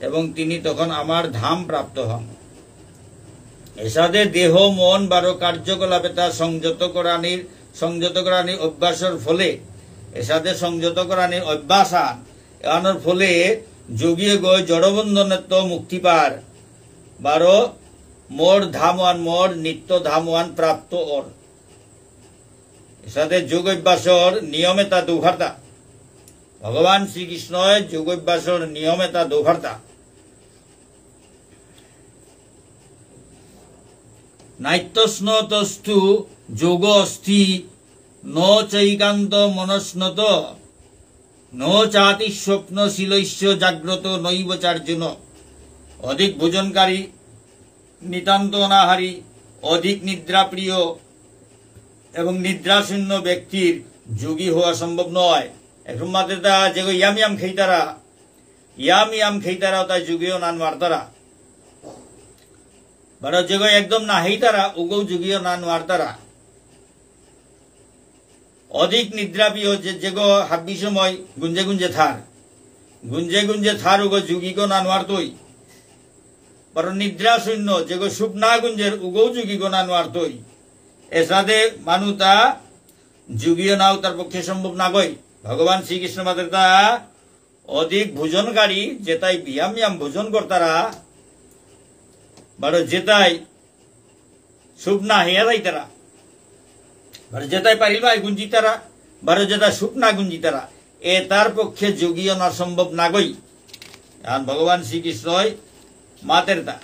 এবং তিনি তখন আমার ধাম প্রাপ্ত হন। এসাদে দেহ, মন বারো কার্যকলাপ এতা সংযত করানির, সংযত করানির অভ্যাসর ফলে, এসাদে সংযত করানির অভ্যাস আন, এহানর ফলে যোগী এগো জড়বন্ধনেত্ত মুক্তি পার, বারো মোর ধামওয়ান, মোর নিত্য ধামওয়ান প্রাপ্ত অর। এসাদে যোগ অভ্যাসর নিয়ম এতা দৌহার্তা। ভগবান শ্রীকৃষ্ণই যোগ অভ্যাসর নিয়ম এতা দৌহার্তা। নাত্যশ্নতস্তু যোগ অস্তি, ন চৈকান্ত মনস্নত, ন চাতি স্বপ্নশীলস্য জাগ্রত নৈব চার্জুন। অধিক ভোজনকারী, নিতান্ত অনাহারী, অধিক নিদ্রাপ্রিয় এবং নিদ্রাশূন্য ব্যক্তির যোগী হওয়া সম্ভব নয়। এখন মাতেতা যেগো ইয়াম ইয়াম খেইতারা, ইয়াম ইয়াম খেইতারা তাই যোগীও না নোয়ারতারা। বারো যেগো একদম না হেইতারা, উগো যোগীও না নোয়ারতারা। অধিক নিদ্রাপ্রিয় যে, যেগো হাব্বি সময় গুঞ্জে গুঞ্জে থার। গুঞ্জে গুঞ্জে থার উগো যোগীগো না নোয়ারতই। বারো নিদ্রাশূন্য যেগো সুপ না গুঞ্জের উগো যোগীগো না নোয়ারতই। এসাদে মানুতা যোগীও নাও তার পক্ষে সম্ভব নাগই। ভগবান শ্রীকৃষ্ণ মাতেরতা অধিক ভোজনকারী যেতাই বিয়াম বিয়াম ভোজন করতারা, বারো যেতাই সুপ না হেয়া যাইতারা, বারো যেতাই পারিল বাই গুঞ্জিতারা, বারো যেতা সুপ না গুঞ্জিতারা, এ তার পক্ষে যোগী অনা সম্ভব নাগই। আর ভগবান শ্রীকৃষ্ণই মাতেরতা।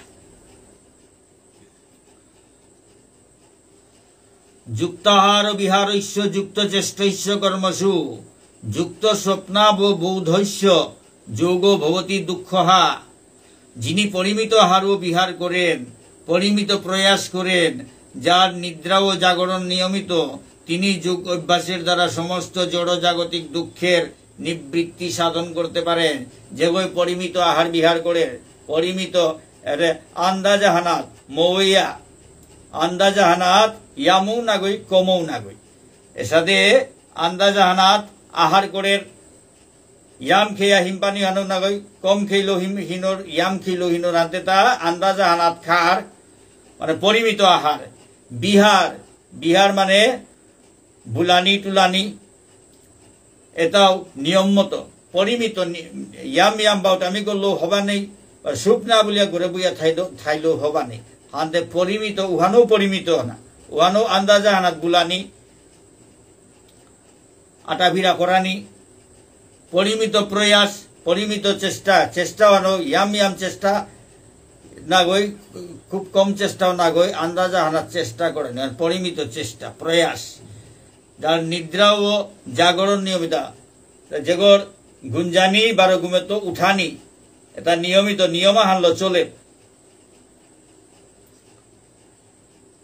যুক্তাহার বিহারস্য যুক্ত চেষ্টস্য কর্মসু যুক্ত স্বপ্নাববোধস্য যোগো ভবতি দুঃখহা। যিনি পরিমিত আহার ও বিহার করেন, পরিমিত প্রয়াস করেন, যার নিদ্রা ও জাগরণ নিয়মিত, তিনি যোগ অভ্যাসের দ্বারা সমস্ত জড় জাগতিক দুঃখের নিবৃত্তি সাধন করতে পারেন। যেগই পরিমিত আহার বিহার করে, পরিমিত, এরে আন্দাজ আহানাত মৌয়া, আন্দাজ আহানাত ইয়ামৌ নাগই, কমৌ নাগই। এসাদে আন্দাজ আহানাত আহার করে, ইয়াম খেয়া হিমপানি হানো নাগই, কম খেইলো হিম, হিনোর, ইয়াম খেইলো হিনোর, আনতে তা আন্দাজ আহানাত খার, মানে পরিমিত আহার। বিহার, বিহার মানে বুলানি টুলানি, এতাও নিয়ম মতো, পরিমিত নি-, ইয়াম ইয়াম বাউটামি করলেও হবা নেই, বা সুপ না বুলিয়া ঘরে বইয়া থাইলো, থাইলেও হবা নেই। আনতে পরিমিত, উহানও পরিমিত না। ওয়ানো আন্দাজা হানাত বুলানি, আটাফিরা করানি, পরিমিত প্রয়াস, পরিমিত চেষ্টা, চেষ্টা ওয়ানো ইয়াম ইয়াম চেষ্টা নাগই, খুব কম চেষ্টাও নাগই, আন্দাজা হানাত চেষ্টা করেন, আর পরিমিত চেষ্টা, প্রয়াস। যার নিদ্রা ও জাগরণ নিয়মিতা, তা যেগর গুঞ্জানি বারো ঘুমেত্ত উঠানি, এটা নিয়মিত নিয়ম আহানলো চলে।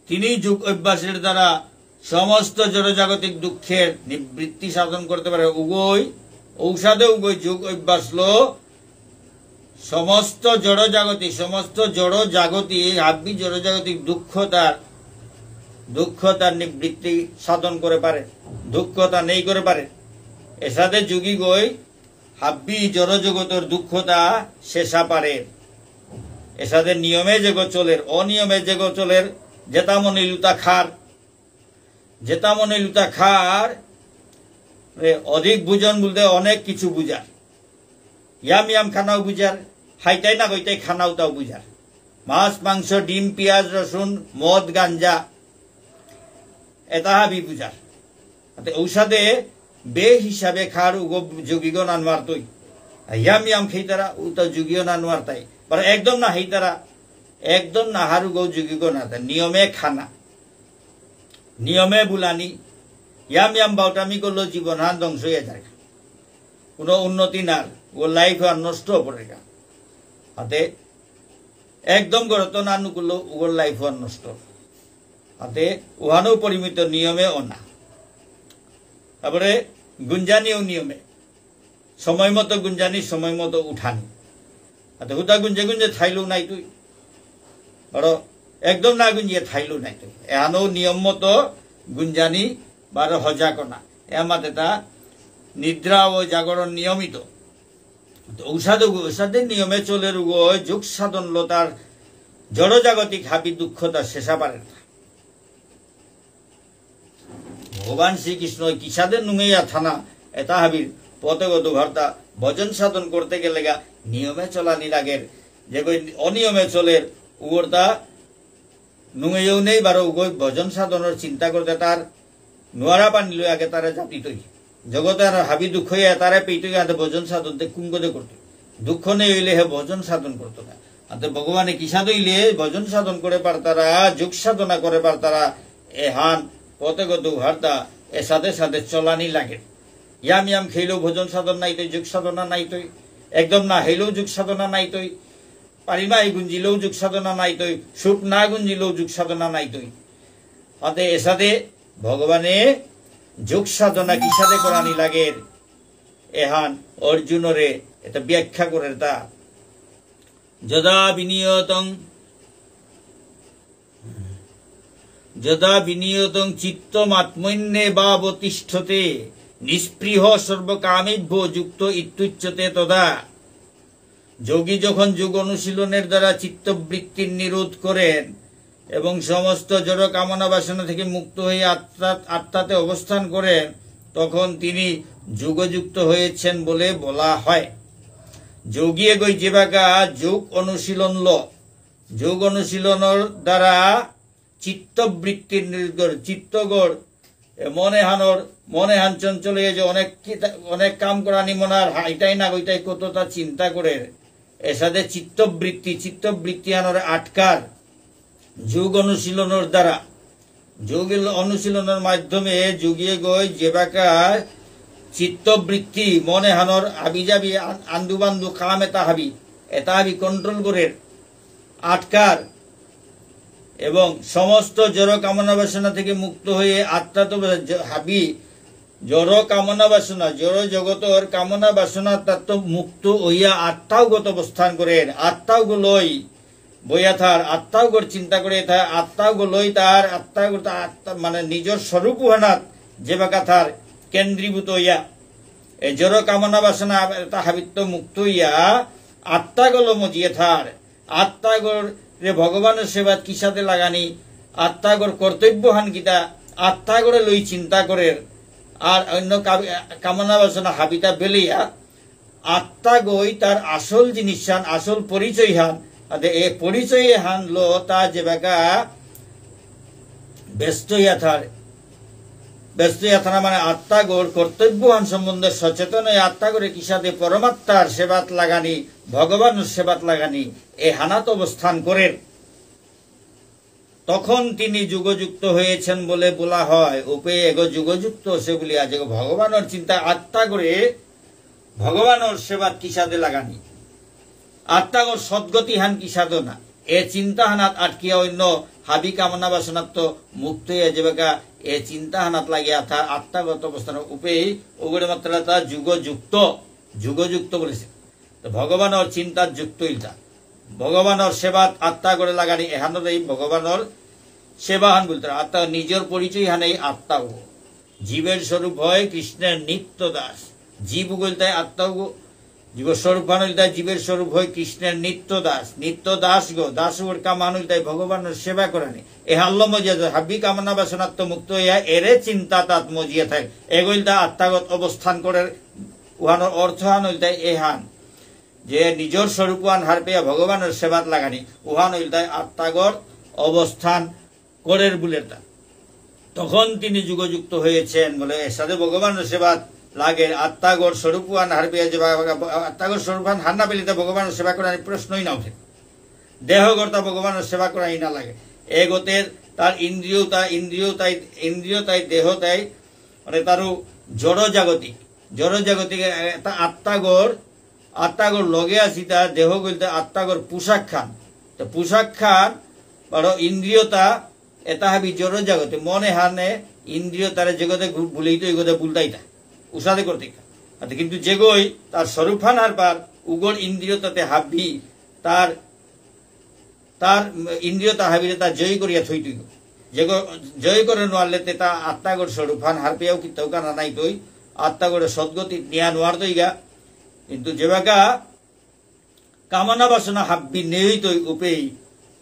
তিনি যোগ অভ্যাসের দ্বারা সমস্ত জড়জাগতিক দুঃখের নিবৃত্তি সাধন করতে পারে। উগই ঔষধে উগই যোগ অভ্যাসলো সমস্ত জড়জাগতিক, সমস্ত জড়জাগতিক, হাব্বি জড়জাগতিক দুঃখতার, দুঃখতার নিবৃত্তি সাধন করে পারে, দুঃখতা নেই করে পারে। এসাদে যোগীগই হাব্বি জড়জগতর দুঃখতা শেষা পারে। এসাদে নিয়মে যেগো চলের, অনিয়মে যেগো চলের, যেতা মনে লুতা খার, যেতা মনে লুতা খার, এ, অধিক ভোজন বলতে অনেক কিছু বুঝার। ইয়াম ইয়াম খানাও বুঝার, হাইতাই না কইতাই খানাও তাও বুঝার। মাছ, মাংস, ডিম, পিঁয়াজ, রসুন, মদ, গাঞ্জা, এটা হাবি বুঝার। আতে ঔষধে বে হিসাবে খার উগো যোগীগণ আনোয়ার তৈ। ইয়াম ইয়াম খেইতারা, উতা যোগীও না নোয়ার তাই। বারো একদম না হেইতারা, একদম না হার উগো যোগীগণ আতে। নিয়মে খানা, নিয়মে বুলানি, ইয়াম ইয়াম বাউটামি করলো জীবন হান ধ্বংস হয়ে যায়। কোনো উন্নতি নার, ও লাইফ আর নষ্ট পড়েগা। আতে একদম গড়ত না নুকুলো, ওর লাইফ আর নষ্ট। আতে উহানো পরিমিত নিয়মে অনা। তারপরে গুঞ্জানিও নিয়মে, সময় মতো গুঞ্জানি, সময় মতো উঠানি। আতে হুদা গুঞ্জে গুঞ্জে থাইলেও নাই তুই, বারো একদম না গুঞ্জিয়ে থাইলেও নাই তুই। এহানো নিয়ম মতো গুঞ্জানি বারো হজা কনা। এ আমাদের তা নিদ্রা ও জাগরণ নিয়মিত। তো ঔষধ, ঔষধের নিয়মে চলে রোগ, যোগ সাধন লতার জড়জাগতিক হাবি দুঃখতা শেষা পারে না। ভগবান শ্রীকৃষ্ণ কিসাদে নুঙেয়া থানা, এটা হাবির পথে গো দুঘারতা ভজন সাধন করতে গেলে গা নিয়মে চলানি লাগের। যে কই অনিয়মে চলের, উগরতা নুঙেও নেই বারো উগই ভজন সাধনর চিন্তা করতে তার নোয়ারা পানি লই আগে তারা জাতিতই। জগতে আর হাবি দুঃখ ইয়া তারা পেইতই আতে ভজন সাধন তে কুঙ্গদে করতো। দুঃখ নেই হইলে হে ভজন সাধন করতো না। আতে ভগবানে কিসাদে হইলে ভজন সাধন করে পারতারা, যোগ সাধনা করে পারতারা, এহান পথে গো দুহারতা, এসাদে সাদে চলানি লাগে। ইয়াম ইয়াম খেলেও ভজন সাধন নাইতই, যোগ সাধনা নাইতই, একদম না হেলেও যোগ সাধনা নাইতই, পারিমাই গুঞ্জিলেও যোগ সাধনা নাইতই, সুপ না গুঞ্জিলেও যোগ সাধনা নাইতই। আতে এসাদে ভগবানে যোগ সাধনা কিসাদে করানি লাগের, এহান অর্জুনরে এটা ব্যাখ্যা করের তা। যদা বিনিয়তং, যদা বিনিয়তং চিত্তমাত্মন্যেবাবতিষ্ঠতে, নিস্পৃহ সর্বকামেভ্য যুক্ত ইত্যুচ্যতে তদা। যোগী যখন যোগ অনুশীলনের দ্বারা চিত্তবৃত্তির নিরোধ করেন এবং সমস্ত জড় কামনা বাসনা থেকে মুক্ত হয়ে আত্মা, আত্মাতে অবস্থান করেন, তখন তিনি যোগযুক্ত হয়েছেন বলে বলা হয়। যোগী এগোই যেবাকা যোগ অনুশীলন ল, যোগ অনুশীলনর দ্বারা চিত্তবৃত্তির নিরোধ, চিত্তগর এ মনে হানর, মনে হান চঞ্চল হয়ে যে অনেক কিতা-, অনেক কাম করানি মনার, হাইটাই না গইটাই কতটা চিন্তা করে। এসাদে চিত্তবৃত্তি, চিত্তবৃত্তি হানর আটকার যোগ অনুশীলনর দ্বারা, যোগ অনুশীলনর মাধ্যমে যোগী এগোয় যেবাকা চিত্তবৃত্তি, মনে হানর আবিজাবি আন-, আন্দুবান্দু কাম এটা হাবি, এটা হাবি কন্ট্রোল করে আটকার এবং সমস্ত জড় কামনা বাসনা থেকে মুক্ত হয়ে আত্মা তো জ-, হাবি জড় কামনা বাসনা, জড় জগতর কামনা বাসনা তার তো মুক্ত হইয়া আত্মাও গত অবস্থান করেন, আত্মাও লই বইয়া থার, আত্মাও গর চিন্তা করে থার, আত্মাও লই তার, আত্মাও গর তা-, আত্মা মানে নিজর স্বরূপ হানাত যেবাকা থার কেন্দ্রীভূত হইয়া, এ জড় কামনা বাসনা তা হাবিত্ত মুক্ত হইয়া আত্মাগলো মজিয়ে থার। আত্মাগরে ভগবানের সেবাত কিসাদে লাগানি, আত্মাগর কর্তব্য হান কিতা, আত্মাগরে লই চিন্তা করের, আর অন্য কা-, কামনা বাসনা হাবিতা বেলিয়া, আত্মাগই তার আসল জিনিস হান, আসল পরিচয় হান, আদে এ পরিচয় হান লো তা যেবাকা ব্যস্ত হইয়া থার, ব্যস্ত হইয়া থানা মানে আত্মাগর কর্তব্যহান সম্বন্ধে সচেতন হয়ে আত্মাগরে কিসাদে পরমাত্মার সেবাত লাগানি, ভগবানর সেবাত লাগানি, এহানাত অবস্থান করের। তখন তিনি যোগযুক্ত হয়েছেন বলে বলা হয়। উপে এগো যোগযুক্ত অসে বুলিয়া, যেগো ভগবানর চিন্তা আত্মাগরে ভগবানর সেবাত কিসাদে লাগানি, আত্মাগর সদ্গতিহান কিসাদে না, এ চিন্তাহানাত আটকিয়া অন্য হাবি কামনা বাসনাত্ত মুক্ত হইয়া যেবাকা এ চিন্তাহানাত লাগিয়া থার আত্মাগত অবস্থান উপেই ওগরে মাত্র তা যোগযুক্ত, যোগযুক্ত বুলেসে। তো ভগবানর চিন্তাত যুক্ত ইলতা। ভগবানর সেবাত আত্মাগরে লাগানি এহানরেই ভগবানর সেবাহান বুলতারা। আত্মা নিজর পরিচয়হানেই আত্মাগ। জীবের স্বরূপ হয় কৃষ্ণের নিত্য দাস। জীবগ ইলতাই আত্মাগ। জীবর স্বরূপহান ইলতাই, জীবের স্বরূপ হয় কৃষ্ণের নিত্য দাস। নিত্য দাসগ, দাসগর কামহান ইলতাই ভগবানর সেবা করানি। এহানলো মজা হাবি কামনা বাসনাত্ত মুক্ত হইয়া এরে চিন্তাতাত মজিয়া থার। এগ ইলতাই আত্মাগত অবস্থান করের। উহানর অর্থহান ইলতাই এহান। যে নিজর স্বরূপহান হারপেয়া ভগবানর সেবাত লাগানি, উহান ইলতাই আত্মাগর অবস্থান করের বুলেতা। তখন তিনি যোগযুক্ত হয়েছেন বুলে, এসাদে ভগবানর সেবাত লাগের, আত্মাগর স্বরূপহান হারপেয়া যে বা-, বা-, আত্মাগর স্বরূপহান হার না পেলে তা ভগবানর সেবা করার প্রশ্নই না উঠে। দেহগরতা ভগবানর সেবা করাই না লাগে। এগতে তার ইন্দ্রিয়তা, ইন্দ্রিয়তাই, ইন্দ্রিয়তাই, দেহতাই, মানে তারও জড় জাগতিক, জড় জাগতিক এতা আত্মাগর আত্মাগর লগে আসিতা, দেহগ ইলতাই আত্মাগর পোশাকহান। তো পোশাকহান, বারো ইন্দ্রিয়তা, এতা হাবি জড় জাগতে, মন এহানে ইন্দ্রিয়তারে জগতে গু-, বুলেই তো এগোতে বুলতাইতা। উসাদে করতে। আতে কিন্তু যেগই তার স্বরূপহান হারপার, উগর ইন্দ্রিয়তাতে হাবি, তার তার ইন্দ্রিয়তা হাবিরে তা জয় করিয়া থইতই। যেগ জয় করে নোয়ারলে তে তা আত্মাগর স্বরূপহান হারপেয়াও কিত্তাও কানা নাইতই, আত্মাগরে সদ্গতি নিয়া নোয়ারতইগা। কিন্তু যেবাকা কামনা বাসনা হাব্বি নেইতই উপেই,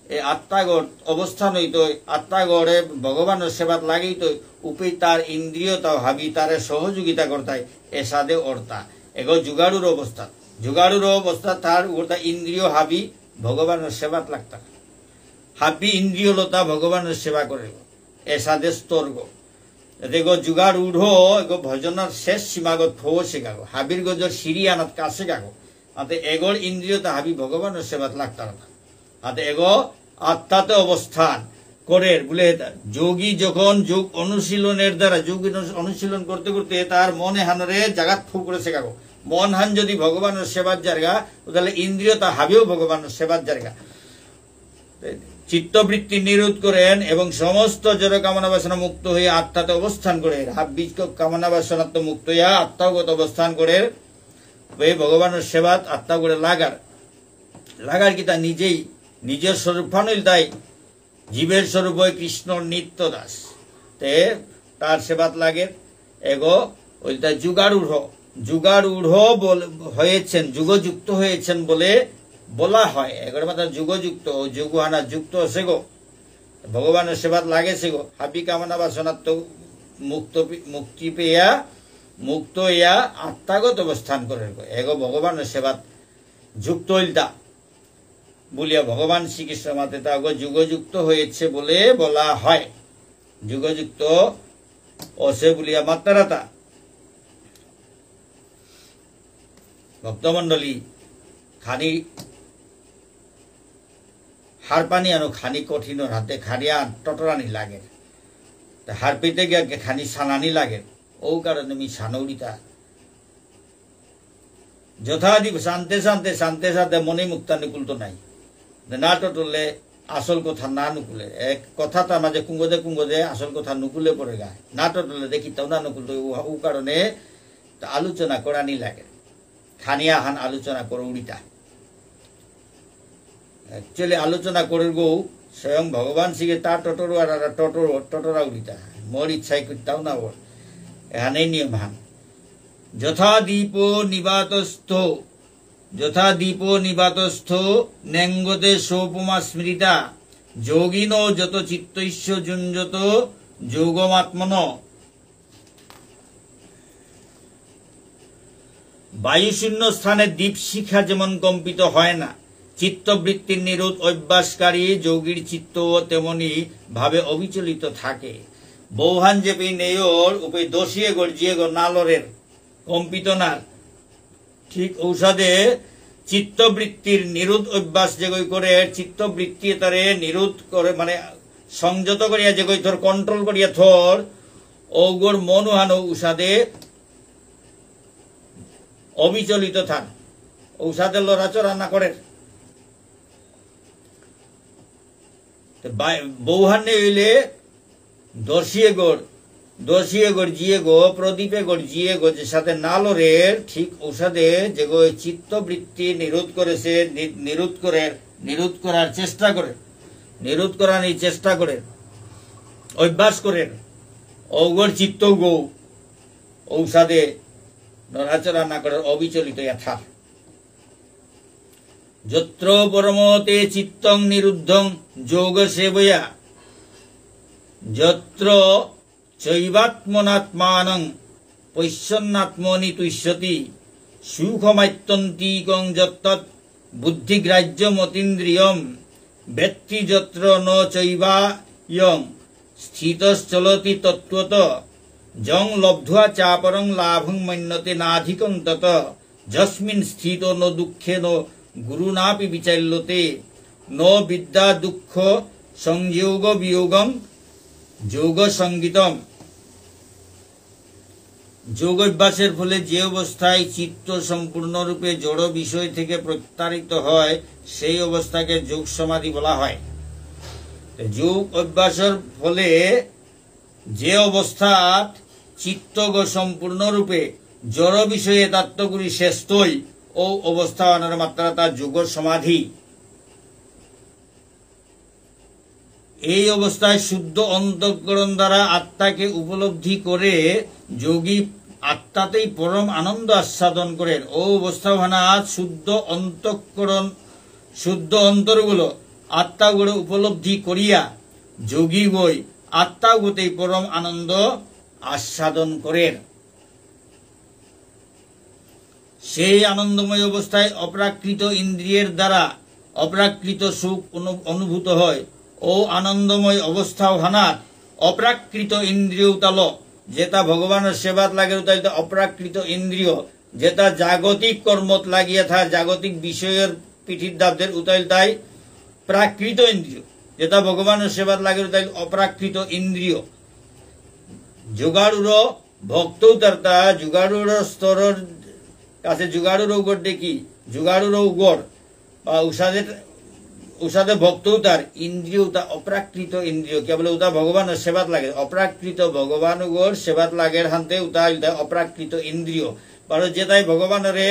এ আত্মাগর অবস্থান হইতই, আত্মাগরে ভগবানর সেবাত লাগেইতই, উপেই তার ইন্দ্রিয়তাও হাবি তারে সহযোগিতা করতাই, এসাদে অর্তা। এগ যোগারূঢ় অবস্থা। যোগারূঢ় অবস্থা তার উগরতা ইন্দ্রিয় হাবি ভগবানর সেবাত লাগতা। হাবি ইন্দ্রিয়লতা ভগবানর সেবা করে। এসাদে স্তরগ। এতে এগ যোগারূঢ়, এগ ভজনর শেষ সীমাগত ফৌসেগাগ। হাবির গজর সিঁড়ি আনাত কাছেগাগ। আতে এগর ইন্দ্রিয়তা হাবি ভগবানর সেবাত লাগতারাতা। আতে এগ আত্মাতে অবস্থান করের, বুলে এতা। যোগী যখন যোগ অনুশীলনের দ্বারা, যোগ অনু-, অনুশীলন করতে করতে তার মন এহানরে জাগাত ফু করেসেগাগ। মনহান যদি ভগবানর সেবাত যারগা, তাহলে ইন্দ্রিয়তা হাবিও ভগবানর সেবাত যারগা। চিত্তবৃত্তি নিরোধ করেন এবং সমস্ত জড় কামনা বাসনা মুক্ত হয়ে আত্মাতে অবস্থান করে। হাব্বি কামনা বাসনাত্ত মুক্ত হইয়া আত্মাগত অবস্থান করে। ওই ভগবানর সেবাত আত্মাগরে লাগার। লাগার কিতা নিজেই, নিজর স্বরূপহান ইলতাই জীবের স্বরূপ হয় কৃষ্ণর নিত্য দাস। তে তার সেবাত লাগে। এগ ইলতাই যোগারূঢ়। যোগারূঢ় বল-, হয়েছেন, যোগযুক্ত হয়েছেন বলে বলা হয়। এগরে মাত্র যোগযুক্ত, ও যোগহানাত যুক্ত আসেগ। ভগবানর সেবাত লাগেসেগ। হাবি কামনা বাসনাত্ত মুক্ত পে-, মুক্তি পেয়া, মুক্ত হইয়া আত্মাগত অবস্থান করের। এগ ভগবানর সেবাত যুক্ত ইলতা বুলিয়া ভগবান শ্রীকৃষ্ণ মাতের, তাগ যোগযুক্ত হয়েছে বলে বলা হয়। যোগযুক্ত অসে বুলিয়া মাত্তারাতা। ভক্তমণ্ডলী, খানি হারপানি আনো খানি কঠিন, হাতে খানি আন টটরানি লাগে। তা হারপিতে গিয়া খানি সানানি লাগে। ও কারণে মি সানৌরিতা। যথাদি শান্তে শান্তে, শান্তে শান্তে মনে মুক্তা নিকুলতো নাই। না টটলে আসল কথা না নুকুলে। এক কথা তার মাঝে কুঙ্গদে কুঙ্গদে আসল কথা নুকুলে পড়েগা। না টটলে দেখি তাও না নুকুলতো। ও, ও কারণে তা আলোচনা করানি লাগে। খানিয়া হান আলোচনা করে উড়িতা। Actually আলোচনা করের গো স্বয়ং ভগবান শিবে তা টটরু আর আর টটরু, টটরা উড়িতা। মোর ইচ্ছাই করতাও না ওর। এখানেই নিয়ম হান। যথা দীপো নিবাতস্থ, যথা দীপো নিবাতস্থ, নেঙ্গতে সোপমা স্মৃতা। যোগিনো যত চিত্তস্য যুঞ্জত যোগমাত্মন। বায়ুশূন্য স্থানে দীপশিখা যেমন কম্পিত হয় না, চিত্তবৃত্তির নিরোধ অভ্যাসকারী যোগীর চিত্তও তেমনি ভাবে অবিচলিত থাকে। বৌহান যেপি নেয়র উপে দশিয়ে গর্জিয়ে গো নালরের কম্পিত নার। ঠিক ঔসাদে চিত্তবৃত্তির নিরোধ অভ্যাস যেগই করে, চিত্তবৃত্তি এতারে নিরোধ করে, মানে সংযত করিয়া যেগই থর, কন্ট্রোল করিয়া থর, ঔগর মনুহানো ঔসাদে অবিচলিত থান, ঔসাদে লড়াচড়া না করে। তো বাই-, বৌহানে হইলে দশিয়ে গর, দশিয়ে গর জিয়ে গো, প্রদীপে গর জিয়ে গো, যে সাথে না লড়ের, ঠিক ঔসাদে যে গো চিত্তবৃত্তি নিরোধ করেছে, নি-, নিরোধ করে, নিরোধ করার চেষ্টা করে, নিরোধ করার এই চেষ্টা করে, অভ্যাস করে, ঔগর চিত্ত গো, ঔসাদে নড়াচড়া না করে, অবিচলিত যথা। যত্র পরমতে চিত্তং নিরুদ্ধং যোগসেবয়া, যত্র চৈবাত্মনাত্মানং পশ্যন্নাত্মনি তুষ্যতি, সুখমাত্যন্তিকং যত্তৎ বুদ্ধিগ্রাহ্যমতীন্দ্রিয়ম, বেত্তি যত্র ন চৈবায়ং স্থিতশ্চলতি তত্ত্বতঃ, যং লব্ধ্বা চাপরং লাভং মন্যতে নাধিকং ততঃ, যস্মিন স্থিতো ন দুঃখেন গুরুণাপি বিচাল্যতে, ন বিদ্যা দুঃখ সংযোগ বিয়োগং যোগ সঙ্গীতম। যোগ অভ্যাসের ফলে যে অবস্থায় চিত্ত সম্পূর্ণরূপে জড় বিষয় থেকে প্রত্যাহৃত হয়, সেই অবস্থাকে যোগ সমাধি বলা হয়। তো যোগ অভ্যাসের ফলে যে অবস্থাত চিত্তগ সম্পূর্ণরূপে জড় বিষয়ে তাত্ত্বগুলি শেষতই ও অবস্থা অনার মাত্রা তা যোগ সমাধি। এই অবস্থায় শুদ্ধ অন্তঃকরণ দ্বারা আত্মাকে উপলব্ধি করে যোগী আত্মাতেই পরম আনন্দ আস্বাদন করেন। ও অবস্থাহানাত শুদ্ধ অন্তঃকরণ, শুদ্ধ অন্তরগুলো আত্মাগুলো উপলব্ধি করিয়া যোগী গই আত্মাগতেই পরম আনন্দ আস্বাদন করেন। সেই আনন্দময় অবস্থায় অপ্রাকৃত ইন্দ্রিয়ের দ্বারা অপ্রাকৃত সুখ অনু-, অনুভূত হয়। ও আনন্দময় অবস্থাহানাত অপ্রাকৃত ইন্দ্রিয় উতালো, যেতা ভগবানর সেবাত লাগের উতা ইলতা অপ্রাকৃত ইন্দ্রিয়, যেতা জাগতিক কর্মত লাগিয়া থা, জাগতিক বিষয়র পিঠির দাবদের উতা ইলতাই প্রাকৃত ইন্দ্রিয়, যেতা ভগবানর সেবাত লাগের উতা ইল অপ্রাকৃত ইন্দ্রিয়। যোগারূঢ় ভক্ত উতারতা যোগারূঢ় স্তরর কাছে যোগারূঢ় উগর দেখি, যোগারূঢ় উগর বা উসাদে, উসাদে ভক্ত উতার ইন্দ্রিয় উতা অপ্রাকৃত ইন্দ্রিয়, কেবল উতা ভগবানর সেবাত লাগে, অপ্রাকৃত ভগবান উগর সেবাত লাগের হানতে উতা ইলতা অপ্রাকৃত ইন্দ্রিয়। বারো যেতাই ভগবানরে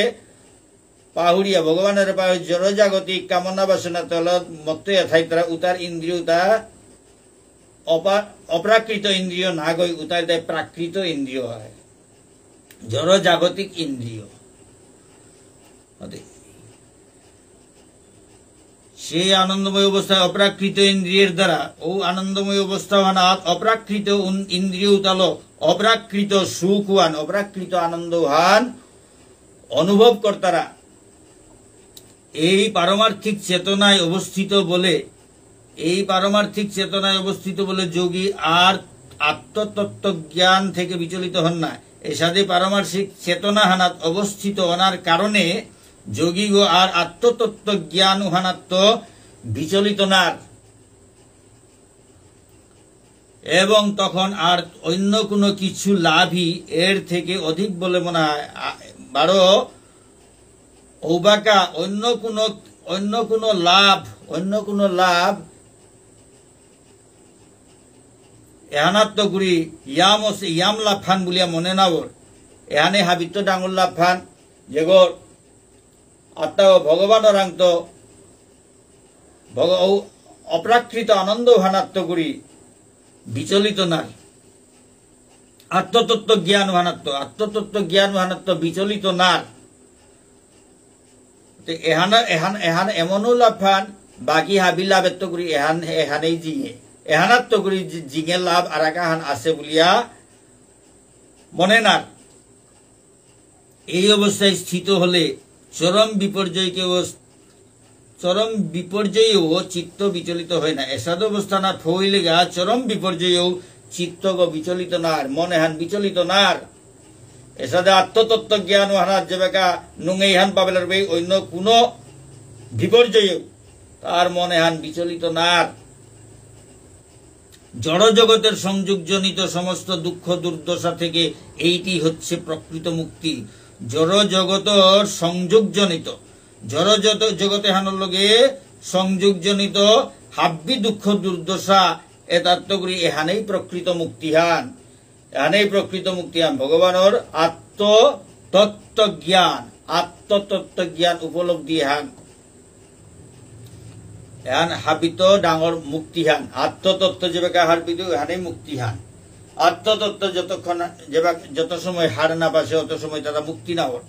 পাহুরিয়া, ভগবানরে পাহুরি জড় জাগতিক কামনা বাসনা তলত মত্ত থাইতারা উতার ইন্দ্রিয় উতা অপা-, অপ্রাকৃত ইন্দ্রিয় না গই, উতা ইলতাই প্রাকৃত ইন্দ্রিয় হয়, জড় জাগতিক ইন্দ্রিয়। অতে সেই আনন্দময় অবস্থায় অপ্রাকৃত ইন্দ্রিয়ের দ্বারা, ও আনন্দময় অবস্থাহানাত অপ্রাকৃত উন-, ইন্দ্রিয় উতালো অপ্রাকৃত সুখহান, অপ্রাকৃত আনন্দহান অনুভব করতারা। এই পারমার্থিক চেতনায় অবস্থিত বলে, এই পারমার্থিক চেতনায় অবস্থিত বলে যোগী আর আত্মতত্ত্ব জ্ঞান থেকে বিচলিত হন না। এসাদে পারমার্থিক চেতনা হানাত অবস্থিত অনার কারণে যোগীগ আর আত্মতত্ত্ব জ্ঞান উহানাত্ত বিচলিত নার। এবং তখন আর অন্য কোনো কিছু লাভই এর থেকে অধিক বলে মনে হয়। আ-, বারো, ঔবাকা অন্য কোনো, অন্য কোনো লাভ, অন্য কোনো লাভ এহানাত্ত করি ইয়াম অসে, ইয়াম লাভহান বুলিয়া মনে না বল। এহানে হাবিত্ত ডাঙর লাভহান, যেগর আত্মা ও ভগবানরাংত ভগ-, ঔ অপ্রাকৃত আনন্দ হানাত্ত করি বিচলিত নার। আত্মতত্ত্ব জ্ঞান হানাত্ত, আত্মতত্ত্ব জ্ঞান হানাত্ত বিচলিত নার। তে এহান, এহান, এহান এমনও লাভহান, বাকি হাবি লাভেত্ত করি এহান, এহানেই জিঙে। এহানাত্ত করি জি-, জিঙে লাভ আরাকাহান আছে বুলিয়া মনে নার। এই অবস্থায় স্থিত হলে চরম বিপর্যয়কে অবস-, চরম বিপর্যয়েও চিত্ত বিচলিত হয় না। এসাদে অবস্থান আর ফইলেগা চরম বিপর্যয়েও চিত্তগ বিচলিত নার, মন এহান বিচলিত নার। এসাদে আত্মতত্ত্ব জ্ঞান ওহানাত যেবাকা নুঙেইহান পাবেলার বে অন্য কোনো বিপর্যয়েও তার মন এহান বিচলিত নার। জড় জগতের সংযোগজনিত সমস্ত দুঃখ দুর্দশা থেকে এইটি হচ্ছে প্রকৃত মুক্তি। জড় জগতর সংযোগজনিত, জড় যত-, জগত এহানর লগে সংযোগজনিত হাব্বি দুঃখ দুর্দশা এতাত্ত করি এহানেই প্রকৃত মুক্তিহান। এহানেই প্রকৃত মুক্তিহান। ভগবানর আত্মতত্ত্ব জ্ঞান, আত্মতত্ত্ব জ্ঞান উপলব্ধি হান। এহান হাবিত ডাঙর মুক্তিহান। আত্মতত্ত্ব যেবাকা হারপিত এহানেই মুক্তিহান। আত্মতত্ত্ব যতক্ষণ, যেবাকা, যত সময় হার না পাসে, অত সময় তারা মুক্তি না হর।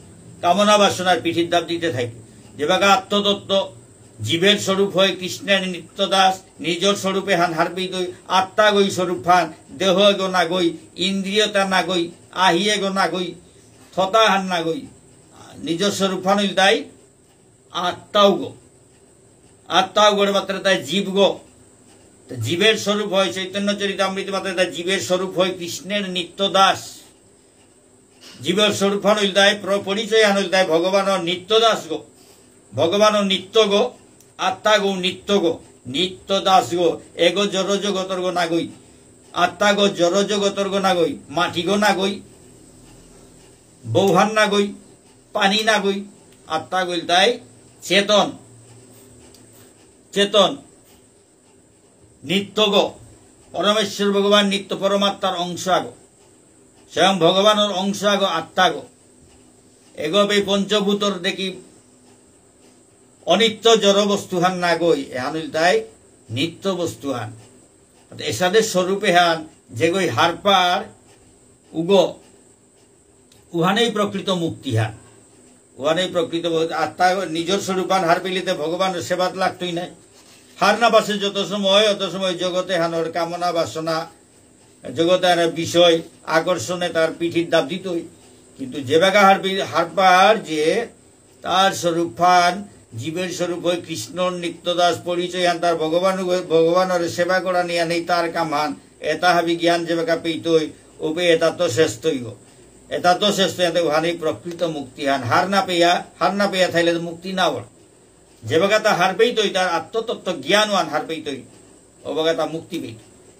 কামনা বাসনার পিঠির দাব দিতে থাকে। যেবাকা আত্মতত্ত্ব, জীবের স্বরূপ হয় কৃষ্ণের নিত্য দাস, নিজর স্বরূপ এহান হারপিত, আত্মাগই স্বরূপহান, দেহ এগো নাগই, ইন্দ্রিয়তা নাগই, আহি এগো নাগই, থতাহান নাগই, নিজর স্বরূপহান ইলতাই আত্মাগো। আত্মাগোর মাত্র তাই জীবগো। তো জীবের স্বরূপ হয়, চৈতন্য চরিতামৃত মাত্র তাই জীবের স্বরূপ হয় কৃষ্ণের নিত্য দাস। জীবের স্বরূপহান ইলতাই প্র-, পরিচয়হান ইলতাই ভগবানর নিত্য দাসগো। ভগবানর নিত্যগো, আত্মাগো নিত্যগো, নিত্য দাসগো, এগো জড় জগতরগো নাগই। আত্মাগো জড় জগতরগো নাগই, মাটিগো নাগই, বৌহান নাগই, পানি নাগই, আত্মাগো ইলতাই চেতন, চেতন, নিত্যগো, পরমেশ্বর ভগবান নিত্য পরমাত্মার অংশ আগো, স্বয়ং ভগবানর অংশ আগো, আত্মাগো। এগো বে পঞ্চভূতর দেখি অনিত্য জড় বস্তুহান নাগই, এহান ইলতাই নিত্য বস্তুহান। অর্থাৎ এসাদে স্বরূপ এহান, যেগই হারপার উগো, উহানেই প্রকৃত মুক্তিহান। উহানেই প্রকৃত মুক্তি। আত্মা নিজর স্বরূপহান হারপিলিতে ভগবানর সেবাত লাগতই নাই। হার না পাসে যত সময়, অত সময় জগত এহানর কামনা বাসনা, জগত এহানর বিষয় আকর্ষণে তার পিঠির দাব দিতই। কিন্তু যেবাকা হারপি-, হারপার যে তার স্বরূপহান, জীবের স্বরূপ হয় কৃষ্ণর নিত্যদাস পরিচয়হান, তার ভগবান, ভগবানর সেবা করানি এহানেই তার কামহান। এতা হাবি জ্ঞান যেবাকা পেইতই, ওপে এতা তো শ্রেষ্ঠই গো। এতা তো শ্রেষ্ঠ, এতে উহানেই প্রকৃত মুক্তিহান। হার না পেয়া, হার না পেয়া থাইলে তো মুক্তি না অর। যেবাকা তা হার পেইতই, তার আত্মতত্ত্ব জ্ঞান ওহান হার পেইতই। ওবাকা তা মুক্তি পেইতই।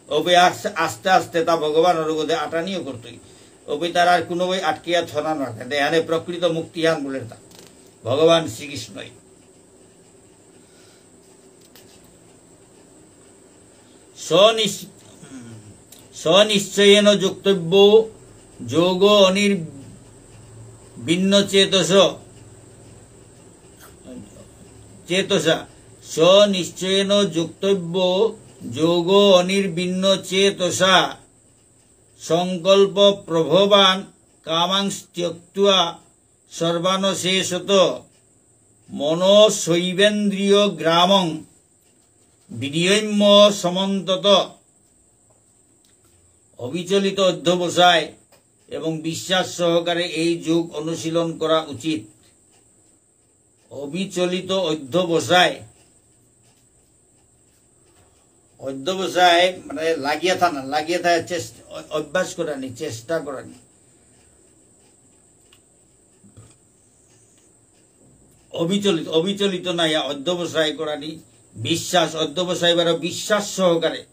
ওবে আস-, আস্তে আস্তে তা ভগবানর গদে আটানিও করতই। ওবে তার আর কোনো বই আটকিয়া থনা না থাকে। এহানে প্রকৃত মুক্তিহান বুলে তা। ভগবান শ্রীকৃষ্ণই। স্বনিশ্চ-, স্বনিশ্চয়েন যোক্তব্য যোগ অনির্বিণ্ণ চেতস। চেতসা। স্বনিশ্চয়েন যোক্তব্য যোগ অনির্বিণ্ণ চেতসা। সংকল্প প্রভবান কামাং ত্যক্ত্বা সর্বানশেষত মনসৈবেন্দ্রিয় গ্রামং বিনিয়ম্য সমন্তত। অবিচলিত অধ্যবসায় এবং বিশ্বাস সহকারে এই যোগ অনুশীলন করা উচিত। অবিচলিত অধ্যবসায়, অধ্যবসায় মানে লাগিয়া থানা, লাগিয়া থাকা, চেষ্টা, অ-, অভ্যাস করানি, চেষ্টা করানি। অবিচলিত, অবিচলিত নাইয়া অধ্যবসায় করানি, বিশ্বাস, অধ্যবসায় বারো বিশ্বাস সহকারে,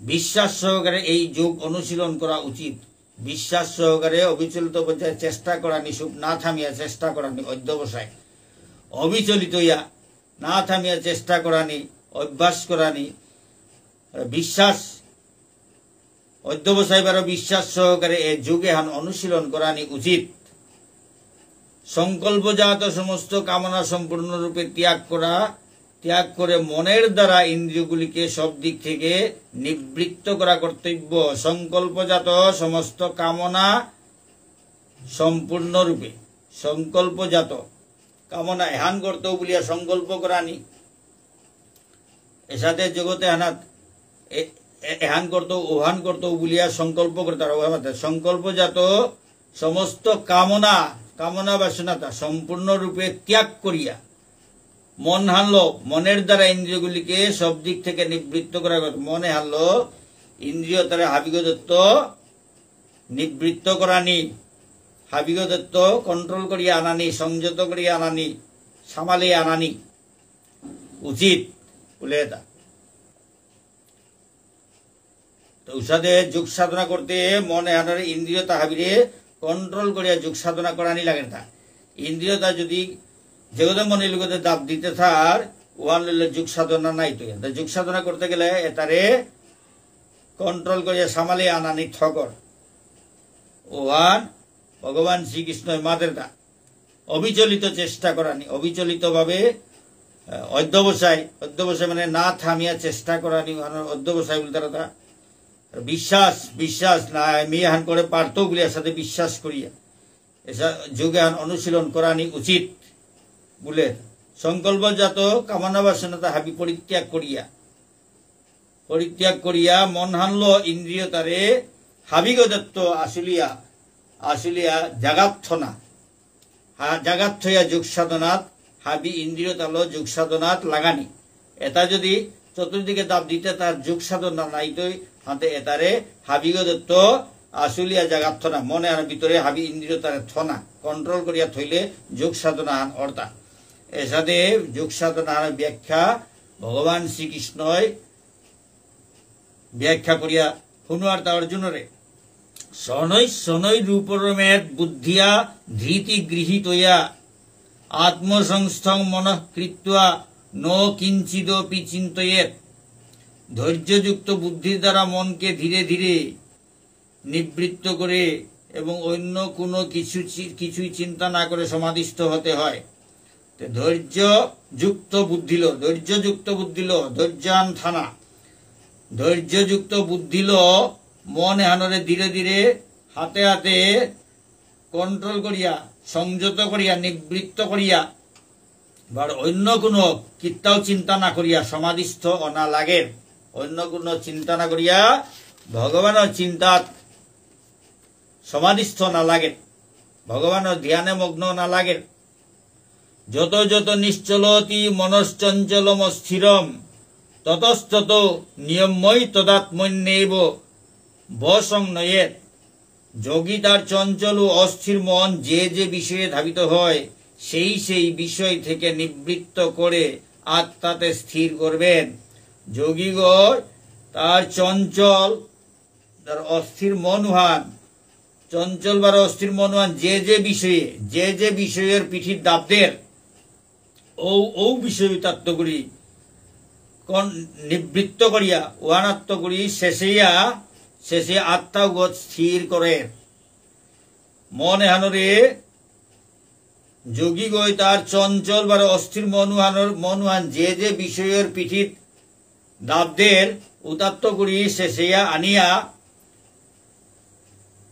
বিশ্বাস সহকারে এই যোগ অনুশীলন করা উচিত। বিশ্বাস সহকারে অবিচলিত পর্যায়ে চেষ্টা করানি, সুখ না থামিয়া চেষ্টা করানি, অধ্যবসায়। অবিচলিত ইয়া না থামিয়া চেষ্টা করানি, অভ্যাস করানি, বিশ্বাস, অধ্যবসায় বারো বিশ্বাস সহকারে এ যোগ এহান অনুশীলন করানি উচিত। সংকল্পজাত সমস্ত কামনা সম্পূর্ণরূপে ত্যাগ করা, ত্যাগ করে মনের দ্বারা ইন্দ্রিয়গুলিকে সব দিক থেকে নিবৃত্ত করা কর্তব্য। সংকল্পজাত সমস্ত কামনা সম্পূর্ণরূপে, সংকল্পজাত কামনা এহান করতৌ বুলিয়া সংকল্প করানি। এসাদে জগত এহানাত এ-, এ-, এহান করতৌ, ওহান করতৌ বুলিয়া সংকল্প করতারা, ওহান মাতে সংকল্পজাত সমস্ত কামনা, কামনা বাসনাতা সম্পূর্ণরূপে ত্যাগ করিয়া, মন হানলো, মনের দ্বারা ইন্দ্রিয়গুলিকে সব দিক থেকে নিবৃত্ত করা গেল। মনে হানলো ইন্দ্রিয় তারা হাবিগদত্ত নিবৃত্ত করানি, হাবিগদত্ত কন্ট্রোল করিয়া আনানি, সংযত করিয়া আনানি, সামালে আনানি উচিত বুলে এটা। তো উসাদে যোগ সাধনা করতে মন এহানর ইন্দ্রিয়তা হাবিরে কন্ট্রোল করিয়া যোগ সাধনা করানি লাগে না। ইন্দ্রিয়তা যদি যেগদে মনে লুগদে দাব দিতে থার, ওহান লইলে যোগ সাধনা নাই তো। তা যোগ সাধনা করতে গেলে এতারে কন্ট্রোল করিয়া সামালে আনানি থকর। ওহান ভগবান শ্রীকৃষ্ণ মাতের দা। অবিচলিত চেষ্টা করানি, অবিচলিতভাবে, আহ, অধ্যবসায়, অধ্যবসায় মানে না থামিয়া চেষ্টা করানি, মানে অধ্যবসায় বলতে তারা তা বিশ্বাস, বিশ্বাস না, আমি এহান করে পারতো বলে এসাদে বিশ্বাস করিয়া, এসা যোগ এহান অনুশীলন করানি উচিত বলে সংকল্পজাত কামনা বাসনা তা হাবি পরিত্যাগ করিয়া, পরিত্যাগ করিয়া মন হানলো ইন্দ্রিয় তারে হাবিগদত্ত আসুলিয়া, আসুলিয়া জাগাত থনা। হা-, জাগাত থইয়া যোগ সাধনাত, হাবি ইন্দ্রিয় তালো যোগ সাধনাত লাগানি। এটা যদি চতুর্দিকে দাব দিতে তার যোগ সাধনা নাই তৈ, হাতে এটারে হাবিগদত্ত আসুলিয়া জাগাত থনা। মনে আর ভিতরে হাবি ইন্দ্রিয় তারে থনা, কন্ট্রোল করিয়া থইলে যোগ সাধনা আন অর্থা। এসাদে যোগ সাধনা আন ব্যাখ্যা ভগবান শ্রীকৃষ্ণই ব্যাখ্যা করিয়া হুনুয়ার তা অর্জুনরে। শনৈ শনৈ রূপরমেৎ বুদ্ধিয়া ধৃতি গৃহীতয়া আত্মসংস্থং মনঃ কৃত্বা ন কিঞ্চিদপি চিন্তয়েৎ। ধৈর্যযুক্ত বুদ্ধির দ্বারা মনকে ধীরে ধীরে নিবৃত্ত করে এবং অন্য কোনো কিছু চি-, কিছুই চিন্তা না করে সমাধিস্থ হতে হয়। তে ধৈর্য যুক্ত বুদ্ধিলো, ধৈর্য যুক্ত বুদ্ধিলো, ধৈর্যান থানা। ধৈর্যযুক্ত বুদ্ধিলো মন এহানরে ধীরে ধীরে হাতে হাতে কন্ট্রোল করিয়া, সংযত করিয়া, নিবৃত্ত করিয়া, বারো অন্য কোনো কিত্তাও চিন্তা না করিয়া সমাধিস্থ অনা লাগের। অন্য কোনো চিন্তা না করিয়া ভগবানর চিন্তাত সমাধিস্থ না লাগের, ভগবানর ধ্যানে মগ্ন না লাগের। যত যত নিশ্চলতি মনশ্চঞ্চলমস্থিরম ততস্তত নিয়ম্যৈ তদাত্মন্যেব বশং নয়েৎ। যোগী তার চঞ্চল ও অস্থির মন যে যে বিষয়ে ধাবিত হয়, সেই সেই বিষয় থেকে নিবৃত্ত করে আত্মাতে স্থির করবেন। যোগীগণ তার চঞ্চল, তার অস্থির মন উহান, চঞ্চল বারো অস্থির মন উহান যে যে বিষয়ে, যে যে বিষয়ের পিঠিত দাবদের, ঔ, ঔ বিষয় তাত্ত্ব করি, কন-, নিবৃত্ত করিয়া, ওয়ানাত্ত করি, শেষেয়া, শেষে আত্মাগত স্থির করে। মন এহানরে যোগী গই তার চঞ্চল বারো অস্থির মন উহানর, মন উহান যে যে বিষয়ের পিঠিত দাবদের, উতাত্ত করি, শেষেয়া আনিয়া,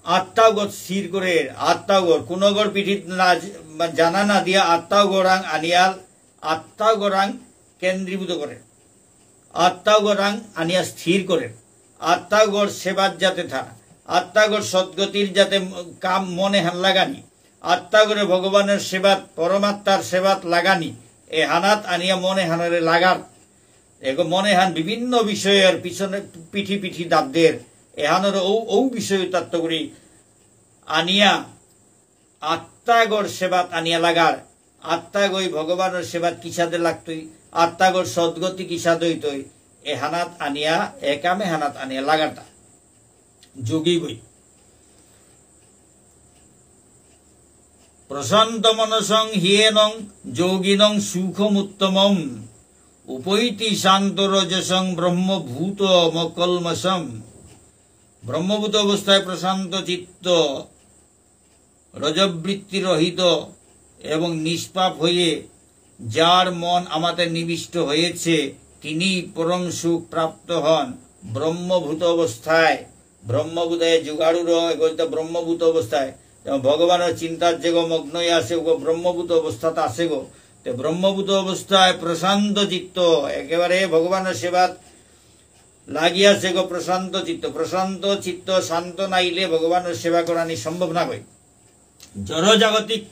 আত্মাগত স্থির করে, আত্মাগর, কোনগর পিঠিত না, জানা না দিয়া আত্মাগরাং আনিয়া, আত্মাগরাং কেন্দ্রীভূত করে, আত্মাগরাং আনিয়া স্থির করে, আত্মাগর সেবাত যাতে থা, আত্মাগর সদ্গতির যাতে কাম মনে হান লাগানি, আত্মাগরে ভগবানের সেবাত, পরমাত্মার সেবাত লাগানি, এহানাত আনিয়া মনে হানরে লাগার। এগো মনে হান বিভিন্ন বিষয়ের পিছনে পিঠি পিঠি দাবদের, এহানর ঔ, ঔ বিষয় তাত্ত্ব করি আনিয়া আত্মাগর সেবাত আনিয়া লাগার। আত্মাগই ভগবানর সেবাত কিসাদে লাগতই, আত্মাগর সদ্গতি কিসাদে হইতই, এহানাত আনিয়া, একাম এহানাত আনিয়া লাগারতা। যোগী গই। প্রশান্ত মনসং হ্যেনং যোগিনং সুখমুত্তমম। উপৈতি শান্ত রজসং ব্রহ্মভূতমকল্মষম। ব্রহ্মভূত অবস্থায় প্রশান্ত চিত্ত, রজবৃত্তি রহিত এবং নিষ্পাপ হয়ে যার মন আমাতে নিবিষ্ট হয়েছে, তিনি পরম সুখ প্রাপ্ত হন। ব্রহ্মভূত অবস্থায়, ব্রহ্মভূত এ যোগারূঢ়, এগোতে ব্রহ্মভূত অবস্থায়, যেমন ভগবানের চিন্তার যেগো মগ্ন হয়ে আসে, ওগো ব্রহ্মভূত অবস্থাতে আসে গো। তে ব্রহ্মভূত অবস্থায় প্রশান্ত চিত্ত, একেবারে ভগবানের সেবাত লাগিয়া আছে গো প্রশান্ত চিত্ত। প্রশান্ত চিত্ত শান্ত নাইলে ভগবানের সেবা করানি সম্ভব না হয়। জড় জাগতিক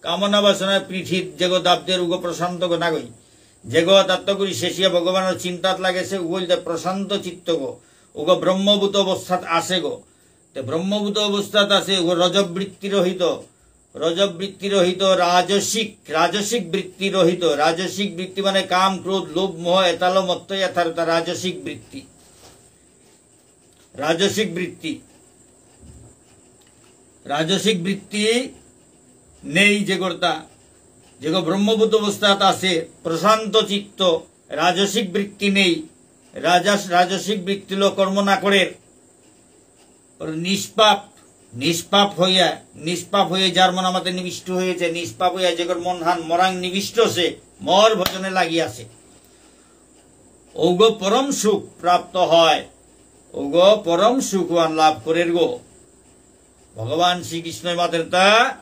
কামনা বাসনায় পৃথিত যেগো দাবদের উগো প্রশান্ত গো না গই। যেগো তাত্ত করি শেষিয়া ভগবানর চিন্তাত লাগেছে, উগো ইলতা প্রশান্ত চিত্তগো, উগো ব্রহ্মভূত অবস্থাত আছেগো। তে ব্রহ্মভূত অবস্থাত আছে, উগো রজবৃত্তি রহিত, রজবৃত্তি রহিত, রাজসিক, রাজসিক বৃত্তি রহিত। রাজসিক বৃত্তি মানে কাম, ক্রোধ, লোভ, মোহ, এতালো মত্ত যথার্থ রাজসিক বৃত্তি। রাজসিক বৃত্তি, রাজসিক বৃত্তি নেই যেগরতা, যেগো ব্রহ্মভূত অবস্থাত আছে, প্রশান্ত চিত্ত, রাজসিক বৃত্তি নেই, রাজাস-, রাজসিক বৃত্তিলো কর্ম না করের, ওর নিষ্পাপ, নিষ্পাপ হইয়া, নিষ্পাপ হয়ে যার মন আমাতে নিবিষ্ট হয়েছে, নিষ্পাপ হইয়া যেগর মনহান মরাং নিবিষ্ট সে, মোর ভজনে লাগিয়াছে। ঔগ পরম সুখ প্রাপ্ত হয়, ঔগ পরম সুখ ওহান লাভ করের গো। ভগবান শ্রীকৃষ্ণ মাতের তা,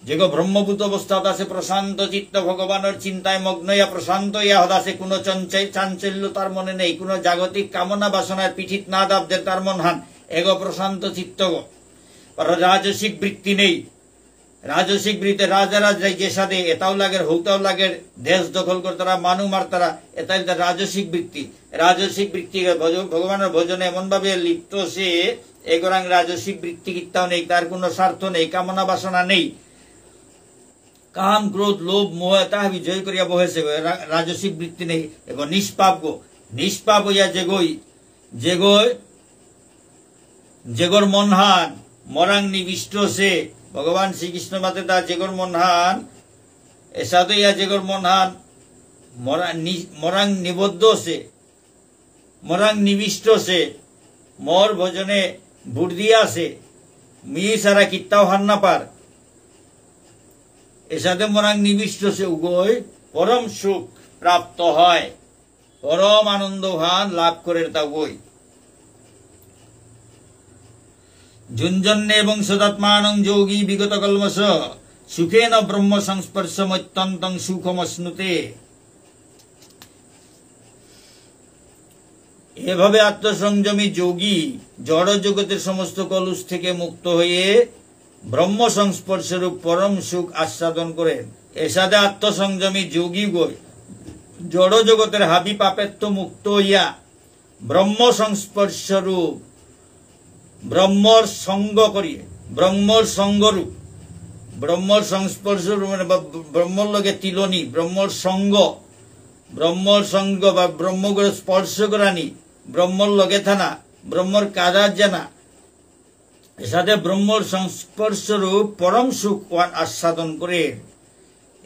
যেগো ব্রহ্মভূত অবস্থাত আছে, প্রশান্ত চিত্ত, ভগবানর চিন্তায় মগ্ন ইয়া প্রশান্ত ইয়া হদাসে, কোনো চঞ্চল-, চাঞ্চল্য তার মনে নেই, কোনো জাগতিক কামনা বাসনার পিঠিত না দাব দের তার মনহান, এগো প্রশান্ত চিত্ত গো। আর রাজসিক বৃত্তি নেই। রাজসিক বৃত্তি, রাজা রাজাই যে সাদে এতাও লাগের, হৌতাও লাগের, দেশ দখল করতারা, মানু মারতারা, এতাই তার রাজসিক বৃত্তি। রাজসিক বৃত্তি ভজ-, ভগবানর ভজনে এমনভাবে লিপ্ত সে, এগরাং রাজসিক বৃত্তি কিত্তাও নেই, তার কোনো স্বার্থ নেই, কামনা বাসনা নেই। কাম, ক্রোধ, লোভ, মোহ, এতা হাবি জয় করিয়া বহেছে, রা-, রাজসিক বৃত্তি নেই। এগো নিষ্পাপ গো, নিষ্পাপ হইয়া যেগই, যেগই, যেগর মনহান, মরাং নিবিষ্ট সে, ভগবান শ্রীকৃষ্ণ মাতে তা যেগর মনহান, এসাদে ইয়া যেগর মনহান, মরা-, নি-, মরাং নিবদ্ধ সে, মরাং নিবিষ্ট সে, মোর ভজনে বুড় দিয়া আছে, মি সারা কিত্তাও হার না পার। এসাদে মরাং নিবিষ্ট সে উগই পরম সুখ প্রাপ্ত হয়, পরম আনন্দহান লাভ করের তা উগই। যুঞ্জন্নেবং সদাত্মানং যোগী বিগত কলমশ, সুখেন ব্রহ্ম সংস্পর্শমত্যন্তং সুখমশ্নুতে। এভাবে আত্মসংযমী যোগী জড় জগতের সমস্ত কলুষ থেকে মুক্ত হয়ে ব্রহ্ম সংস্পর্শরূপ পরম সুখ আস্বাদন করেন। এসাদে আত্মসংযমী যোগী গই জড় জগতের হাবি পাপেত্ত মুক্ত হইয়া ব্রহ্ম সংস্পর্শরূপ, ব্রহ্মর সঙ্গ করিয়ে, ব্রহ্মর সঙ্গরূপ, ব্রহ্মর সংস্পর্শরূপ মানে বা ব্রহ্মর লগে তিলনি, ব্রহ্মর সঙ্গ, ব্রহ্মর সঙ্গ বা ব্রহ্মগরে স্পর্শ করানি, ব্রহ্মর লগে থানা, ব্রহ্মর কাদাত জানা, এসাদে ব্রহ্মর সংস্পর্শরূপ পরম সুখ ওহান আস্বাদন করে।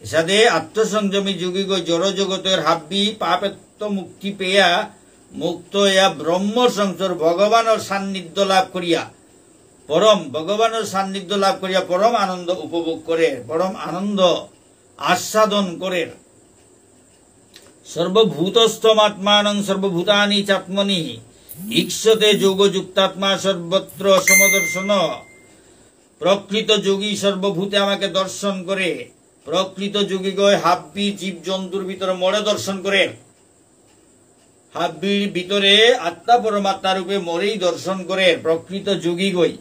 এসাদে আত্মসংযমী যোগীগ জড় জগতের হাব্বি পাপেত্ত মুক্তি পেয়া, মুক্ত হইয়া ব্রহ্ম সংস্পর্শ ভগবানর সান্নিধ্য লাভ করিয়া, পরম ভগবানর সান্নিধ্য লাভ করিয়া পরম আনন্দ উপভোগ করে, পরম আনন্দ আস্বাদন করে। সর্বভূতস্থমাত্মানং সর্বভূতানি চাত্মনি। ঈক্ষতে যোগযুক্তাত্মা সর্বত্র সমদর্শন। প্রকৃত যোগী সর্বভূতে আমাকে দর্শন করে। প্রকৃত যোগীগই হাব্বি জীব জন্তুর ভিতরে মোরে দর্শন করে। হাব্বির ভিতরে আত্মা পরমাত্মা রূপে মোরেই দর্শন করে প্রকৃত যোগীগই।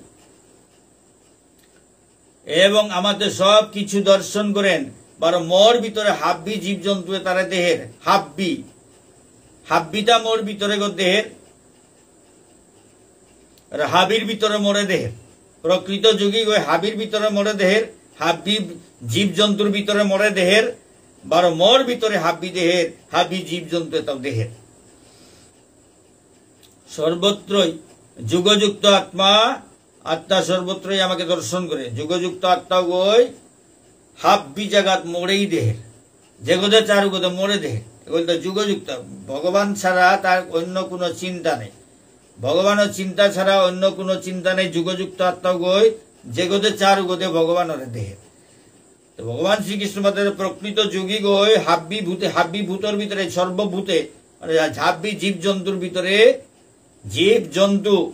এবং আমাতে সব কিছু দর্শন করেন। বারো মোর ভিতরে হাব্বি জীবজন্তু তারে দেহের, হাব্বি। হাব্বিতা মোর ভিতরে গো দেহের, আর হাবির ভিতরে মোরে দেহের। প্রকৃত যোগী গো হাবির ভিতরে মোরে দেহের, হাব্বি জীবজন্তুর ভিতরে মোরে দেহের, বারো মোর ভিতরে হাব্বি দেহের, হাবি জীবজন্তু এতাও দেহের। সর্বত্রই যোগযুক্ত আত্মা, আত্মা সর্বত্রই আমাকে দর্শন করে। যোগযুক্ত আত্মা গই হাব্বি জাগাত মোরেই দেহের। যেগদে চারুগদে মোরে দেহের। এগুলো তো যোগযুক্ত। ভগবান ছাড়া তার অন্য কোনো চিন্তা নেই। ভগবানর চিন্তা ছাড়া অন্য কোনো চিন্তা নেই। যোগযুক্ত আত্মা গই যেগদে চারুগদে ভগবানরে দেহের। তো ভগবান শ্রীকৃষ্ণ মাতের প্রকৃত যোগী গই হাব্বি ভূতে, হাব্বি ভূতর ভিতরে, সর্বভূতে, মানে হাব্বি জীবজন্তুর ভিতরে, জীবজন্তু,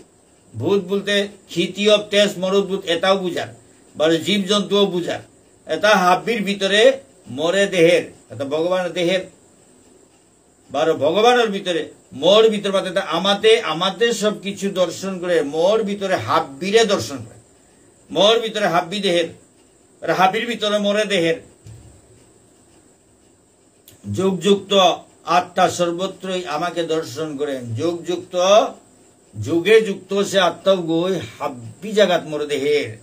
ভূত বলতে ক্ষিতি, অপ, তেজ, মরুৎ, ভূত, এতাও বুঝার, বারো জীবজন্তুও বুঝার। এতা হাব্বির ভিতরে মোরে দেহের, এতা ভগবান দেহের। বারো ভগবানর ভিতরে, মোর ভিতরে মাতে তা আমাতে, আমাতে সব কিছু দর্শন করে, মোর ভিতরে হাব্বিরে দর্শন করে। মোর ভিতরে হাব্বি দেহের, আর হাব্বির ভিতরে মোরে দেহের। যোগযুক্ত আত্মা সর্বত্রই আমাকে দর্শন করেন। যোগযুক্ত, যোগে যুক্ত সে আত্মা উগই হাব্বি জাগাত মোরে দেহের।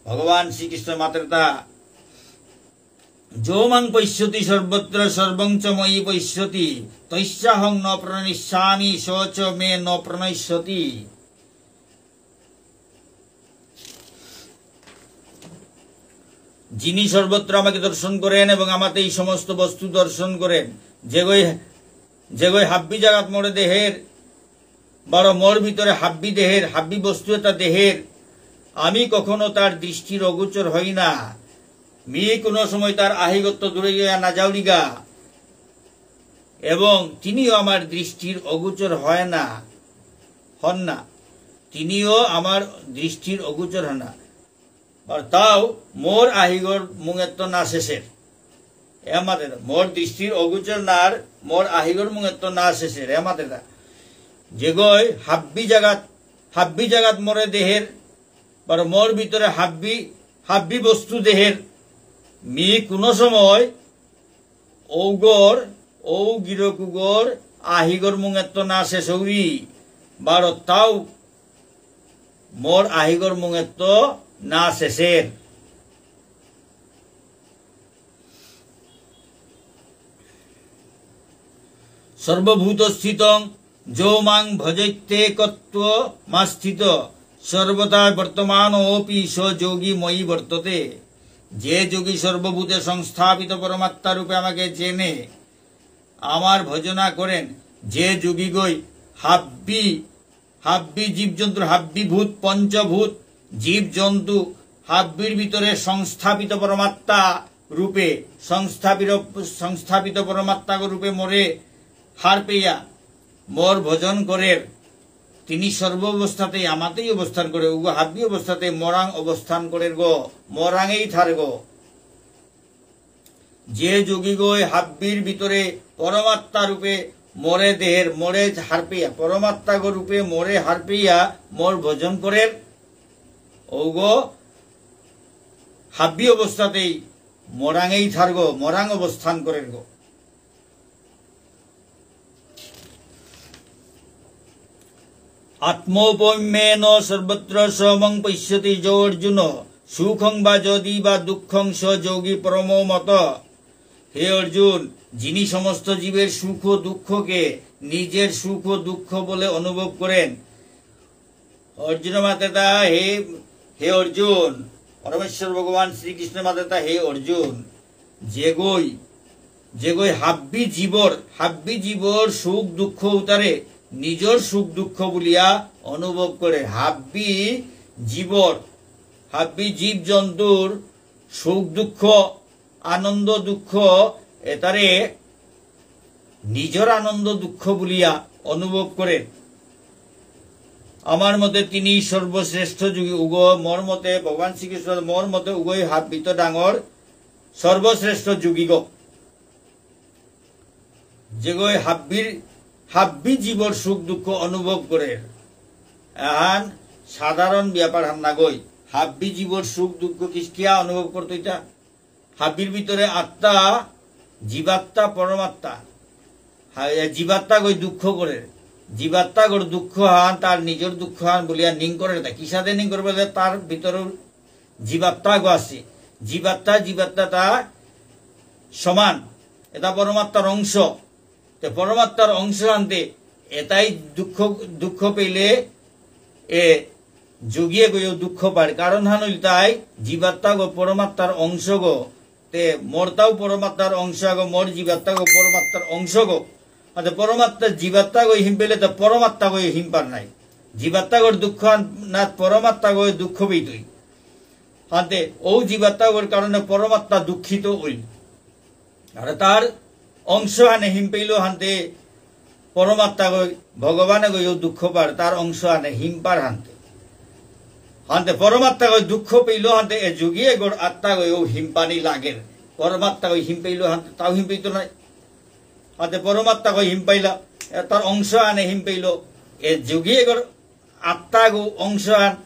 ভগবান শ্রীকৃষ্ণ মাতেরতা, "যো মাং পশ্যতি সর্বত্র সর্বং চ ময়ি পশ্যতি, তস্যাহং ন প্রণশ্যামি, স চ মে ন প্রণশ্যতি।" যিনি সর্বত্র আমাকে দর্শন করেন এবং আমাতে এই সমস্ত বস্তু দর্শন করেন, যেগই, যেগই হাব্বি জাগাত মোরে দেহের, বারো মোর ভিতরে হাব্বি দেহের, হাব্বি বস্তু এতা দেহের, আমি কখনো তার দৃষ্টির অগোচর হই না। মি কোনো সময় তার আহিগত্ত দূরে গিয়া না যাউরিগা, এবং তিনিও আমার দৃষ্টির অগোচর হয় না, হন না। তিনিও আমার দৃষ্টির অগোচর হন না। আর তাও মোর আহিগর মুঙেত্ত না শেষের। এ মাতের, মোর দৃষ্টির অগোচর নার, মোর আহিগর মুঙেত্ত না শেষের। এ মাতের, যেগই হাব্বি জাগাত, হাব্বি জাগাত মোরে দেহের, বারো মোর ভিতরে হাব্বি, হাব্বি বস্তু দেহের, মি কোনো সময় ঔগর, ঔ গিরকুগর আহিগর মুঙেত্ত না শেষৌরি, বারো তাও মোর আহিগর মুঙেত্ত না শেষের। সর্বভূতস্থিতং যো মাং ভজত্যেকত্বমাস্থিত, সর্বদা বর্তমানোপি স যোগী ময়ি বর্ততে। যে যোগী সর্বভূতে সংস্থাপিত পরমাত্মা রূপে আমাকে চেনে, আমার ভজনা করেন, যে যোগীগই হাব্বি, হাব্বি জীবজন্তুর, হাব্বি ভূত, পঞ্চভূত, জীবজন্তু, হাব্বির ভিতরে সংস্থাপিত পরমাত্মা রূপে, সংস্থাপিত, সংস্থাপিত পরমাত্মা রূপে মোরে হারপেয়া মোর ভজন করের, তিনি সর্ব অবস্থাতেই আমাতেই অবস্থান করে, উগো হাব্বি অবস্থাতে মোরাং অবস্থান করের গো, মোরাঙেই থার গো। যে যোগীগই হাব্বির ভিতরে পরমাত্মা রূপে মোরে দেহের, মোরে হারপেয়া, পরমাত্মা গো রূপে মোরে হারপেয়া মোর ভজন করের, ঔগো হাব্বি অবস্থাতেই মোরাঙেই থার গো, মোরাং অবস্থান করের গো। আত্মৌপম্যেন সর্বত্র স মং পশ্যতি যো অর্জুন, সুখং বা যদি বা দুঃখং স যোগী পরমো মত। হে অর্জুন, যিনি সমস্ত জীবের সুখ ও দুঃখকে নিজের সুখ ও দুঃখ বলে অনুভব করেন, অর্জুন মাতেতা, হে, হে অর্জুন, পরমেশ্বর ভগবান শ্রীকৃষ্ণ মাতেতা, হে অর্জুন, যেগই, যেগই হাব্বি জীবর, হাব্বি জীবর সুখ দুঃখ উতারে নিজর সুখ দুঃখ বুলিয়া অনুভব করে, হাব্বি জীবর, হাব্বি জীব জন্তুর সুখ দুঃখ, আনন্দ দুঃখ এতারে নিজর আনন্দ দুঃখ বুলিয়া অনুভব করে। আমার মতে তিনি সর্বশ্রেষ্ঠ যোগী উগ, মোর মতে ভগবান শ্রীকৃষ্ণ, মোর মতে উগই হাব্বিত ডাঙর সর্বশ্রেষ্ঠ যোগীগ। যেগই হাব্বির, হাব্বি জীবর সুখ দুঃখ অনুভব করে। এহান সাধারণ ব্যাপার হান নাগই। হাব্বি জীবর সুখ দুঃখ কিস-, কিয়া অনুভব করতো এটা? হাব্বির ভিতরে আত্মা, জীবাত্মা, পরমাত্মা। হা-, এ জীবাত্মা গই দুঃখ করে। জীবাত্মা গর দুঃখ হান, তার নিজর দুঃখ হান বলিয়া নিং করে না। কিসাদে নিং করে বলে তার ভিতরে জীবাত্মা গো আছে। জীবাত্মা, জীবাত্মা তা সমান। এটা পরমাত্মার অংশ। তে পরমাত্মার অংশ আনতে এটাই দুঃখ, দুঃখ পেলে এ যোগীয়ে গইও দুঃখ পার। কারণ হান হইল তাই জীবাত্মা গো পরমাত্মার অংশ গো। তে মোরতাও পরমাত্মার অংশ গো, মোর জীবাত্মা গো পরমাত্মার অংশ গো। আতে পরমাত্মা জীবাত্মা গো হিম পেলে তো পরমাত্মা গো হিম পার নাই। জীবাত্মা গোর দুঃখ আন-, না পরমাত্মা গো দুঃখ পেইতই। হাতে ও জীবাত্মা গোর কারণে পরমাত্মা দুঃখিত হইল। আর তার অংশ হানে হিম পেইল হানতে পরমাত্মা গই, ভগবানে গইও দুঃখ পার, তার অংশ হানে হিম পার হানতে। হানতে পরমাত্মা গই দুঃখ পেইল হানতে এ যোগী এগোর আত্মা গইও হিম পানি লাগের। পরমাত্মা গই হিম পেইল হানতে তাও হিম পেইত নাই। হানতে পরমাত্মা গই হিম পাইলা, এ তার অংশ হানে হিম পেইল। এ যোগী এগোর আত্মা গো অংশ হান,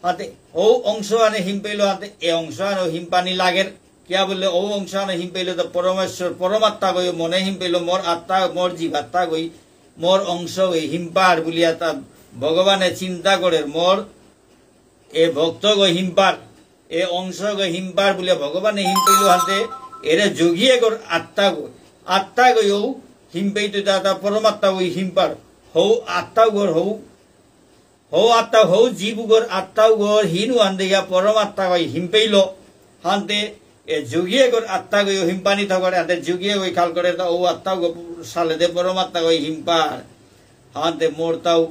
হানতে ও অংশ হানে হিম পেইল হানতে এ অংশ হানেও হিম পানি লাগের। কিয়া বুললে ও অংশ আনে হিম পেইল তা পরমেশ্বর, পরমাত্মা গই মনে হিম পেইল, মোর আত্মা, মোর জীবাত্মা গই, মোর অংশ গই হিম পার বুলিয়া তা ভগবানে চিন্তা করের, মোর এ ভক্ত গই হিম পার, এ অংশ গই হিম পার বুলিয়া ভগবানে হিম পেইল হাতে, এরে যোগী এগর আত্মা গই, আত্মা গইও হিম পেইত তা তা পরমাত্মা গই হিম পার, হৌ আত্মা গর হৌ হৌ আত্মা, হৌ জীবগর আত্মাগর হিনু আন্দে ইয়া পরমাত্মা গই হিম পেইল। হান্তে এ যোগী এগর আত্মা গই হিম পানি থাকরে, হান্তে যোগী এগই খাল করে তা ও আত্মাগ সালে দে পরমাত্মা গই হিম পার। হান্তে মোর তাও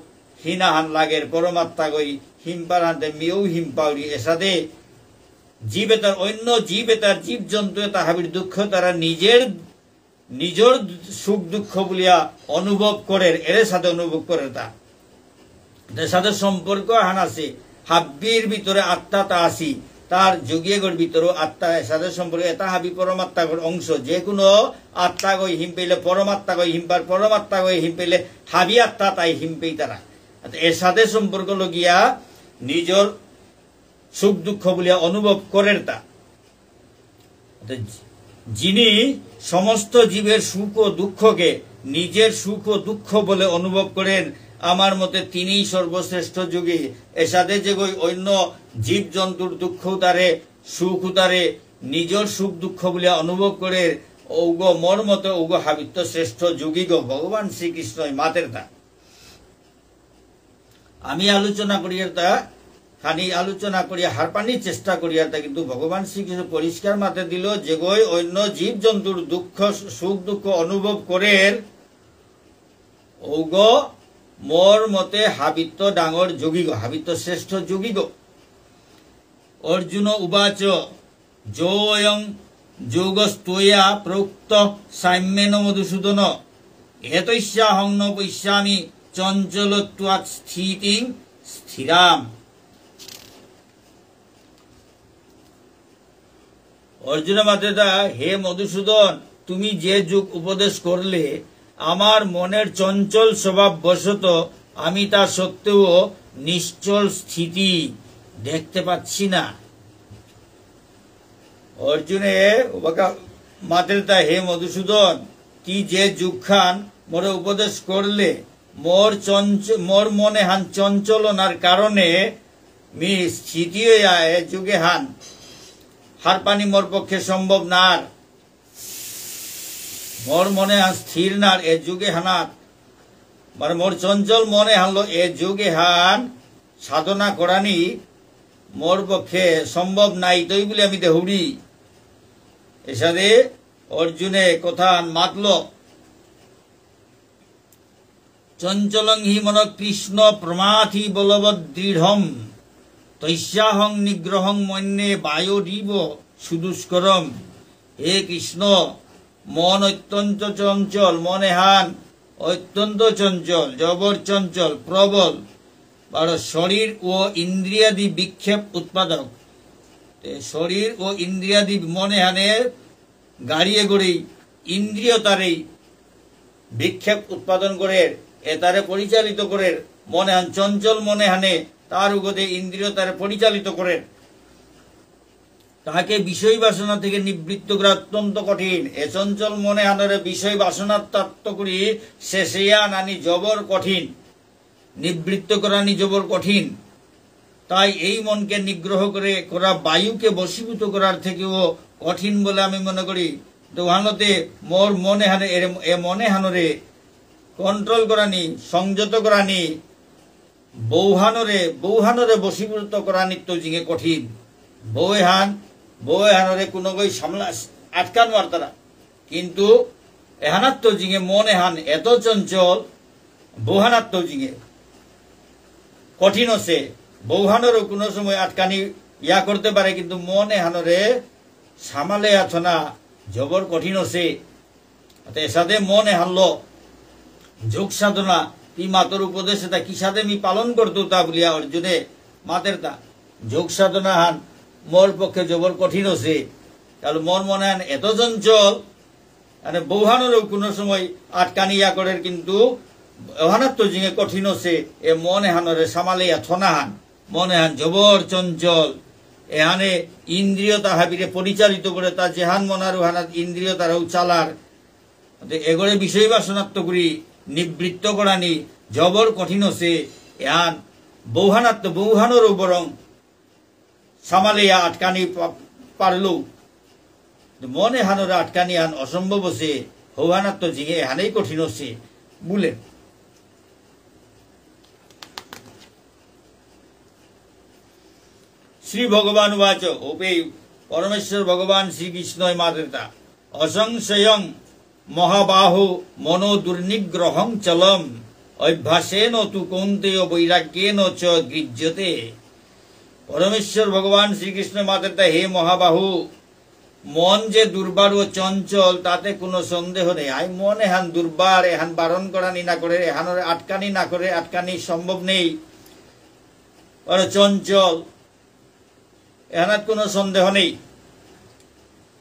হিনা হান লাগের পরমাত্মা গই হিম পার, হান্তে মিও হিম পাউরি এসাদে জীব এতার অন্য জীব এতার জীব জন্তু এতা হাবির দুঃখ তারা নিজের নিজর সুখ দুঃখ বুলিয়া অনুভব করের, এরে সাথে অনুভব করের তা। এর সাথে সম্পর্ক হান আছে, হাব্বির ভিতরে আত্মা তা আছি, তার যোগীগর ভিতরেও আত্মা এর সাথে সম্পর্ক, এটা হাবি পরমাত্মাগর অংশ। যে কোনো আত্মা গই হিম পেইলে পরমাত্মা গই হিম পার, পরমাত্মা গই হিম পেইলে হাবি আত্মা তাই হিম পেই তারা। এর সাথে সম্পর্ক লগিয়া নিজর সুখ দুঃখ বুলিয়া অনুভব করের তা। অর্থাৎ যিনি সমস্ত জীবের সুখ ও দুঃখকে নিজের সুখ ও দুঃখ বলে অনুভব করেন, আমার মতে তিনিই সর্বশ্রেষ্ঠ যোগী। এসাদে যেগই অন্য জীব জন্তুর দুঃখ উতারে, সুখ উতারে, নিজর সুখ দুঃখ বুলিয়া অনুভব করে, ঔগ মোর মতে ঔগ হাবিত্ত শ্রেষ্ঠ যোগীগ ভগবান শ্রীকৃষ্ণই মাতের তা। আমি আলোচনা করিয়ার তা, খানি আলোচনা করিয়া হারপানির চেষ্টা করিয়ার তা, কিন্তু ভগবান শ্রীকৃষ্ণ পরিষ্কার মাতে দিল, যেগই অন্য জীব জন্তুর দুঃখ, সুখ দুঃখ অনুভব করের, ঔগ মোর মতে হাবিত্ত ডাঙর যোগীগ, হাবিত্ত শ্রেষ্ঠ যোগীগ। অর্জুন উবাচ, যোঽয়ং যোগস্ত্বয়া প্রোক্তঃ সাম্যেন মধুসূদন। এতস্যাহং ন পশ্যামি চঞ্চলত্বাৎ স্থিতিং স্থিরাম। অর্জুন মাতের তা, হে মধুসূদন, তুমি যে যোগ উপদেশ করলে, আমার মনের চঞ্চল স্বভাব বশত আমি তা সত্ত্বেও নিশ্চল স্থিতি দেখতে পাচ্ছি না। অর্জুনে ওবাকা মাতের তা, হে মধুসূদন, তি যে যোগহান মোরে উপদেশ করলে, মোর চঞ্চ-, মোর মনেহান চঞ্চলনার কারণে মি স্থিতি হইয়া এ যোগহান হারপানি মোর পক্ষে সম্ভব নার। মোর মনেহান স্থির নার এ যোগহানাত, মানে মোর চঞ্চল মনেহানলো এ যোগহান সাধনা করানি মোর পক্ষে সম্ভব নাই তৈ বুলি আমি দেহুরি। এসাদে অর্জুনে কথা মাতল। চঞ্চলং হি মন কৃষ্ণ প্রমাথি বলবৎ দৃঢ়ম। তস্যাহং নিগ্রহং মন্যে বায়োরিব সুদুষ্করম। হে কৃষ্ণ, মন অত্যন্ত চঞ্চল, মনেহান অত্যন্ত চঞ্চল, জবর চঞ্চল, প্রবল, বারো শরীর ও ইন্দ্রিয়াদি বিক্ষেপ উৎপাদক। তে শরীর ও ইন্দ্রিয়াদি মনেহানে গাড়িয়ে গড়ি ইন্দ্রিয় তারেই বিক্ষেপ উৎপাদন করের, এ তারে পরিচালিত করের, মনেহান চঞ্চল মনেহানে তার উগদে ইন্দ্রিয় তারে পরিচালিত করের। তাহাকে বিষয় বাসনা থেকে নিবৃত্ত করা অত্যন্ত কঠিন। এ চঞ্চল মনেহানরে বিষয় বাসনাত্ত করি শেষে আনানি জবর কঠিন। নিবৃত্ত করানি জবর কঠিন। তাই এই মনকে নিগ্রহ করে করা বায়ুকে বশীভূত করার থেকেও কঠিন বলে আমি মনে করি। তো ওহানতে মোর মনেহানে এরে, এ মনেহানরে control করানি, সংযত করানি, বৌহানরে, বৌহানরে বশীভূত করানিত্ত জিঙে কঠিন। বৌহান, বৌহানরে কোনোগই সামলা, আটকান মারতারা। কিন্তু এহানাত্ত জিঙে মন এহান এত চঞ্চল, বৌহানাত্ত জিঙে কঠিন আছে। বৌহানরও কোনো সময় আটকানি ইয়া করতে পারে, কিন্তু মন এহানরে সামালে আছো না, জবর কঠিন আছে। অতে এসাদে মন এহানলো যোগ সাধনা, তি মাতর উপদেশ এতা কিসাদে মি পালন করতো তা বুলিয়া অর্জুনে মাতের তা। যোগ সাধনা হান মোর পক্ষে জবর কঠিন আছে। কারণ মোর মন এহান এত চঞ্চল, মানে বৌহানরও কোনো সময় আটকানি ইয়া করের, কিন্তু ওহানাত্ত জিঙে কঠিন আছে, এ মন এহানরে সামালে ইয়া থনা হান। মন এহান জবর চঞ্চল। এহানে ইন্দ্রিয় তা হাবিরে পরিচালিত করে, তা যেহান মনার উহানাত ইন্দ্রিয় তারাও চালার। তে এগরে বিষয় বাসনাত্ত করি নিবৃত্ত করানি জবর কঠিন হসে। এহান বৌহানাত্ত বৌহানরও বরং সামালেয়া আটকানি পা-, পারলো। মন এহানরে আটকানি আন অসম্ভব হসে, হৌহানাত্ত জিঙে এহানেই কঠিন হসে বুলে। শ্রী ভগবান উবাচ, ওপেই পরমেশ্বর ভগবান শ্রীকৃষ্ণই মাতেরতা, অসংশয়ং মহাবাহু মনো দুর্নিগ্রহং চলম অভ্যাসেন তু কৌন্তেয় বৈরাগ্যেন চ গৃহ্যতে। পরমেশ্বর ভগবান শ্রীকৃষ্ণ মাতেরতা, হে মহাবাহু, মন যে দুর্বার ও চঞ্চল, তাতে কোনো সন্দেহ নেই। আই মন এহান দুর্বার, এহান বারণ করানি না করে, এহানরে আটকানি না করে, আটকানি সম্ভব নেই। আর চঞ্চল, এহানাত কোনো সন্দেহ নেই।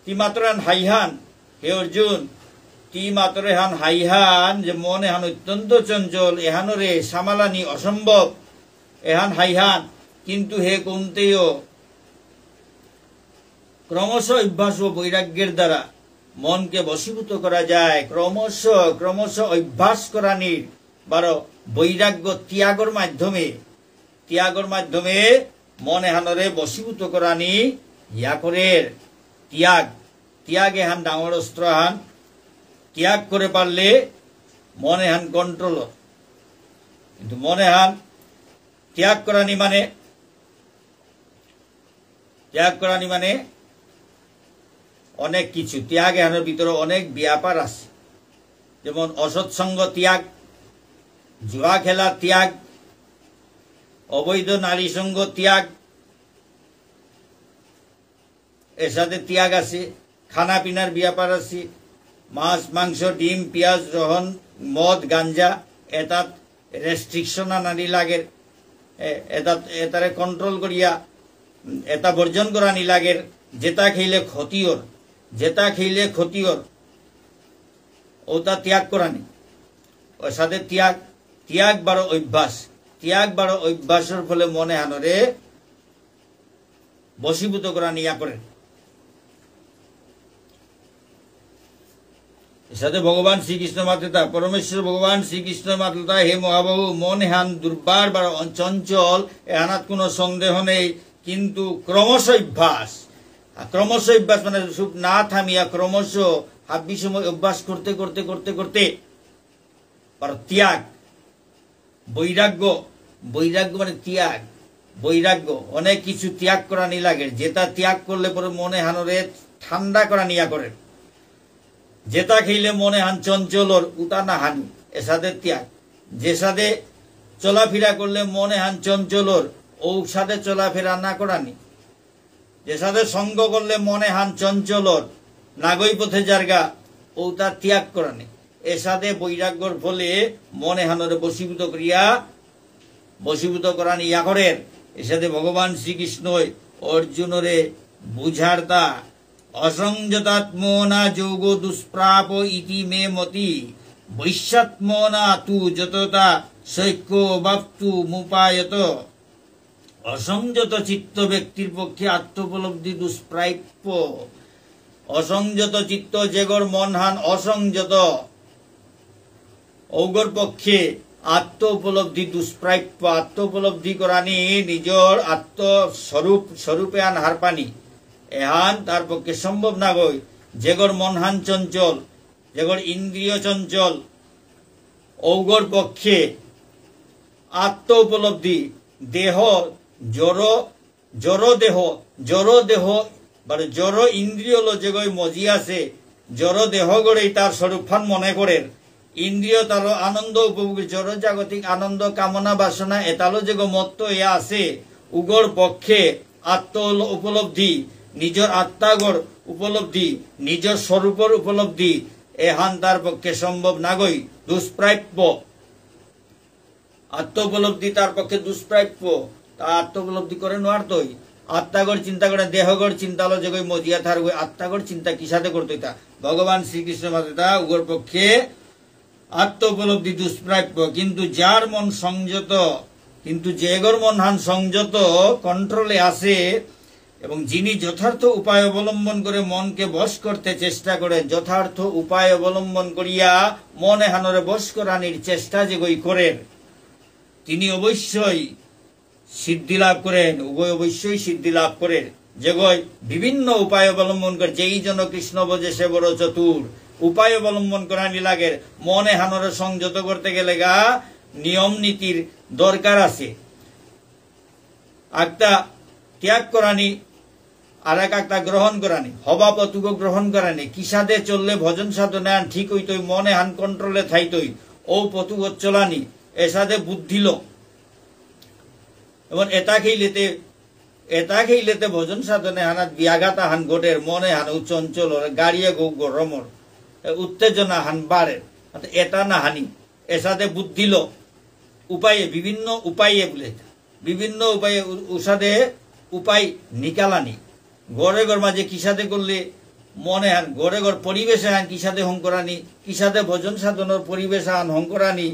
তি মাতর এহান হাইহান, হে অর্জুন, তি মাতর এহান হাইহান, যে মন এহান অত্যন্ত চঞ্চল, এহানরে সামালানি অসম্ভব, এহান হাইহান। কিন্তু হে কৌন্তেয়, ক্রমশ অভ্যাস ও বৈরাগ্যের দ্বারা মনকে বশীভূত করা যায়। ক্রমশ, ক্রমশ অভ্যাস করানির বারো বৈরাগ্য ত্যাগর মাধ্যমে, ত্যাগর মাধ্যমে মন এহানরে বশীভূত করানি ইয়া করের। ত্যাগ, ত্যাগ এহান ডাঙর অস্ত্র এহান। ত্যাগ করে পারলে মন এহান কন্ট্রোল। কিন্তু মন এহান ত্যাগ করানি মানে ত্যাগ করানি মানে অনেক কিছু। ত্যাগ এহানর ভিতরে অনেক ব্যাপার আছে, যেমন অসৎ সঙ্গ ত্যাগ, জুয়া খেলা ত্যাগ, অবৈধ নারী সঙ্গ ত্যাগ, এসাদে ত্যাগ আছে। খানা পিনার ব্যাপার আছে, মাছ, মাংস, ডিম, পিঁয়াজ, রহন, মদ, গাঞ্জা, এতাত রেস্ট্রিকশন আনানি লাগের, এ-, এতাত, এতারে কন্ট্রোল করিয়া, উম, এতা বর্জন করানি লাগের, যেতা খেইলে ক্ষতি অর, যেতা খেইলে ক্ষতি অর, ওতা ত্যাগ করানি। অসাদে ত্যাগ, ত্যাগ বারো অভ্যাস, ত্যাগ বারো অভ্যাসর ফলে মন এহানরে বশীভূত করানি ইয়া করে। এসাদে ভগবান শ্রীকৃষ্ণ মাতেতা, পরমেশ্বর ভগবান শ্রীকৃষ্ণ মাতেতা, হে মহাবাহু, মন এহান দুর্বার বা চঞ্চল, এহানাত কোনো সন্দেহ নেই, কিন্তু ক্রমশ অভ্যাস, আর ক্রমশ অভ্যাস মানে সুপ না থামিয়া ক্রমশ হাব্বি সময় অভ্যাস করতে করতে করতে করতে, আর ত্যাগ, বৈরাগ্য, বৈরাগ্য মানে ত্যাগ, বৈরাগ্য, অনেক কিছু ত্যাগ করানি লাগে, যেতা ত্যাগ করলে পরে মন এহানরে ঠান্ডা করানি ইয়া করে। যেতা খেইলে মন এহান চঞ্চল অর, উতা না হানি, এসাদে ত্যাগ। যেসাদে চলাফেরা করলে মন এহান চঞ্চল অর, ঔসাদে চলাফেরা না করানি। যেসাদে সঙ্গ করলে মন এহান চঞ্চল অর, নাগই পথে যারগা, ঔতা ত্যাগ করানি। এসাদে বৈরাগ্যর ফলে মন এহানরে বশীভূত করিয়া, বশীভূত করানি ইয়া করের। এসাদে ভগবান শ্রীকৃষ্ণই অর্জুনরে বুঝারতা, অসংযতাত্মনা যোগো দুষ্প্রাপ ইতি মে মতি, বশ্যাত্মনা তু যততা শক্যো বাপ্তুমুপায়ত। অসংযত চিত্ত ব্যক্তির পক্ষে আত্মোপলব্ধি দুষ্প্রাপ্য। অসংযত চিত্ত, যেগর মনহান অসংযত, ঔগর পক্ষে আত্ম উপলব্ধি দুষ্প্রাপ্য। আত্ম উপলব্ধি করানি নিজর আত্ম স্বরূপ, স্বরূপে আন হারপানি, এহান তার পক্ষে সম্ভব নাগই। যেগর মনহান চঞ্চল, যেগর ইন্দ্রিয় চঞ্চল, ঔগর পক্ষে আত্ম উপলব্ধি, দেহ, জড়, জড় দেহ, জড় দেহ, মানে জড় ইন্দ্রিয়লো যেগই মজি আছে, জড় দেহগরেই তার স্বরূপহান মনে করের। ইন্দ্রিয় তার আনন্দ উপভোগ, জড় জাগতিক আনন্দ, কামনা, বাসনা, এতালো যেগ মত্ত ইয়া আছে, উগর পক্ষে আত্ম উপলব্ধি, নিজর আত্মাগর উপলব্ধি, নিজর স্বরূপর উপলব্ধি, এহান তার পক্ষে সম্ভব নাগই, দুষ্প্রাপ্য। আত্ম উপলব্ধি তার পক্ষে দুষ্প্রাপ্য, তা আত্ম উপলব্ধি করে নোয়ারতই। আত্মাগর চিন্তা করে, দেহগর চিন্তালো যেগই মজিয়া থারগই, আত্মাগর চিন্তা কিসাদে করতই তা? ভগবান শ্রীকৃষ্ণ মাতে তা উগর পক্ষে আত্ম উপলব্ধি দুষ্প্রাপ্য। কিন্তু যার মন সংযত, কিন্তু যেগর মনহান সংযত, কন্ট্রোলে আছে, এবং যিনি যথার্থ উপায় অবলম্বন করে মনকে বশ করতে চেষ্টা করেন, যথার্থ উপায় অবলম্বন করিয়া মন এহানরে বশ করানির চেষ্টা যেগই করের, তিনি অবশ্যই সিদ্ধি লাভ করেন, উগই অবশ্যই সিদ্ধি লাভ করের। যেগই বিভিন্ন উপায় অবলম্বন করে, যেই জন কৃষ্ণ ভজে সে বড় চতুর, উপায় অবলম্বন করানি লাগের। মন এহানরে সংযত করতে গেলেগা নিয়ম নীতির দরকার আছে। একটা ত্যাগ করানি, আর এক একটা গ্রহণ করানি, হবা পথগ গ্রহণ করানি, কিসাদে চললে ভজন সাধনা আন ঠিক হইতই, মন এহান কন্ট্রোলে থাইতই, ও পথগ চলানি, এসাদে বুদ্ধিল। এবং এটা খেইলেতে, এটা খেইলেতে ভজন সাধনা হানাত ব্যাঘাত আহান ঘটের, মন এহান চঞ্চল অর, গাড়িয়ে গো গরমর, এ উত্তেজনা হান বাড়ের। অর্থাৎ এটা না হানি, এসাদে বুদ্ধিল, উপায়ে, বিভিন্ন উপায়ে বুলে, বিভিন্ন উপায়ে উ-, উসাদে উপায় নিকালানি। ঘরে ঘর মাঝে কিসাদে করলে মন এহান, ঘরে ঘর পরিবেশ এহান কিসাদে হঙকরানি, কিসাদে ভজন সাধনর পরিবেশ আন হঙকরানি,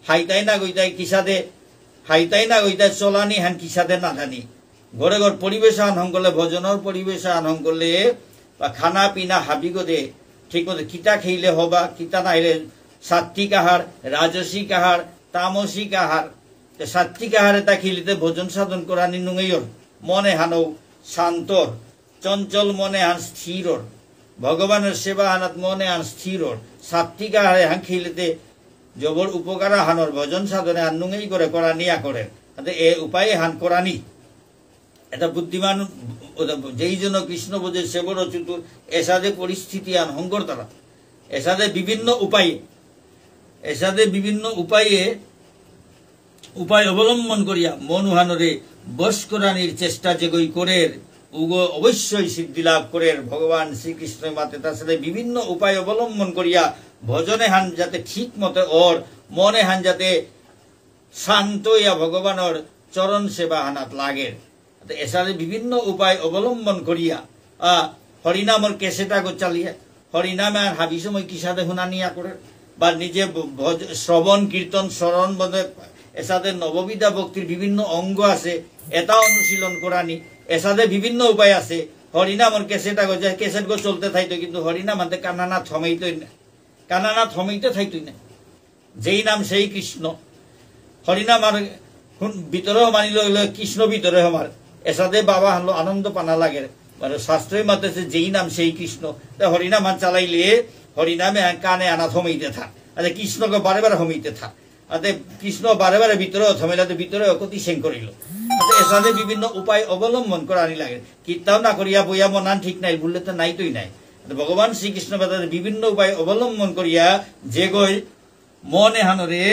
হাইতাই না গইতাই কিসাদে, হাইতাই না গইতাই চলানি হান কিসাদে না জানি। ঘরে ঘর পরিবেশ আন হঙকরলে, ভজনর পরিবেশ আন হঙকরলে, বা খানা পিনা হাবিগদে, ঠিক মতো কিতা খেইলে হবা, কিতা না খেইলে, সাত্ত্বিক আহার, রাজসিক আহার, তামসিক আহার, তে সাত্ত্বিক আহারে তা খেলিতে ভজন সাধন করানি নুঙেইয়র। মন এহানও শান্তর, চঞ্চল মন এহান স্থিরর। ভগবানের সেবা হানাত মন এহান স্থিরর। সাত্ত্বিক আহারে হান খেলিতে জবর উপকার আহানর, ভজন সাধনে হান নুঙেই করে করানি আকরের। তাতে এ উপায় হান করানি। এটা বুদ্ধিমান, ওটা যেই জন কৃষ্ণ বোঝে সে বড় চতুর, এসাদে পরিস্থিতি আন হঙকরতারা। এসাদে বিভিন্ন উপায়ে, এসাদে বিভিন্ন উপায়ে, উপায় অবলম্বন করিয়া মন উহানরে বশ করানির চেষ্টা যেগই করের, উগো অবশ্যই সিদ্ধি লাভ করের। ভগবান শ্রীকৃষ্ণ মাতে তার সাথে বিভিন্ন উপায় অবলম্বন করিয়া ভজনে হান যাতে ঠিক মতে অর, মনে হান যাতে শান্ত ইয়া ভগবানর চরণ সেবা হানাত লাগের। তো এসাদে বিভিন্ন উপায় অবলম্বন করিয়া, আ, হরিনামর ক্যাসেট আগো চালিয়া, হরিনামে আর হাবি সময় কিসাদে হুনানি আকরের, বা নিজে ভ-, ভজ-, শ্রবণ, কীর্তন, স্মরণ বোধে এসাদে নববিধা ভক্তির বিভিন্ন অঙ্গ আছে, এটা অনুশীলন করানি, এসাদে বিভিন্ন উপায় আছে। হরিনামর ক্যাসেট আগো, যে ক্যাসেট গো চলতে থাইতো, কিন্তু হরিনাম আনতে কানানা থমেইতই না, কানানা থমেইতে থাইতই না। যেই নাম সেই কৃষ্ণ। হরিনাম আর হুন-, ভিতরে মানি লইলে কৃষ্ণ ভিতরে আমার। এসাদে বাবা হানলো আনন্দ পানা লাগে। মানে শাস্ত্রই মাতেছে যেই নাম সেই কৃষ্ণ। তা হরিনাম আর চালাইলে হরিনামে আ-, কানে আনা থমেইতে থাক। আরে কৃষ্ণকে বারে বারে হমিতে থাক। আতে কৃষ্ণ বারে বারে ভিতরে থমেইলে তো ভিতরে কতি সেং করিল। আতে এসাদে বিভিন্ন উপায় অবলম্বন করানি লাগে। কিত্তাও না করিয়া বইয়া মনান ঠিক নাই, বললে তো নাইতই নাই। আতে ভগবান শ্রীকৃষ্ণ বাদে বিভিন্ন উপায় অবলম্বন করিয়া যেগই মন এহানরে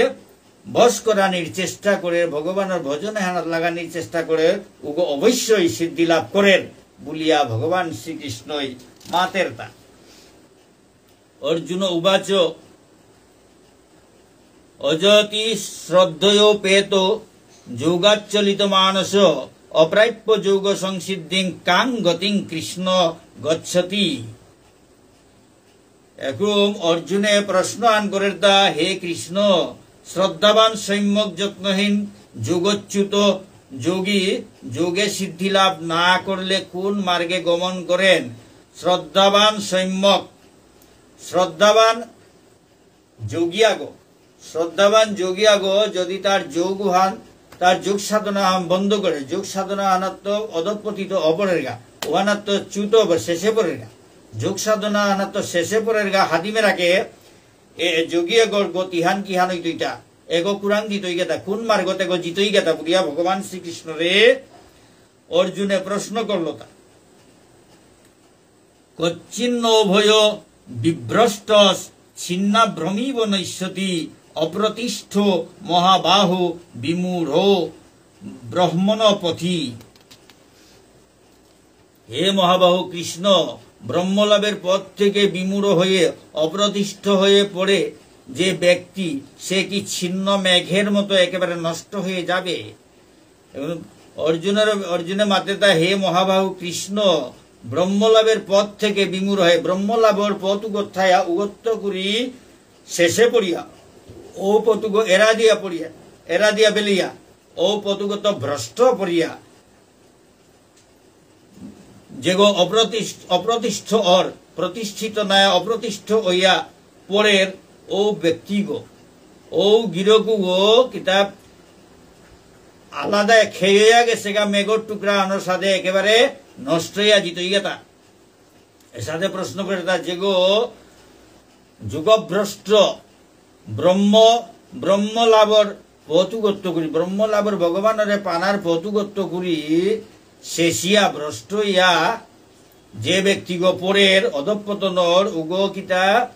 বশ করানির চেষ্টা করের, ভগবানর ভজন এহানাত লাগানির চেষ্টা করের, উগো অবশ্যই সিদ্ধি লাভ করের বুলিয়া ভগবান শ্রীকৃষ্ণই মাতেরতা। অর্জুন উবাচ, অযতি শ্রদ্ধয়োপেত যোগাচ্চলিত মানস অপ্রাপ্য যোগ সংসিদ্ধিং কাং গতিং কৃষ্ণ গচ্ছতি। এখন অর্জুনে প্রশ্ন আন করের তা, হে কৃষ্ণ, শ্রদ্ধাবান সম্যক যত্নহীন যোগচ্যুত যোগী যোগে সিদ্ধি লাভ না করলে কোন মার্গে গমন করেন? শ্রদ্ধাবান সম্যক, শ্রদ্ধাবান যোগী আগো, শ্রদ্ধাবান যোগী আগো যদি তার যোগ হান, তার যোগ সাধনা হান বন্ধ করে, যোগ সাধনা হানাত্ত অধঃপতিত অপরেরগা, ওহানাত্ত চ্যুত অপর শেষে পড়েরগা, যোগ সাধনা হানাত্ত শেষে পড়েরগা, হাদিমে রাখে, এ যোগী আগর গতিহান কিহান হইতো ইটা, এগো কুরাং জিতই গেতা, কোন মার্গতে গো জিতই গেতা বুলিয়া ভগবান শ্রীকৃষ্ণরে অর্জুনে প্রশ্ন করল তা। কচ্ছিন্নভয় বিভ্রষ্টশ্ছিন্নাভ্রমিব নশ্যতি অপ্রতিষ্ঠ মহাবাহু বিমূঢ় ব্রহ্মণ পথি। হে মহাবাহু কৃষ্ণ, ব্রহ্মলাভের পথ থেকে বিমূঢ় হয়ে অপ্রতিষ্ঠ হয়ে পড়ে যে ব্যক্তি, সে কি ছিন্ন মেঘের মতো একেবারে নষ্ট হয়ে যাবে? এবং অর্জুনের, অর্জুনে মাতেতা, হে মহাবাহু কৃষ্ণ, ব্রহ্মলাভের পথ থেকে বিমূঢ় হয়ে, ব্রহ্মলাভর পথ উগত থায়া উগত্ত করি শেষে পড়িয়া, ও পথুগ এরা দিয়া পড়িয়া, এরা দিয়া বেলিয়া, ও পথুগত ভ্রষ্ট পড়িয়া, যেগো অপ্রতিষ্ঠ-, অপ্রতিষ্ঠ অর, প্রতিষ্ঠিত নায়, অপ্রতিষ্ঠ অইয়া পরের ও ব্যক্তিগো, ও গিরকুগো কিতাব আলাদা খেয়ে গেছেগা মেঘর টুকরা আনোর সাথে একেবারে নষ্ট হইয়া জিতই গেতা। এসাদে প্রশ্ন করে তা যেগো যোগভ্রষ্ট ব্রহ্ম, ব্রহ্ম লাভর পথুগত্ত করি, ব্রহ্ম লাভর ভগবানরে পানার পথুগত্ত করি শেষিয়া ভ্রষ্ট ইয়া যে ব্যক্তিগো পরের অধঃপতনর উগো কিতা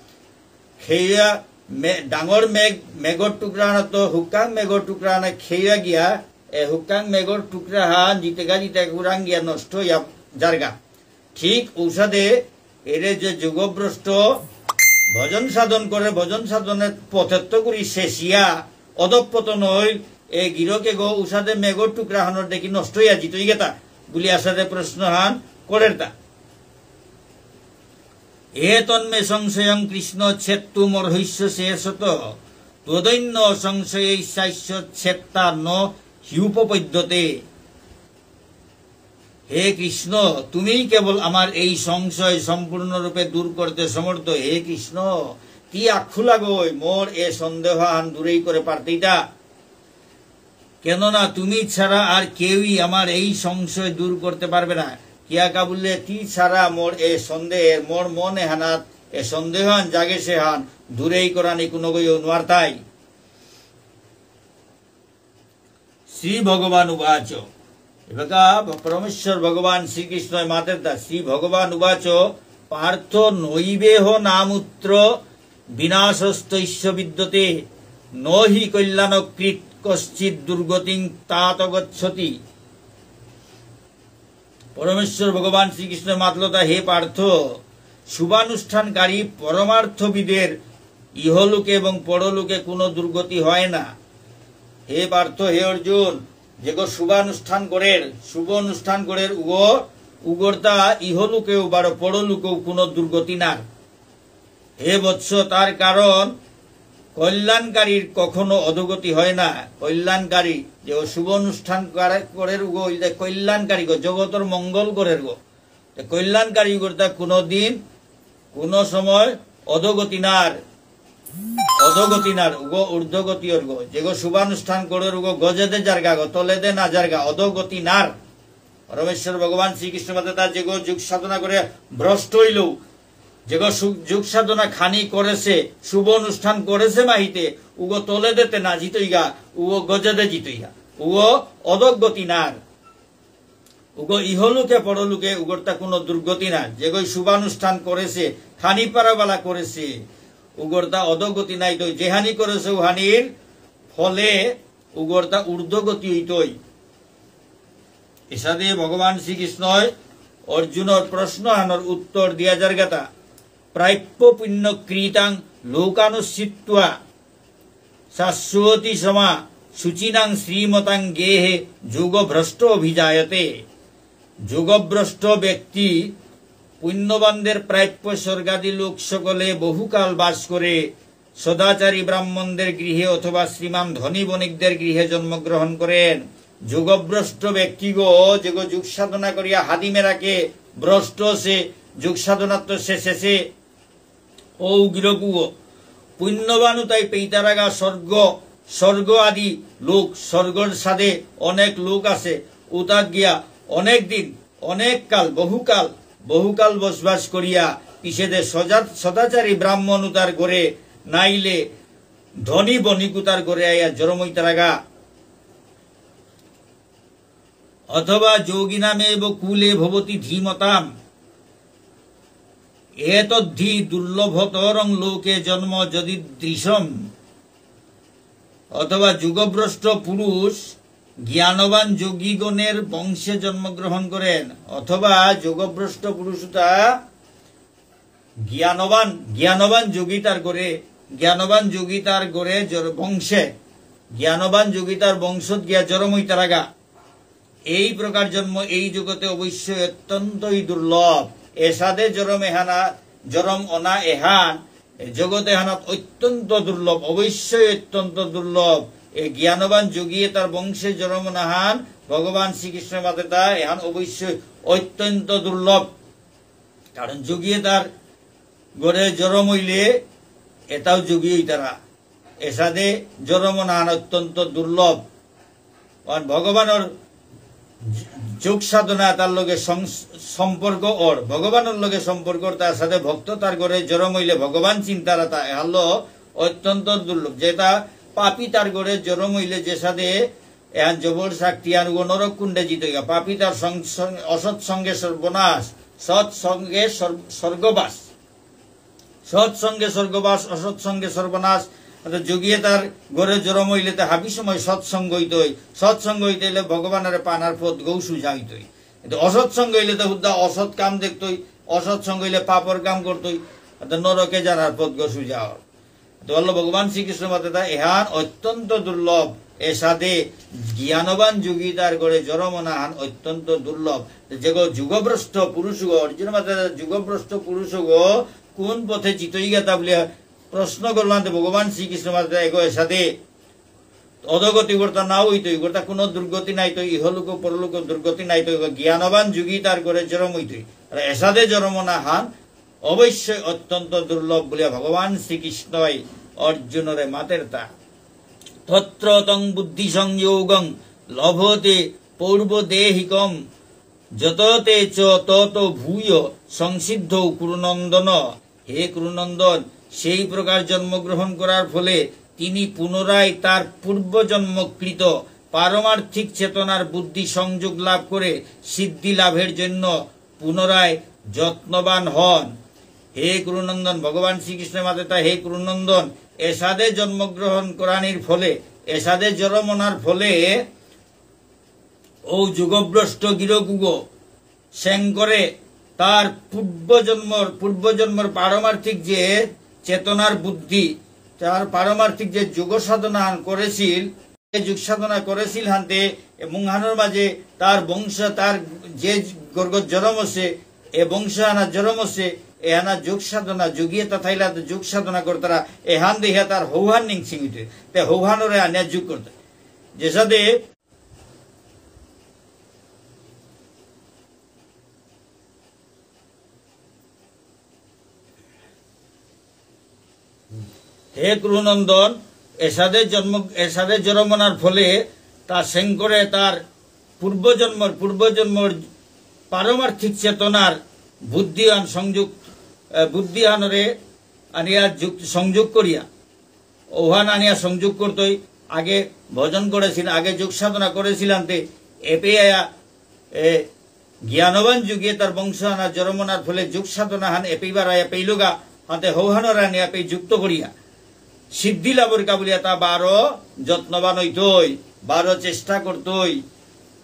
খেয়া মে-, ডাঙর মেঘ, মেঘর টুকরা না তো হুকাং মেঘর টুকরা না খেয়া গিয়া এ হুকাং মেঘর টুকরা হান জিতেগা জিতে উড়াং গিয়া নষ্ট ইয়া যারগা। ঠিক ঔসাদে এরে যে যোগভ্রষ্ট ভজন সাধন করে, ভজন সাধনের পথেত্ত করি শেষিয়া অধঃপতন হইল, এ গিরকে গো ঔসাদে মেঘর টুকরা হানর দেখি নষ্ট হইয়া জিতই গেতা বুলি আসাদে প্রশ্ন হান করের তা। এ তন্মে সংশয়ং কৃষ্ণ ছেত্তুমর্হস্য শেষত, ত্বদন্য সংশয়স্যাস্য ছেত্তা ন হ্যুপপদ্যতে। হে কৃষ্ণ, তুমিই কেবল আমার এই সংশয় সম্পূর্ণরূপে দূর করতে সমর্থ। হে কৃষ্ণ, তি আকখুলা গই মোর এ সন্দেহ আহান দূরেই করে পারতেইতা। কেননা তুমি ছাড়া আর কেউই আমার এই সংশয় দূর করতে পারবে না। কিয়া কা বুললে তি ছাড়া মোর এ সন্দেহের, মোর মন এহানাত এ সন্দেহান জাগেসে হান দূরেই করানি কোনো গইও নোয়ারতাই। শ্রী ভগবান উবাচ, এবাকা পরমেশ্বর ভগবান শ্রীকৃষ্ণ মাতের তা, শ্রী ভগবান উবাচ, পার্থ নৈবেহ নামুত্র বিনাশস্তস্য বিদ্যতে, ন হি কল্যাণকৃৎ কশ্চিৎ দুর্গতিং তাত গচ্ছতি। পরমেশ্বর ভগবান শ্রীকৃষ্ণ মাতলতা, হে পার্থ, শুভানুষ্ঠানকারী পরমার্থবিদের ইহলোকে এবং পরলোকে কোনো দুর্গতি হয় না। হে পার্থ, হে অর্জুন, যেগো শুভানুষ্ঠান করের, শুভ অনুষ্ঠান করের উগো, উগরতা ইহলোকেও বারো পরলোকেও কোনো দুর্গতি নার। হে বৎস, তার কারণ কল্যাণকারীর কখনো অধোগতি হয় না। কল্যাণকারী, যে ও শুভ অনুষ্ঠান করে, করের গো, ওই যে কল্যাণকারী গো, জগতর মঙ্গল করের গো। তো কল্যাণকারী করতা কোনোদিন, কোনো সময় অধোগতি নার, অধোগতি নার, উগো ঊর্ধ্বগতি অর গো। যেগো শুভানুষ্ঠান করের উগো গজেদে জারগা গো, তলেদে না জারগা, অধোগতি নার। পরমেশ্বর ভগবান শ্রীকৃষ্ণ মাতে তা যেগো যোগ সাধনা করে ভ্রষ্ট হইল, যেগো সু-, যোগ সাধনা খানি করেছে, শুভ অনুষ্ঠান করেছে মাহিতে, উগো তলেদেতে না জিতইগা, উগো গজেদে জিতইগা, উগো অধোগতি নার। উগো ইহলোকে পরলোকে উগরতা কোনো দুর্গতি নার। যেগো শুভানুষ্ঠান করেছে, খানি পারাবালা করেছে, উগরতা অধোগতি নাই তো, যেহানি করেছে উহানির ফলে উগরতা ঊর্ধ্বগতি হইতই। এসাদে ভগবান শ্রীকৃষ্ণই অর্জুনর প্রশ্ন আহানর উত্তর দিয়া যারগাতা, প্রাপ্য পুণ্যকৃতাং লোকানুচ্ছিত্বা শাশ্বতী সমা শুচীনাং শ্রীমতাং গেহে যোগভ্রষ্ট অভিজায়তে। যোগভ্রষ্ট ব্যক্তি পুণ্যবানদের প্রাপ্য স্বর্গাদি লোক সকলে বহুকাল বাস করে সদাচারী ব্রাহ্মণদের গৃহে অথবা শ্রীমান ধনী বণিকদের গৃহে জন্মগ্রহণ করেন। যোগভ্রষ্ট ব্যক্তিগো, যেগো যোগ সাধনা করিয়া হাদিমেরাকে ভ্রষ্ট সে, যোগ সাধনাত্ত শেষে সে, ও গিরকুগো, পুণ্যবানু তাই পেইতারাগা স্বর্গ, স্বর্গ আদি লোক, স্বর্গর সাদে অনেক লোক আছে, উতাত গিয়া অনেক দিন, অনেক কাল, বহুকাল, বহুকাল বসবাস করিয়া পিছেদে সজা-, সদাচারী ব্রাহ্মণ উতার ঘরে নাইলে ধনী বণিক উতার ঘরে আইয়া জরম হইতারাগা। অথবা যোগিনামেব কুলে ভবতি ধীমতাম। এতদ্ধি দুর্লভতরং লোকে জন্ম যদীদৃশম। অথবা যোগভ্রষ্ট পুরুষ জ্ঞানবান যোগীগণের বংশে জন্মগ্রহণ করেন, অথবা যোগভ্রষ্ট পুরুষতা জ্ঞানবান, জ্ঞানবান যোগী তার ঘরে, জ্ঞানবান যোগী তার ঘরে জর-, বংশে, জ্ঞানবান যোগী তার বংশত গিয়া জরম হইতারাগা। এই প্রকার জন্ম এই জগতে অবশ্যই অত্যন্তই দুর্লভ। এসাদে জরম এহানা, জরম অনা এহান, এ জগত এহানাত অত্যন্ত দুর্লভ, অবশ্যই অত্যন্ত দুর্লভ। এ জ্ঞানবান যোগী এতার বংশে জরম নাহান ভগবান শ্রীকৃষ্ণ মাতেতা এহান অবশ্যই অত্যন্ত দুর্লভ। কারণ যোগী এতার গরে জরম হইলে এতাও যোগী হইতারা। এসাদে জরম নাহান অত্যন্ত দুর্লভ। কারণ ভগবানর য-, যোগ সাধনা তার লগে সং-, সম্পর্ক অর, ভগবানর লগে সম্পর্ক অর, তার সাথে ভক্ত তার গরে জরম হইলে ভগবান চিন্তারাতা এহালো অত্যন্ত দুর্লভ। যেতা পাপী তার গরে জরম হইলে যে সাথে এহান জবর শক্তি আর ও নরক কুণ্ডে জিতইগা। পাপী তার সং-, সং-, অসৎ সঙ্গে সর্বনাশ, সৎ সঙ্গে স্বর-, স্বর্গবাস। সৎ সঙ্গে স্বর্গবাস, অসৎ সঙ্গে সর্বনাশ। অর্থাৎ যোগী এতার গরে জরম হইলে তা হাবি সময় সৎসঙ্গ হইতই। সৎসঙ্গ হইতে হইলে ভগবানরে পানার পথ গৌ সুজা হইতই। কিন্তু অসৎসঙ্গ হইলে তো হুদ্দা অসৎ কাম দেখতই, অসৎসঙ্গ হইলে পাপর কাম করতই, অর্থাৎ নরকে যানার পথ গৌ সুজা অর। তো বললো ভগবান শ্রীকৃষ্ণ মাতেতা এহান অত্যন্ত দুর্লভ, এসাদে জ্ঞানবান যোগী তার গরে জরম নাহান অত্যন্ত দুর্লভ। যেগো যোগভ্রষ্ট পুরুষগো, অর্জুন মাতেতা যোগভ্রষ্ট পুরুষগো কোন পথে জিতইগাতা বুলিয়া প্রশ্ন করলাম, তো ভগবান শ্রীকৃষ্ণ মাতেতা এগো এসাদে অধোগতি করতা না হইতই, করতা কোনো দুর্গতি নাই তো, ইহলোক পরলোক দুর্গতি নাই তো, এগো জ্ঞানবান যোগী তার গরে জরম হইতই। আর এসাদে জরম নাহান অবশ্যই অত্যন্ত দুর্লভ বুলিয়া ভগবান শ্রীকৃষ্ণই অর্জুনরে মাতেরতা। তত্র তং বুদ্ধি সংযোগং লভতে পৌর্বদেহিকম। যত তে চ তত ভূয় সংসিদ্ধ কুরুনন্দন। হে কুরুনন্দন, সেই প্রকার জন্মগ্রহণ করার ফলে তিনি পুনরায় তার পূর্বজন্মকৃত পারমার্থিক চেতনার বুদ্ধি সংযোগ লাভ করে সিদ্ধি লাভের জন্য পুনরায় যত্নবান হন। হে কুরুনন্দন, ভগবান শ্রীকৃষ্ণ মাতেতা, হে কুরুনন্দন, এসাদে জন্মগ্রহণ করানির ফলে, এসাদে জরম অনার ফলে ও যোগভ্রষ্ট গিরকুগো শঙ্করে তার পূর্বজন্মর, পূর্বজন্মর পারমার্থিক যে চেতনার বুদ্ধি, তার পারমার্থিক যে যোগ সাধনা করেছিল, যোগ সাধনা করেছিল হানতে, এ মুংহানর মাঝে তার বংশ, তার যে গর্গ জরম আছে, এ বংশ আনা জরম আছে, এ আনা যোগ সাধনা, যোগী এতা থাইলা তো যোগ সাধনা করতারা, এহান দেহিয়া তার হৌহান নিংসিং হইতে, তে হৌহানরে আনিয়া যোগ করতে। যেসাদে হে কুরুনন্দন, এসাদে জন্ম, এসাদে জরম অনার ফলে তা শঙ্করে তার পূর্বজন্মর, পূর্বজন্মর পারমার্থিক চেতনার বুদ্ধিহান সংযোগ, এ, বুদ্ধিহানরে আনিয়া যুক্ত, সংযোগ করিয়া, ওহান আনিয়া সংযোগ করতই। আগে ভজন করেছিল, আগে যোগ সাধনা করেছিল আনতে, এপে আয়া, এ, জ্ঞানবান যোগী তার বংশ আনা জরম অনার ফলে যোগ সাধনা হান এপেইবার আয়া পেইলগা, হাতে হৌহানর আনিয়া পে যুক্ত করিয়া সিদ্ধি লাভর কা বুলিয়া তা বারো যত্নবান হইতই, বারো চেষ্টা করতই।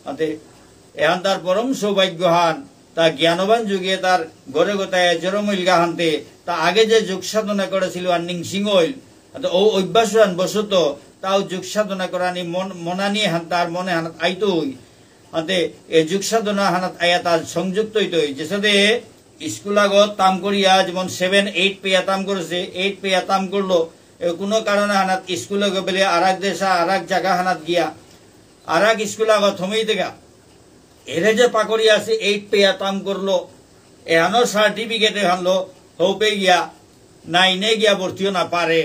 হাতে এহান তার পরম সৌভাগ্যহান, তা জ্ঞানবান যোগী তার গরে গোতায় জরম হইলগা হানতে, তা আগে যে যোগ সাধনা করেছিল আর নিংসিং হইল, হাতে ও অভ্যাসহান বশত তাও যোগ সাধনা করানি মন, মনানি হান তার মনে হানাত আইতই। হাতে এ যোগ সাধনা হানাত আয়া তার সংযুক্ত হইতই। যেসাদে স্কুল আগত তাম করিয়া, যেমন সেভেন এইট পেয়া তাম করেছে, এইট পেয়া তাম করলো, এ কোনো কারণে হানাত স্কুল আগে বেলে আর এক দেশা, আর এক জায়গা হানাত গিয়া, আর এক স্কুল আগত থমেই দেখা। এরে যে পাকড়ি আছে, এইট পেয়া তাম করলো, এহানো সার্টিফিকেট এহানলো, হৌপে গিয়া, নাইনে গিয়া ভর্তিও না পারে।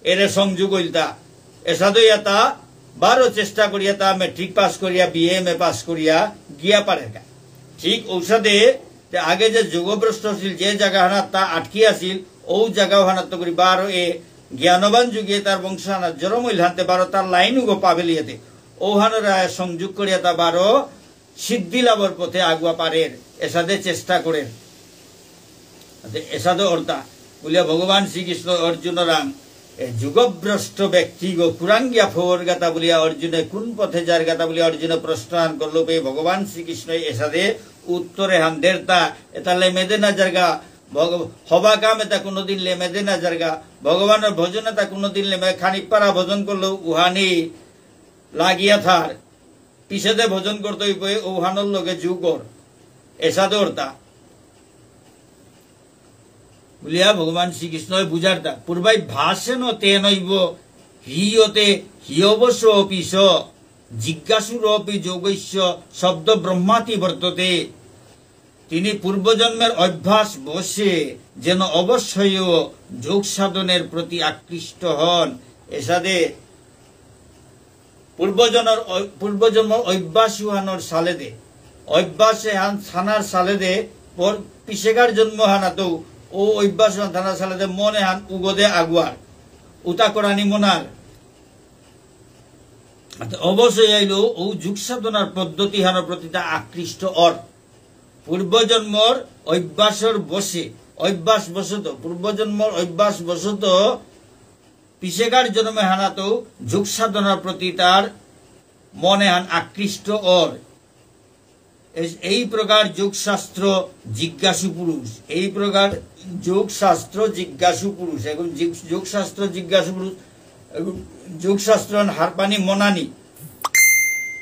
এরে সংযোগ হইলতা। এসাদে এতা বারো চেষ্টা করিয়া তা মেট্রিক পাস করিয়া, বিএ, এমএ পাস করিয়া গিয়া পারেগা। ঠিক ঔসাদে তে আগে যে যোগভ্রষ্ট আছিল, যে জায়গা হানাত তা আটকি আছিল, ও জায়গা হানাত তো করি বারো এ জ্ঞানবান যোগী তার বংশ হানাত জরম হইল হানতে বারো তার লাইন উগো পাবেলিয়াতে। ও হানরা সংযোগ করিয়া তা বারো সিদ্ধি লাভর পথে আগুয়া পারের, এসাদে চেষ্টা করের। আতে এসাদে অর্তা, বুলিয়া ভগবান শ্রীকৃষ্ণ অর্জুনরাং, এ যুগভ্রষ্ট ব্যক্তিগো কুরাং গিয়া ফোর গাতা বুলিয়া অর্জুনে কোন পথে যার গাতা বুলিয়া অর্জুনে প্রশ্ন আন করলো পে ভগবান শ্রীকৃষ্ণ এসাদে উত্তরে হান দেরতা, এতা লেমেদে না যারগা, ভগ-, হবা কাম এতা কোনোদিন লেমেদে না যারগা, ভগবানর ভজন এতা কোনোদিন লেমে খানিক পারা ভজন করলো উহানি লাগিয়া থার। পিছেদে ভজন করতে হইব, ঔহানর লগে যোগর। এসাদে অর্তা। বুলিয়া ভগবান শ্রীকৃষ্ণই বুঝারতা। পূর্বাভ্যাসেন তেনৈব হ্রিয়তে হিয়বশোপি স জিজ্ঞাসুরপি যোগস্য শব্দ ব্রহ্মাতি বর্ততে। তিনি পূর্বজন্মের অভ্যাস বশে যেন অবশ্যই যোগ সাধনের প্রতি আকৃষ্ট হন। এসাদে পূর্বজন্মর অ-, পূর্বজন্মর অভ্যাস উহানর সালেদে, অভ্যাস এহান থানার সালেদে পর-, পিছেকার জন্ম হানাতো ও অভ্যাস উহান থানার সালেদে মন এহান উগদে আগুয়ার, উতা করানি মনার। অবশ্যই আইলো ও যোগ সাধনার পদ্ধতি হানর প্রতি তা আকৃষ্ট অর। পূর্বজন্মর অভ্যাসর বশে, অভ্যাস বশত, পূর্বজন্মর অভ্যাস বশত পিছেকার জন্মে হানাতো যোগ সাধনার প্রতি তার মন এহান আকৃষ্ট অর। এস-, এই প্রকার যোগশাস্ত্র জিজ্ঞাসু পুরুষ, এই প্রকার যোগশাস্ত্র জিজ্ঞাসু পুরুষ, এখন যোগ-, যোগশাস্ত্র জিজ্ঞাসু পুরুষ, এখন যোগশাস্ত্র হারপানি মনানি,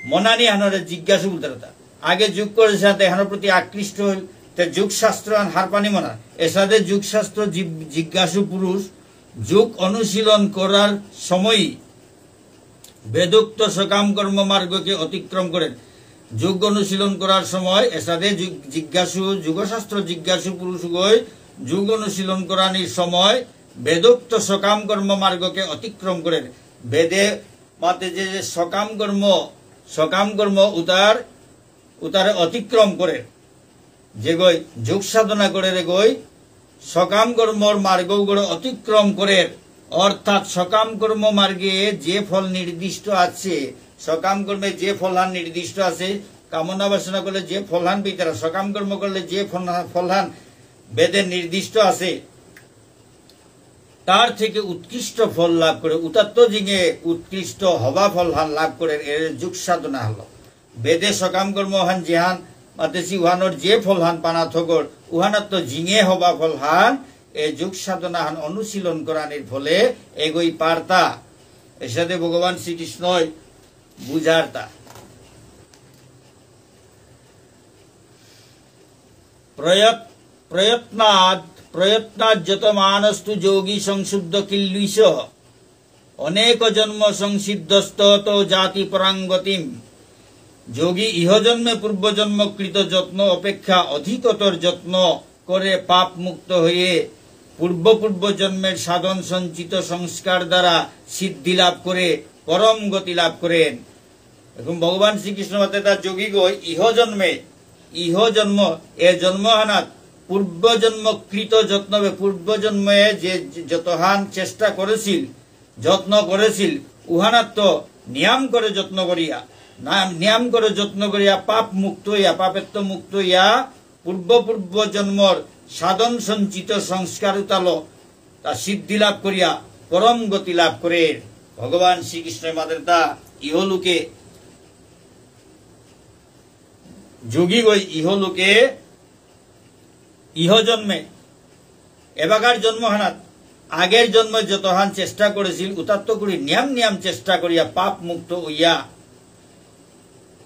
মনানি হানরে জিজ্ঞাসু বুলতারা তা। আগে যোগ করেসে, তে হানর প্রতি আকৃষ্ট হইল, তে যোগশাস্ত্র হান হারপানি মনা। এসাদে যোগশাস্ত্র জি-, জিজ্ঞাসু পুরুষ যোগ অনুশীলন করার সময়ই বেদোক্ত সকাম কর্ম মার্গকে অতিক্রম করেন। যোগ অনুশীলন করার সময় এসাদে যোগ-, জিজ্ঞাসু, যোগশাস্ত্র জিজ্ঞাসু পুরুষগই যোগ অনুশীলন করানির সময় বেদোক্ত সকাম কর্ম মার্গকে অতিক্রম করেন। বেদে মাতে যে, যে সকাম কর্ম, সকাম কর্ম উতার, উতারে অতিক্রম করে। যেগই যোগ সাধনা করের এগই সকাম কর্মর মার্গগরে অতিক্রম করের, অর্থাৎ সকাম কর্ম মার্গে যে ফল নির্দিষ্ট আছে, সকাম কর্মে যে ফলহান নির্দিষ্ট আছে, কামনা বাসনা করলে যে ফলহান পেইতারা, সকাম কর্ম করলে যে ফলহা-, ফলহান বেদে নির্দিষ্ট আছে, তার থেকে উৎকৃষ্ট ফল লাভ করে, উতাত্ত জিঙে উৎকৃষ্ট হবা ফলহান লাভ করে, এরে যোগ সাধনা হলো। বেদে সকাম কর্মহান যেহান মাতেসি উহানর যে ফলহান পানা থকর, উহানাত্ত জিঙে হবা ফলহান এ যোগ সাধনাহান অনুশীলন করানির ফলে এগই পারতা। এসাদে ভগবান শ্রীকৃষ্ণই বুঝারতা। প্রয়ত-, প্রয়ত্নাৎ, প্রয়ত্নাৎ যতমানস্তু যোগী সংশুদ্ধ কিল্বিষঃ। অনেক জন্ম সংসিদ্ধস্ততো যাতি পরাং গতিম। যোগী ইহজন্মে পূর্বজন্মকৃত যত্ন অপেক্ষা অধিকতর যত্ন করে পাপ মুক্ত হয়ে পূর্ব পূর্ব জন্মের সাধন সঞ্চিত সংস্কার দ্বারা সিদ্ধি লাভ করে পরম গতি লাভ করেন। এখন ভগবান শ্রীকৃষ্ণ মাতে তা যোগীগই ইহজন্মে, ইহজন্ম, এ জন্মহানাত পূর্বজন্মকৃত যত্নবে, পূর্বজন্মে যে যতহান চেষ্টা করেছিল, যত্ন করেছিল, উহানাত্ত নিয়াম করে যত্ন করিয়া, না-, নিয়াম করে যত্ন করিয়া পাপ মুক্ত হইয়া, পাপেত্ত মুক্ত হইয়া পূর্ব পূর্ব জন্মর সাধন সঞ্চিত সংস্কার উতালো তা সিদ্ধি লাভ করিয়া পরম গতি লাভ করে। ভগবান শ্রীকৃষ্ণ মাতের তা ইহলোকে যোগীগই ইহলোকে ইহজন্মে এবাকার জন্মহানাত আগের জন্মে যতহান চেষ্টা করেছিল, উতাত্ত করি নিয়াম নিয়াম চেষ্টা করিয়া পাপ মুক্ত হইয়া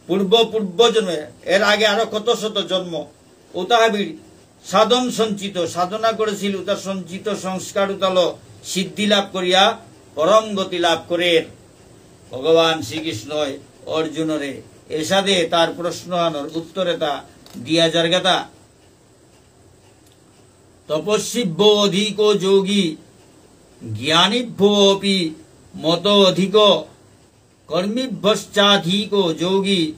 পূর্ব পূর্ব জন্মে, এর আগে আরো কত শত জন্ম, উতা হাবির সাধন সঞ্চিত, সাধনা করেছিল, উতার সঞ্চিত সংস্কার উতালো সিদ্ধি লাভ করিয়া পরম গতি লাভ করের। ভগবান শ্রীকৃষ্ণই অর্জুনরে এসাদে তার প্রশ্ন আনর উত্তরে তা দিয়া যারগাতা। তপস্বিভ্য অধিকো যোগী জ্ঞানীভ্য অপি মত অধিক। কর্মীভ্যশ্চাধিকো যোগী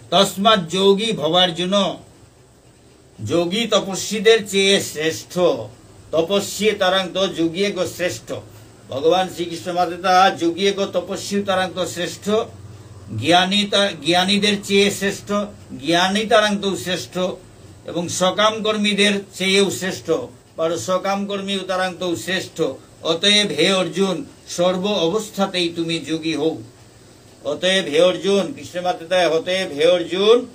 তস্মাৎ যোগী ভবার্জুন। যোগী তপস্বীদের চেয়ে শ্রেষ্ঠ। তপস্বী তারাংত যোগী এগো শ্রেষ্ঠ। ভগবান শ্রীকৃষ্ণ মাতেতা যোগী এগো তপস্বী তারাংত শ্রেষ্ঠ। জ্ঞানী তা-, জ্ঞানীদের চেয়ে শ্রেষ্ঠ। জ্ঞানী তারাংত শ্রেষ্ঠ। এবং সকাম কর্মীদের চেয়েও শ্রেষ্ঠ। বারো সকাম কর্মী উতারাংত শ্রেষ্ঠ। অতএব হে অর্জুন, সর্ব অবস্থাতেই তুমি যোগী হও। অতএব হে অর্জুন, কৃষ্ণ মাতেতা, অতএব হে অর্জুন,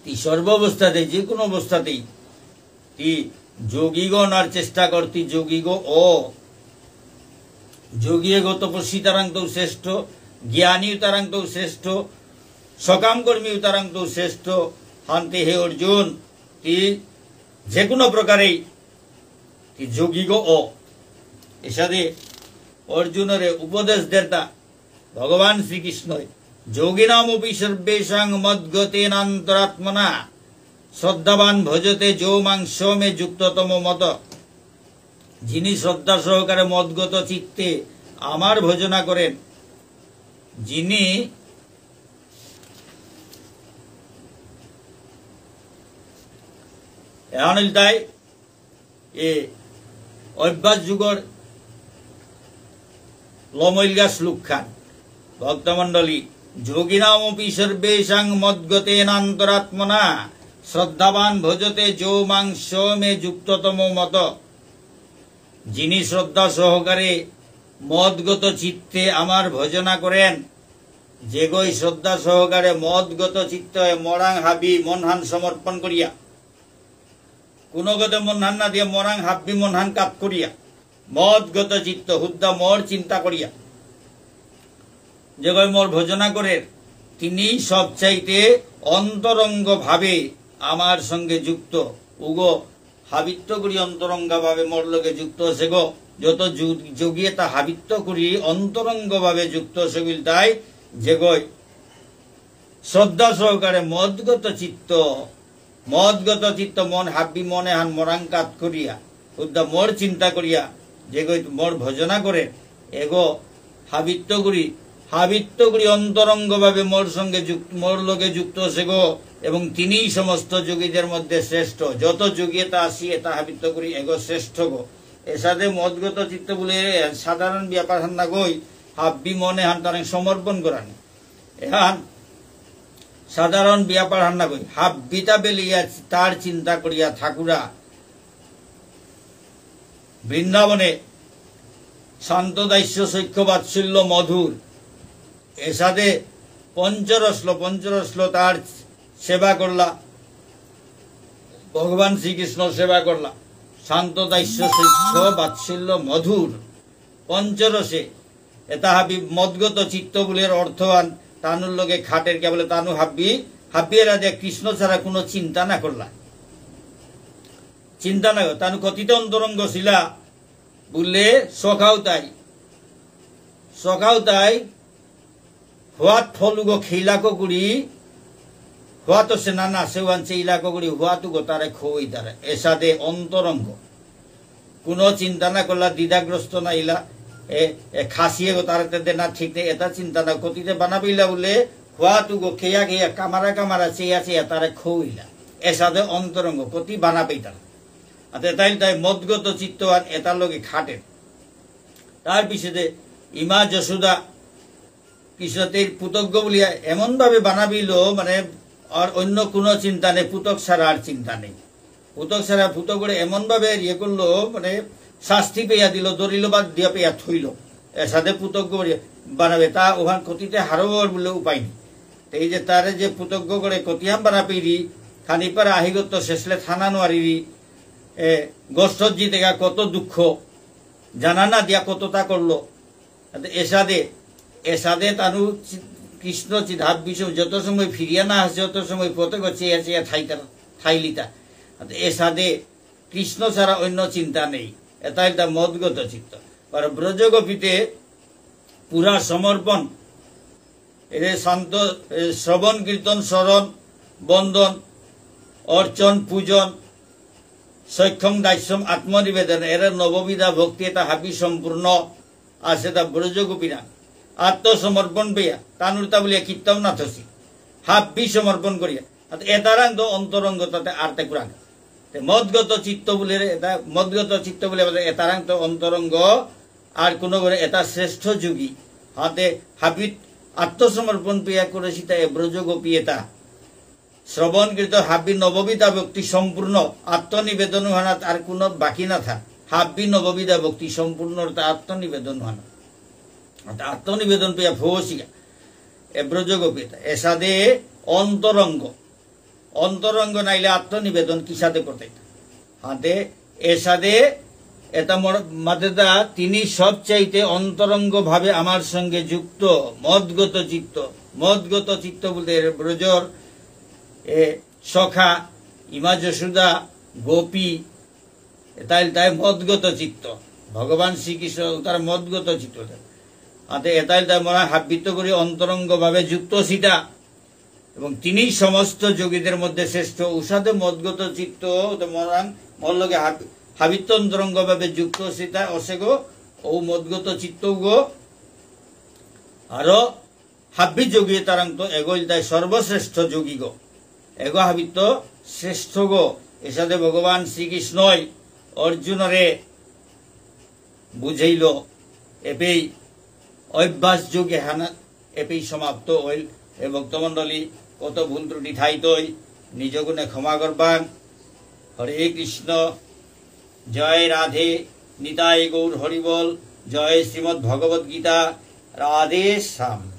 তি সর্ব অবস্থাতে, যে কোনো অবস্থাতেই তি যোগীগ অনার চেষ্টা কর, তি যোগীগ অ। যোগী এগো তপস্বী তারাংত শ্রেষ্ঠ, জ্ঞানী তারাংত শ্রেষ্ঠ, সকাম কর্মী তারাংত শ্রেষ্ঠ। হান্তে হে অর্জুন, তি যে কোনো প্রকারেই তি যোগীগ অ। এসাদে অর্জুনরে উপদেশ দেরতা। ভগবান শ্রীকৃষ্ণই, "যোগিনামপি সর্বেষাং মদ্গতেনান্তরাত্মনা, শ্রদ্ধাবান ভজতে যো মাং স মে যুক্ততমো মত।" যিনি শ্রদ্ধা সহকারে মদগত চিত্তে আমার ভজনা করেন, যিনি এহান ইলতাই এ অভ্যাস যোগর লমইলগা শ্লোকহান। ভক্তমণ্ডলী, "যোগিনামপি সর্বেষাং মদ্গতেনান্তরাত্মনা, শ্রদ্ধাবান ভজতে যো মাং স মে যুক্ততমো মত।" যিনি শ্রদ্ধা সহকারে মদগত চিত্তে আমার ভজনা করেন, যেগই শ্রদ্ধা সহকারে মদগত চিত্তে মরাং হাবি মনহান সমর্পণ করিয়া, কোনো গতে মনহান না দিয়া মরাং হাব্বি মনহান কাত করিয়া, মদগত চিত্ত হুদ্দা মোর চিন্তা করিয়া, যেগই মোর ভজনা করের, তিনি সবচাইতে অন্তরঙ্গ ভাবে আমার সঙ্গে যুক্ত। উগো হাবিত্ত করি অন্তরঙ্গ ভাবে মোর লগে যুক্ত আছে গো। যত যু-, যোগী এতা হাবিত্ত করি অন্তরঙ্গ ভাবে যুক্ত আছে বুলতাই, যেগই শ্রদ্ধা সহকারে মদগত চিত্ত, মদগত চিত্ত মন হাব্বি মন এহান মরাং কাত করিয়া, হুদ্দা মোর চিন্তা করিয়া, যেগই মোর ভজনা করে, এগো হাবিত্ত করি, হাবিত্ত করি অন্তরঙ্গ ভাবে মোর সঙ্গে যুক্ত, মোর লগে যুক্ত আছে গো, এবং তিনিই সমস্ত যোগীদের মধ্যে শ্রেষ্ঠ। যত যোগী এতা আসি, এতা হাবিত্ত করি এগো শ্রেষ্ঠ গো। এসাদে মদগত চিত্ত বুলে সাধারণ ব্যাপারহান নাগই, হাব্বি মন এহান তারে সমর্পণ করানি। এহান সাধারণ ব্যাপারহান নাগই। হাব্বিতা বেলিয়া তার চিন্তা করিয়া থাকুরা। বৃন্দাবনে শান্ত দাস্য সখ্য বাৎসল্য মধুর। এসাদে পঞ্চরসল, পঞ্চরসল তার সেবা করলা। ভগবান শ্রীকৃষ্ণ সেবা করলা। শান্ত দাস্য সখ্য বাৎসল্য মধুর। পঞ্চরসে এতা হাবি মদগত চিত্ত বুলের অর্থহান তানুর লগে খাটের কে বুলে তানু হাবি, হাবি এরা যে কৃষ্ণ ছাড়া কোনো চিন্তা না করলা। চিন্তা না কর, তানু কতিতে অন্তরঙ্গ ছিলা বুলে সখাও তাই। সখাও তাই হুয়াত ফলুগো খেইলাকো গুড়ি, হুয়াতো সে নানা সেওয়ান চেইলাকো গুড়ি, হুয়াতুগো তারে খোই তারে। এসাদে অন্তরঙ্গ। কোনো চিন্তা না করলা, দ্বিধাগ্রস্ত না ইলা, এ, এ খাসিয়ে গো তারে তে দেনা ঠিক নেই, এতা চিন্তা না কতিতে বানাবিলা বুলে, হুয়াতুগো খেয়া খেয়া, কামারা কামারা, চেয়া চেয়া, তারে খোইলা। এসাদে অন্তরঙ্গ, কতি বানাবেই তারা। আতে তাইল তাই মদগত চিত্ত আর এতার লগে খাটে। তার পিছেতে ইমা যশোদা পিছতে পুতকগ বুলিয়া এমনভাবে বানাবিল, মানে, আর অন্য কোনো চিন্তা নেই, পুতক ছাড়া আর চিন্তা নেই। পুতক ছাড়া পুতকরে এমনভাবে ইয়ে করলো, মানে, শাস্তি পেয়া দিল, দরিল বাদ দিয়া পেয়া থইল। এসাদে পুতকগ বুলিয়া বানাবে, তা ওখান কতিতে হারবর বলে উপায় নেই। তো এই যে তারে যে পুতকগ করে কতিয়াম বানাপিরি, খানি পারা আহিগত শেষলে থানা নোয়ারিরি, এ, গোষ্ঠর জিতেগা কত দুঃখ, জানা না দিয়া কতটা করলো। আতে এসাদে, এসাদে তানু চি-, কৃষ্ণ চিধাব বিষম যত সময় ফিরিয়া না আসে, যত সময় পথে চেয়া চেয়া থাইতার, থাইলিতা। আতে এসাদে কৃষ্ণ ছাড়া অন্য চিন্তা নেই। এতাই তা মদগত চিত্ত। আর ব্রজগোপীতে পুরা সমর্পণ। এরে শান্ত, এ, শ্রবণ, কীর্তন, স্মরণ, বন্দন, অর্চন, পূজন, সখ্যং দাস্যম আত্মনিবেদন, এরে নববিধা ভক্তি এতা হাবি সম্পূর্ণ আছে তা ব্রজগোপীরা। আত্মসমর্পণ পেয়া, তানুরতা বুলিয়া কীর্তন না থসি। হাবি সমর্পণ করিয়া। আর এতারাং তো অন্তরঙ্গ তাতে আরতে কুরাং। তে মদগত চিত্ত বুলে রে, এতা মদগত চিত্ত বুলে এতারাং তো অন্তরঙ্গ আর কোনো করে এতা শ্রেষ্ঠ যোগী। হাতে হাবিত আত্মসমর্পণ পেয়া করেসিতা এ ব্রজগোপী এতা। শ্রবণ কীর্তন হাবি নববিধা ভক্তি সম্পূর্ণ, আত্মনিবেদন হানাত আর কোনো বাকি না থাক। হাবি নববিধা ভক্তি সম্পূর্ণ অর্থাৎ আত্মনিবেদন হানা। অর্থাৎ আত্মনিবেদন পেয়া ফৌসিয়া। এ ব্রজগোপী এতা। এসাদে অন্তরঙ্গ। অন্তরঙ্গ নাইলে আত্মনিবেদন কিসাদে করতে? হাতে এসাদে এতা মোর মাতেতা, তিনি সবচাইতে অন্তরঙ্গ ভাবে আমার সঙ্গে যুক্ত, মদগত চিত্ত। মদগত চিত্ত বলতে এর ব্রজর, এ, সখা, ইমা যশোদা, গোপী, এতাইল তাই মদগত চিত্ত। ভগবান শ্রীকৃষ্ণ তার মদগত চিত্ত। আতে এতাইল তাই মোরা হাবিত্ত করি অন্তরঙ্গভাবে যুক্ত সিতা। এবং তিনিই সমস্ত যোগীদের মধ্যে শ্রেষ্ঠ। উসাদে মদগত চিত্ত, তো মোরাং, মোর লগে হাব-, হাবিত্ত অন্তরঙ্গভাবে যুক্ত সিতা অসেগো, ও মদগত চিত্তগো, আরো হাব্বি যোগী তারাং তো এগো ইলতাই সর্বশ্রেষ্ঠ যোগীগো। এগো হাবিত্ত শ্রেষ্ঠগো। এসাদে ভগবান শ্রীকৃষ্ণই অর্জুনরে বুঝাইল। এপেই অভ্যাস যোগ এহান এপেই সমাপ্ত হইল। এ ভক্তমণ্ডলী, কত ভুল ত্রুটি থাইতই, নিজ গুণে ক্ষমা করবাং। হরে কৃষ্ণ। জয় রাধে। নিতাই গৌর হরিবল। জয় শ্রীমদ্ ভগবদ্ গীতা। রাধে শ্যাম।